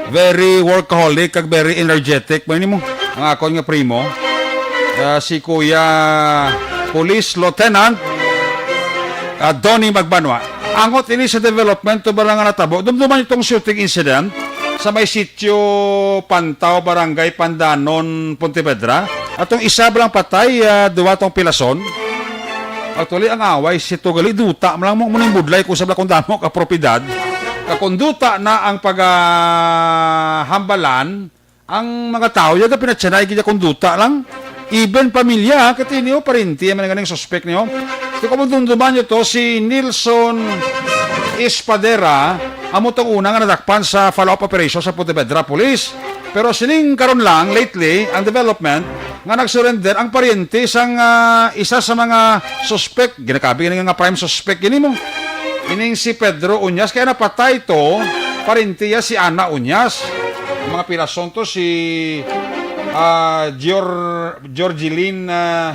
Very workaholic kag very energetic. May nimo ang akon nga primo, ah, si Kuya Police Lieutenant, ah, Donnie Magbanwa. Angot ini sa development to ba nga natabo. Dumduman itong shooting incident sa may sitio Pantaw, Barangay Pandanon, Pontevedra. Atong isa ba lang patay, ah, duwa tong pilason. Actually, ang away si Tugali, duta man lang mo, mo ning budlay kung sa kung damo ka propiedad. Kag kung duta na ang pagahambalan, ang mga tao, yaga pinatsanay gid kung duta lang. Even pamilya, ha, kati niyo, parente, man ganing suspek niyo. Ito kung dumduman niyo to, si Nilson Espadera, amo tong una nga nadakpan sa follow-up operation sa Pontevedra Police. Pero sining karon lang, lately, ang development nga nag-surrender ang paryente sang, ah, isa sa mga suspect, ginakabi nga prime suspect gini mo. Ining si Pedro Uñas, kaya napatay to, paryente ya si Ana Uñas. Ang mga pilason to si, ah, Gior-, Georgeline, ah,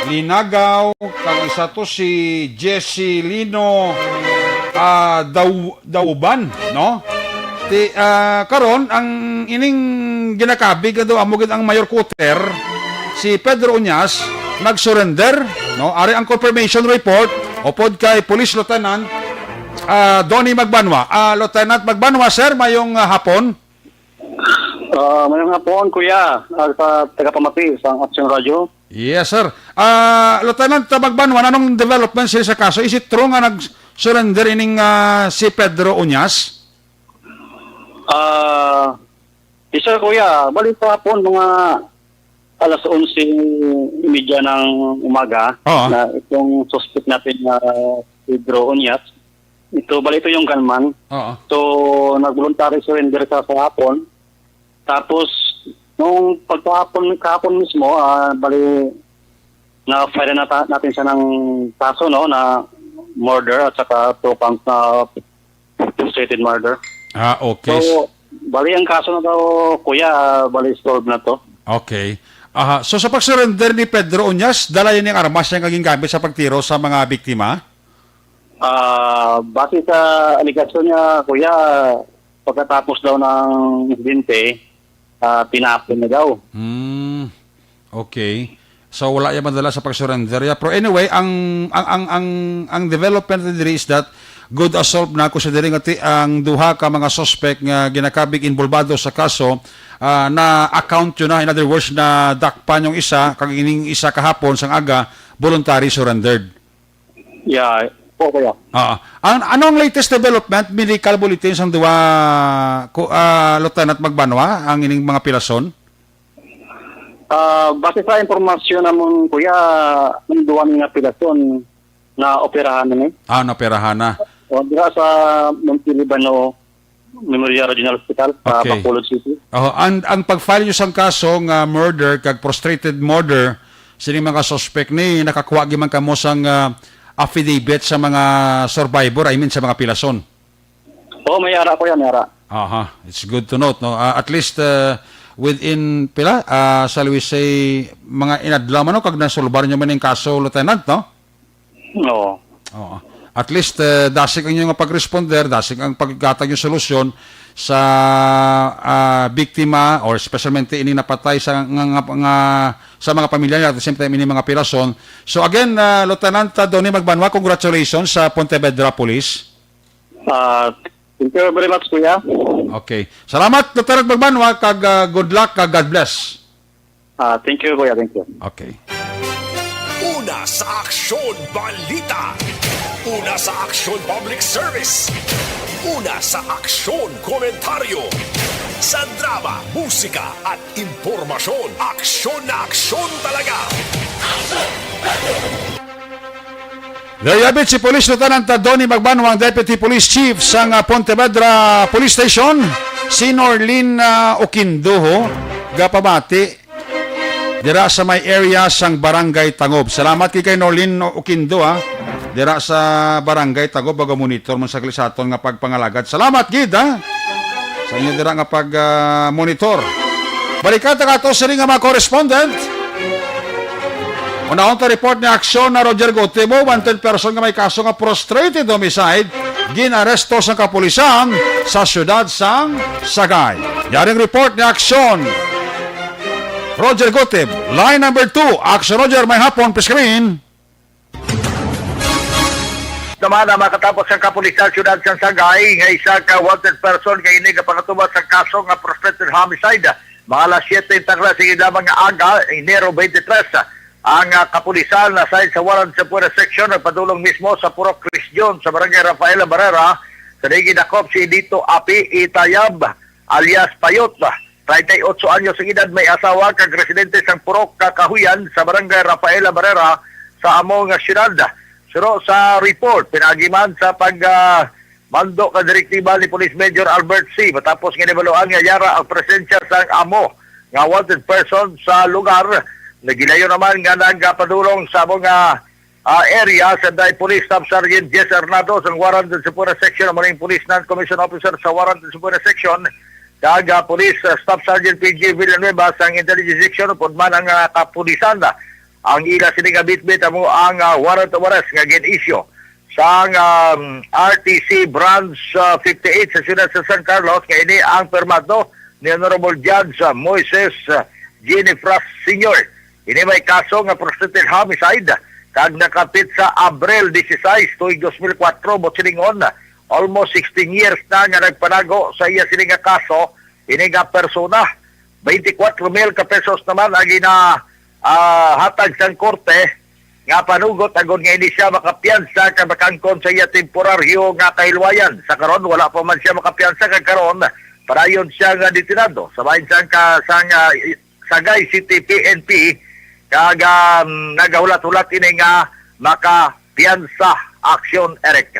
Linagaw, kag isa to si Jesse Lino, ah, Daw-, Dauban, no? Ti, ah, karon ang ining ginakabig nga daw amo gid ang Mayor Kuter, si Pedro Uñas, nag-surrender, no? Ari ang confirmation report upod kay Police Lieutenant, ah, Donnie Magbanwa. Ah, Lieutenant Magbanwa, sir, mayong, ah, hapon. Ah, mayong hapon, kuya, ah, sa tagapamati sa Action Radio. Yes, sir. Ah, Lieutenant Magbanwa, anong development sila sa kaso? Is it true nga nag-surrender ining, ah, si Pedro Uñas? Ah, yes, sir, kuya. Bali, kahapon, mga alas onse y media ng umaga, Oo. na itong suspect natin na Pedro Uñas, ito, bali, ito yung gunman. Oo. So, nag-voluntary surrender sa kahapon. Tapos, nung pagkahapon, kahapon mismo, ah, bali, na-file na ta-, natin siya ng kaso, no, na murder at saka two counts na frustrated murder. Ah, okay. So, bali, ang kaso na daw, kuya, ah, bali, solved na to. Okay. Aha. So, sa pag-surrender ni Pedro Uñas, dala yun yung armas niya nga gingamit sa pagtiro sa mga biktima? Ah, base sa alegasyon niya, kuya, pagkatapos daw ng insidente, ah, tinapon na daw. Hmm. Okay. So, wala yan madala sa pag-surrender. Yeah, pero anyway, ang, ang, ang, ang, ang development diri is that good assault na, considering nga ti-, ang duha ka mga suspect nga ginakabig involvado sa kaso, ah, na-account yun na. In other words, na dakpan yung isa, kag ining isa kahapon sang aga, voluntary surrendered. Yeah, po, kuya. Ah, ang, ano ang latest development, medical bulletin sang duha, ku-, ah, Lieutenant Magbanwa, ang ining mga pilason? Ah, base sa impormasyon namon, kuya, ang duwa nga pilason na operahan na ni. Ah, naoperahan na. O, dira sa Monte Libano Memorial Regional Hospital sa Okay. Bacolod City. Oh, ang, ang pag-file nyo sang kaso nga murder kag frustrated murder, sining mga suspect ni, nakakuha gyud man kamo sang, ah, affidavit sa mga survivor, I mean, sa mga pilason? Oo, may ara, kuya, may ara. Aha, it's good to note, no? Ah, at least, uh, within, pila, ah, shall we say, mga inadlaw man, no? Kag nasulbar nyo man yung kaso, Lieutenant, no? Oo. Oo. At least, uh, dasig ang inyong pag-responder, dasig ang paggatag yung solusyon sa, ah, biktima or especialmente ini napatay sa, nga, nga, nga, sa mga pamilya niya at the same time ini mga pirason. So again, uh, Lieutenant, uh, Donnie Magbanwa, congratulations sa Pontevedra Police. Ah, thank you very much, kuya. Okay. Salamat, Lieutenant Magbanwa, kag, ah, good luck, kag God bless. Ah, thank you, kuya. Thank you. Okay. Una sa Aksyon Balita. Una sa Aksyon Public Service. Una sa Aksyon Komentaryo. Sa drama, musika, at impormasyon, aksyon na aksyon talaga. There you have it, si Police Lieutenant Donnie Magbanwa, ang Deputy Police Chief sang, ah, Pontevedra Police Station, si Norlin, ah, Oquendo, ho, gapamati dira sa may area sang Barangay Tangob. Salamat kay, kay Norlin Oquendo, ha, dira sa Barangay Tangob, bago monitor man sa kalisaton nga pagpangalagad. Salamat gid, ha, sa inyo dira nga pag, ah, monitor. Balikan ta kato sini nga mga correspondent. Unahon ta report ni Aksyon na Roger Gutibo, wanted person nga may kaso nga frustrated homicide, ginaresto sa kapulisan sa siyudad sang Sagay. Yaring report ni Aksyon Roger Gutib, line number two. Aksyon Roger, may hapon, please come in. Naman ang makatapos sa kapulisan siyudad sang Sagay nga isa ka wanted person nga ini nga pangatubas sa kaso nga frustrated homicide. Mga alas siyete intang klaseng lamang nga aga, Enero twenty-three, ang, ah, kapulisan na sa, sa Warrant sa Puerto Section nagpadulong mismo sa Purok Region sa Barangay Rafaela Barrera sa gidakop si Edito Api Itayab alias Payot. Treinta y ocho anyos ang edad, may asawa kag residente sang Purok Kakahuyan sa Barangay Rafaela Barrera sa amo nga siyudad. Suno sa report, pinaagi man sa pag, ah, mando ka direktiba ni Police Major Albert C. Matapos nga nabaluan nga yara ang presensya sang amo nga wanted person sa lugar, nagilayo naman nga nagapadulong sa amo nga, ah, area sa day Police Staff Sergeant Jess Arnado sang Warrant sa Pura Section, amo ning Police Non-Commissioned Officer sa Warrant sa Pura Section, kag, ah, Police, ah, Staff Sergeant P J Villanueva sang Intelligence Section, upod man ang, ah, kapulisan. Ang ila sini nga bitbit amo ang, ah, warrant of arrest nga gin-issue sang, um, R T C Branch, ah, fifty-eight sa siyudad sa San Carlos, nga ini ang pirmado ni Honorable Judge, ah, Moises, ah, Ginifras Senior. Ini may kaso nga frustrated homicide kag nakapit sa Abril dieciséis, tuig dos mil kuwatro, buot silingon, almost sixteen years na nga nagpanago sa iya sini nga kaso ini nga persona. Twenty-four mil ka pesos naman ang gina, ah, hatag sang korte nga panugot agod nga hindi siya makapiyansa kag makaangkon sa iya temporaryo nga kahilwayan. Sa karon, wala pa man siya makapiyansa kag karon padayon siya nga detenado sa bahin sang ka-, sang, ah, Sagay City P N P, kag, um, nagahulat-hulat ini nga makapiyansa. Aksyon, Eric.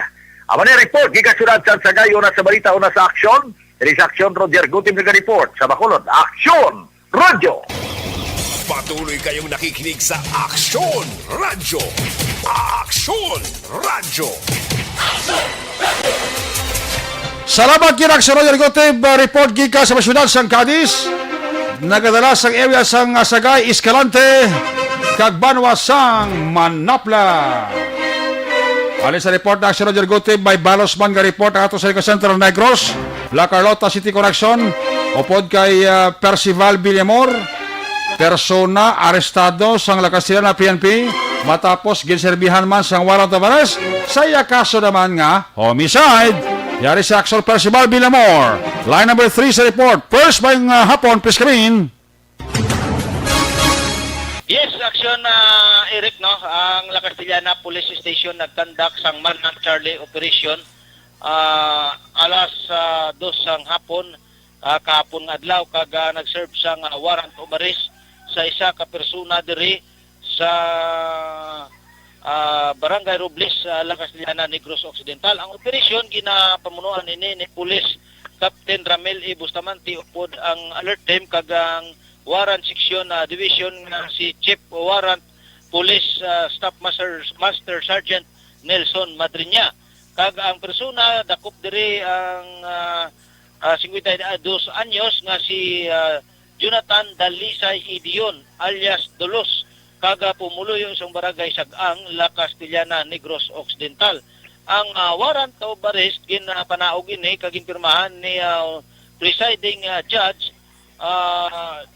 Amo ni report gikan siyudad sang Sagay. Una sa balita, una sa aksyon. Diri sa Aksyon, Roger Gutim naga-report. Sa Bacolod, Aksyon Radyo. Patuloy kayong nakikinig sa Aksyon Radyo. Aksyon Radyo. Salamat gid, Aksyon Radyo Negotib. Uh, report gikan sa siyudad sang Cadiz. Nagadala sang area sang, uh, Sagay, Escalante, kag banwa sang Manapla. Halin sa report ni Aksyon Radyo Negotib, may balos man nga report ato sa Central Negros, La Carlota City Correction, upod kay, uh, Percival Villamor. Persona arestado sang La Castellana P N P matapos ginserbihan man sang warrant of arrest sa iya kaso naman nga homicide. Yari si Aksyon Percival Villamor. Line number three sa report. First, maayong, ah, hapon, please come in. Yes, Aksyon, ah, Eric, no? Ang La Castellana Police Station nag-conduct sang Manhunt Charlie operation, ah, alas, ah, dos sang hapon, ah, kahapon nga adlaw, kag, ah, nag-serve sang, ah, warrant of arrest sa isa ka persona diri sa, ah, Barangay Robles, ah, La Castellana, Negros Occidental. Ang operasyon ginapamunuan ini ni Police Captain Ramel E. Bustamante, upod ang alert team kag ang warrant section, ah, division nga si Chief Warrant Police, ah, Staff Master, Master Sergeant Nelson Madriña. Kag ang persona dakop diri ang, ah, ah, singkwenta y dos anyos nga si, ah, Jonathan Dalisay Idion alias Dolos, kag, ah, pumuluyo sang barangay Sag-ang, La Castellana, Negros Occidental. Ang, ah, warrant of arrest ginpanaog ini kag ginpirmahan ni, ah, Presiding, ah, Judge, ah,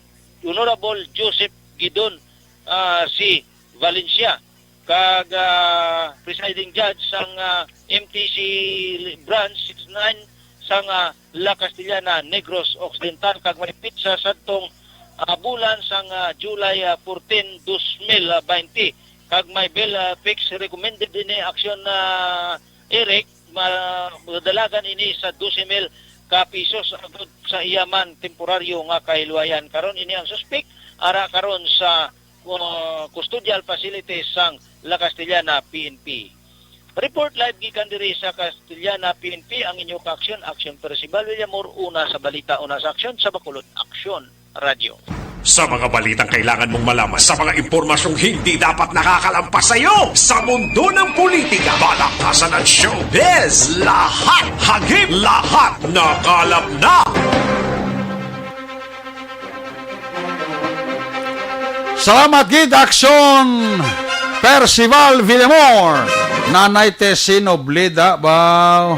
Honorable Joseph Gidon, ah, C. Valencia, kag, ah, Presiding Judge sang, ah, M T C Branch six nine sang, ah, La Castellana, Negros Occidental, kag may petsa sadtong, ah, bulan sang, ah, July, ah, fourteen, dos mil baynte, kag may bail, ah, fix. Recommended ini aksyon, ah, Eric, ma-, madalagan ini sa dose mil ka pisos agod sa iya man temporaryo nga kahilwayan. Karon ini ang suspek ara karon sa, uh, custodial facility sang La Castellana P N P. Report live gikan diri sa Castellana P N P, ang inyo ka-aksyon, Aksyon Percival Villamor, una sa balita, una sa aksyon, sa Bacolod Aksyon Radyo. Sa mga balitang kailangan mong malaman, sa mga impormasyong hindi dapat nakakalampas sa iyo, sa mundo ng politika, balaktasan at showbiz, lahat hagip, lahat nakalap na. Salamat gid, Aksyon Percival Villamor. Nanay Tessie Noble da, baw.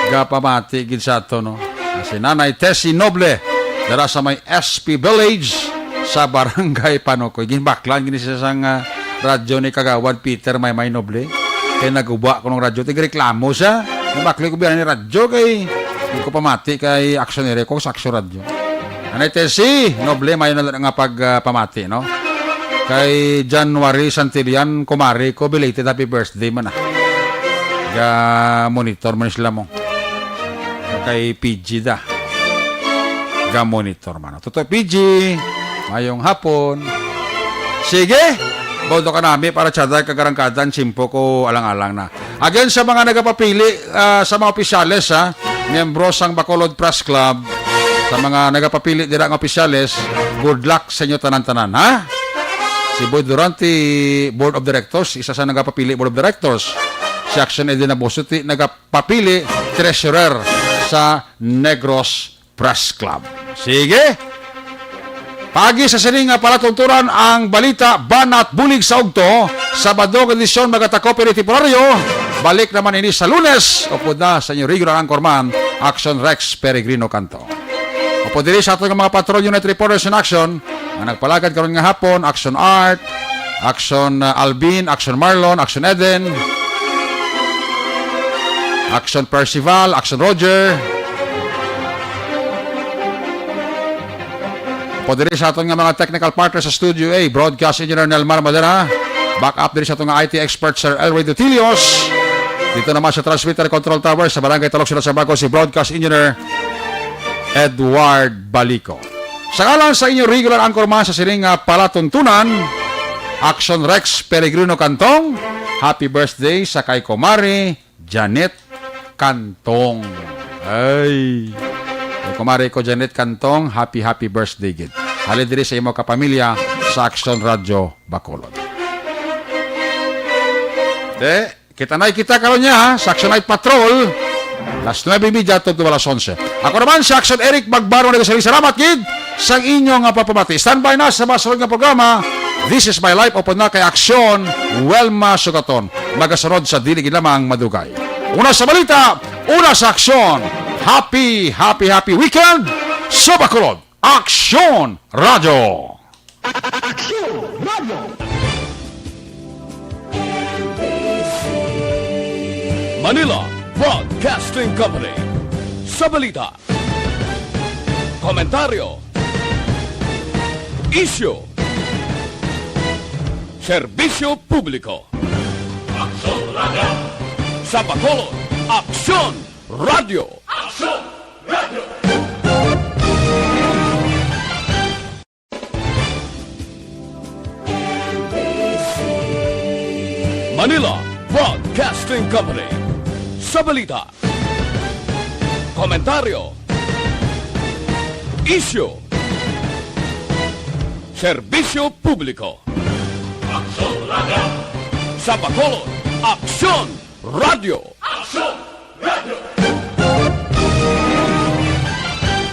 Gapamati gid sa ato, no? Si Nanay Tessie Noble, dara sa may S P Village, sa Barangay Panukoy. Ginbaklan gini siya sang, ah, radyo ni Kagawad Peter Maymay Noble. Kay naguba ko ng radyo, tigreklamo siya. Nabakli ko biya ni radyo kay di ko pamati kay Aksyon Ere ko sa Aksyon Radyo. Nanay Tessie Noble, mayo na lang nga pag, ah, pamati, no? Kay January Santillan, kumari ko, belated happy birthday man, ah. Ga-monitor man sila mo. Kay P G da. Ga-monitor man. Toto P G, mayong hapon. Sige, boto ka nami para tsaday kagarangkadan, simpo ko alang-alang na. Again, sa mga nagapapili, ah, sa mga opisyales, ha, miyembro sang Bacolod Press Club, sa mga nagapapili dira nga opisyales, good luck sa inyo tanan-tanan, ha? Si Boy Durante, Board of Directors, isa sa nagapapili Board of Directors. Si Action Eden Nabosuti, nagapapili Treasurer sa Negros Press Club. Sige. Paagi sa sining nga palatuntunan ang balita, banat bulig sa ugto, Sabado nga edisyon magatakop ini temporaryo. Balik naman ini sa Lunes, upod na sa inyo regular anchorman, Action Rex Peregrino Canto. Upod diri sa aton nga mga Patrol Unit Reporters in Action, nga nagpalagad karon nga hapon, Action Art, Action, uh, Alvin, Action Marlon, Action Eden, Action Percival, Action Roger. Upod diri sa aton nga mga technical partners sa Studio A, Broadcast Engineer Nelmar Madera. Back up diri sa aton nga I T expert, Sir Elroy Dutilios. Dito naman sa Transmitter Control Tower sa Barangay Talok, Ciudad Sabaco, si Broadcast Engineer Edward Balico. Sa ngalan sa inyo regular anchorman sa sining nga palatuntunan, Action Rex Peregrino Cantong, happy birthday sa kay Kumari Janet Cantong. Ay. Kay Kumari ko Janet Cantong, happy, happy birthday gid. Halin diri sa imo kapamilya sa Action Radio Bacolod. De, kita na kita karon niya, ha, sa Action Night Patrol. Las nuebe y media tubtob alas onse. Ako naman si Action Eric Magbaro, nagasiling salamat gid sang inyo nga papamati. Standby na sa masunod nga programa, This is My Life, upod na kay Action Wilma Sugaton. Magasunod sa dili gid lamang madugay. Una sa balita, una sa aksyon. Happy, happy, happy weekend sa Bacolod. Aksyon Radio. Aksyon Radio. Manila Broadcasting Company. Sa balita, komentaryo, isyu, serbisyo publiko. Aksyon Radio. Sa Bacolod, Aksyon Radio. Aksyon Radio. Manila Broadcasting Company. Sa balita, komentaryo, isyu, serbisyo publiko. Aksyon Radio. Sa Bacolod, Aksyon Radio. Radyo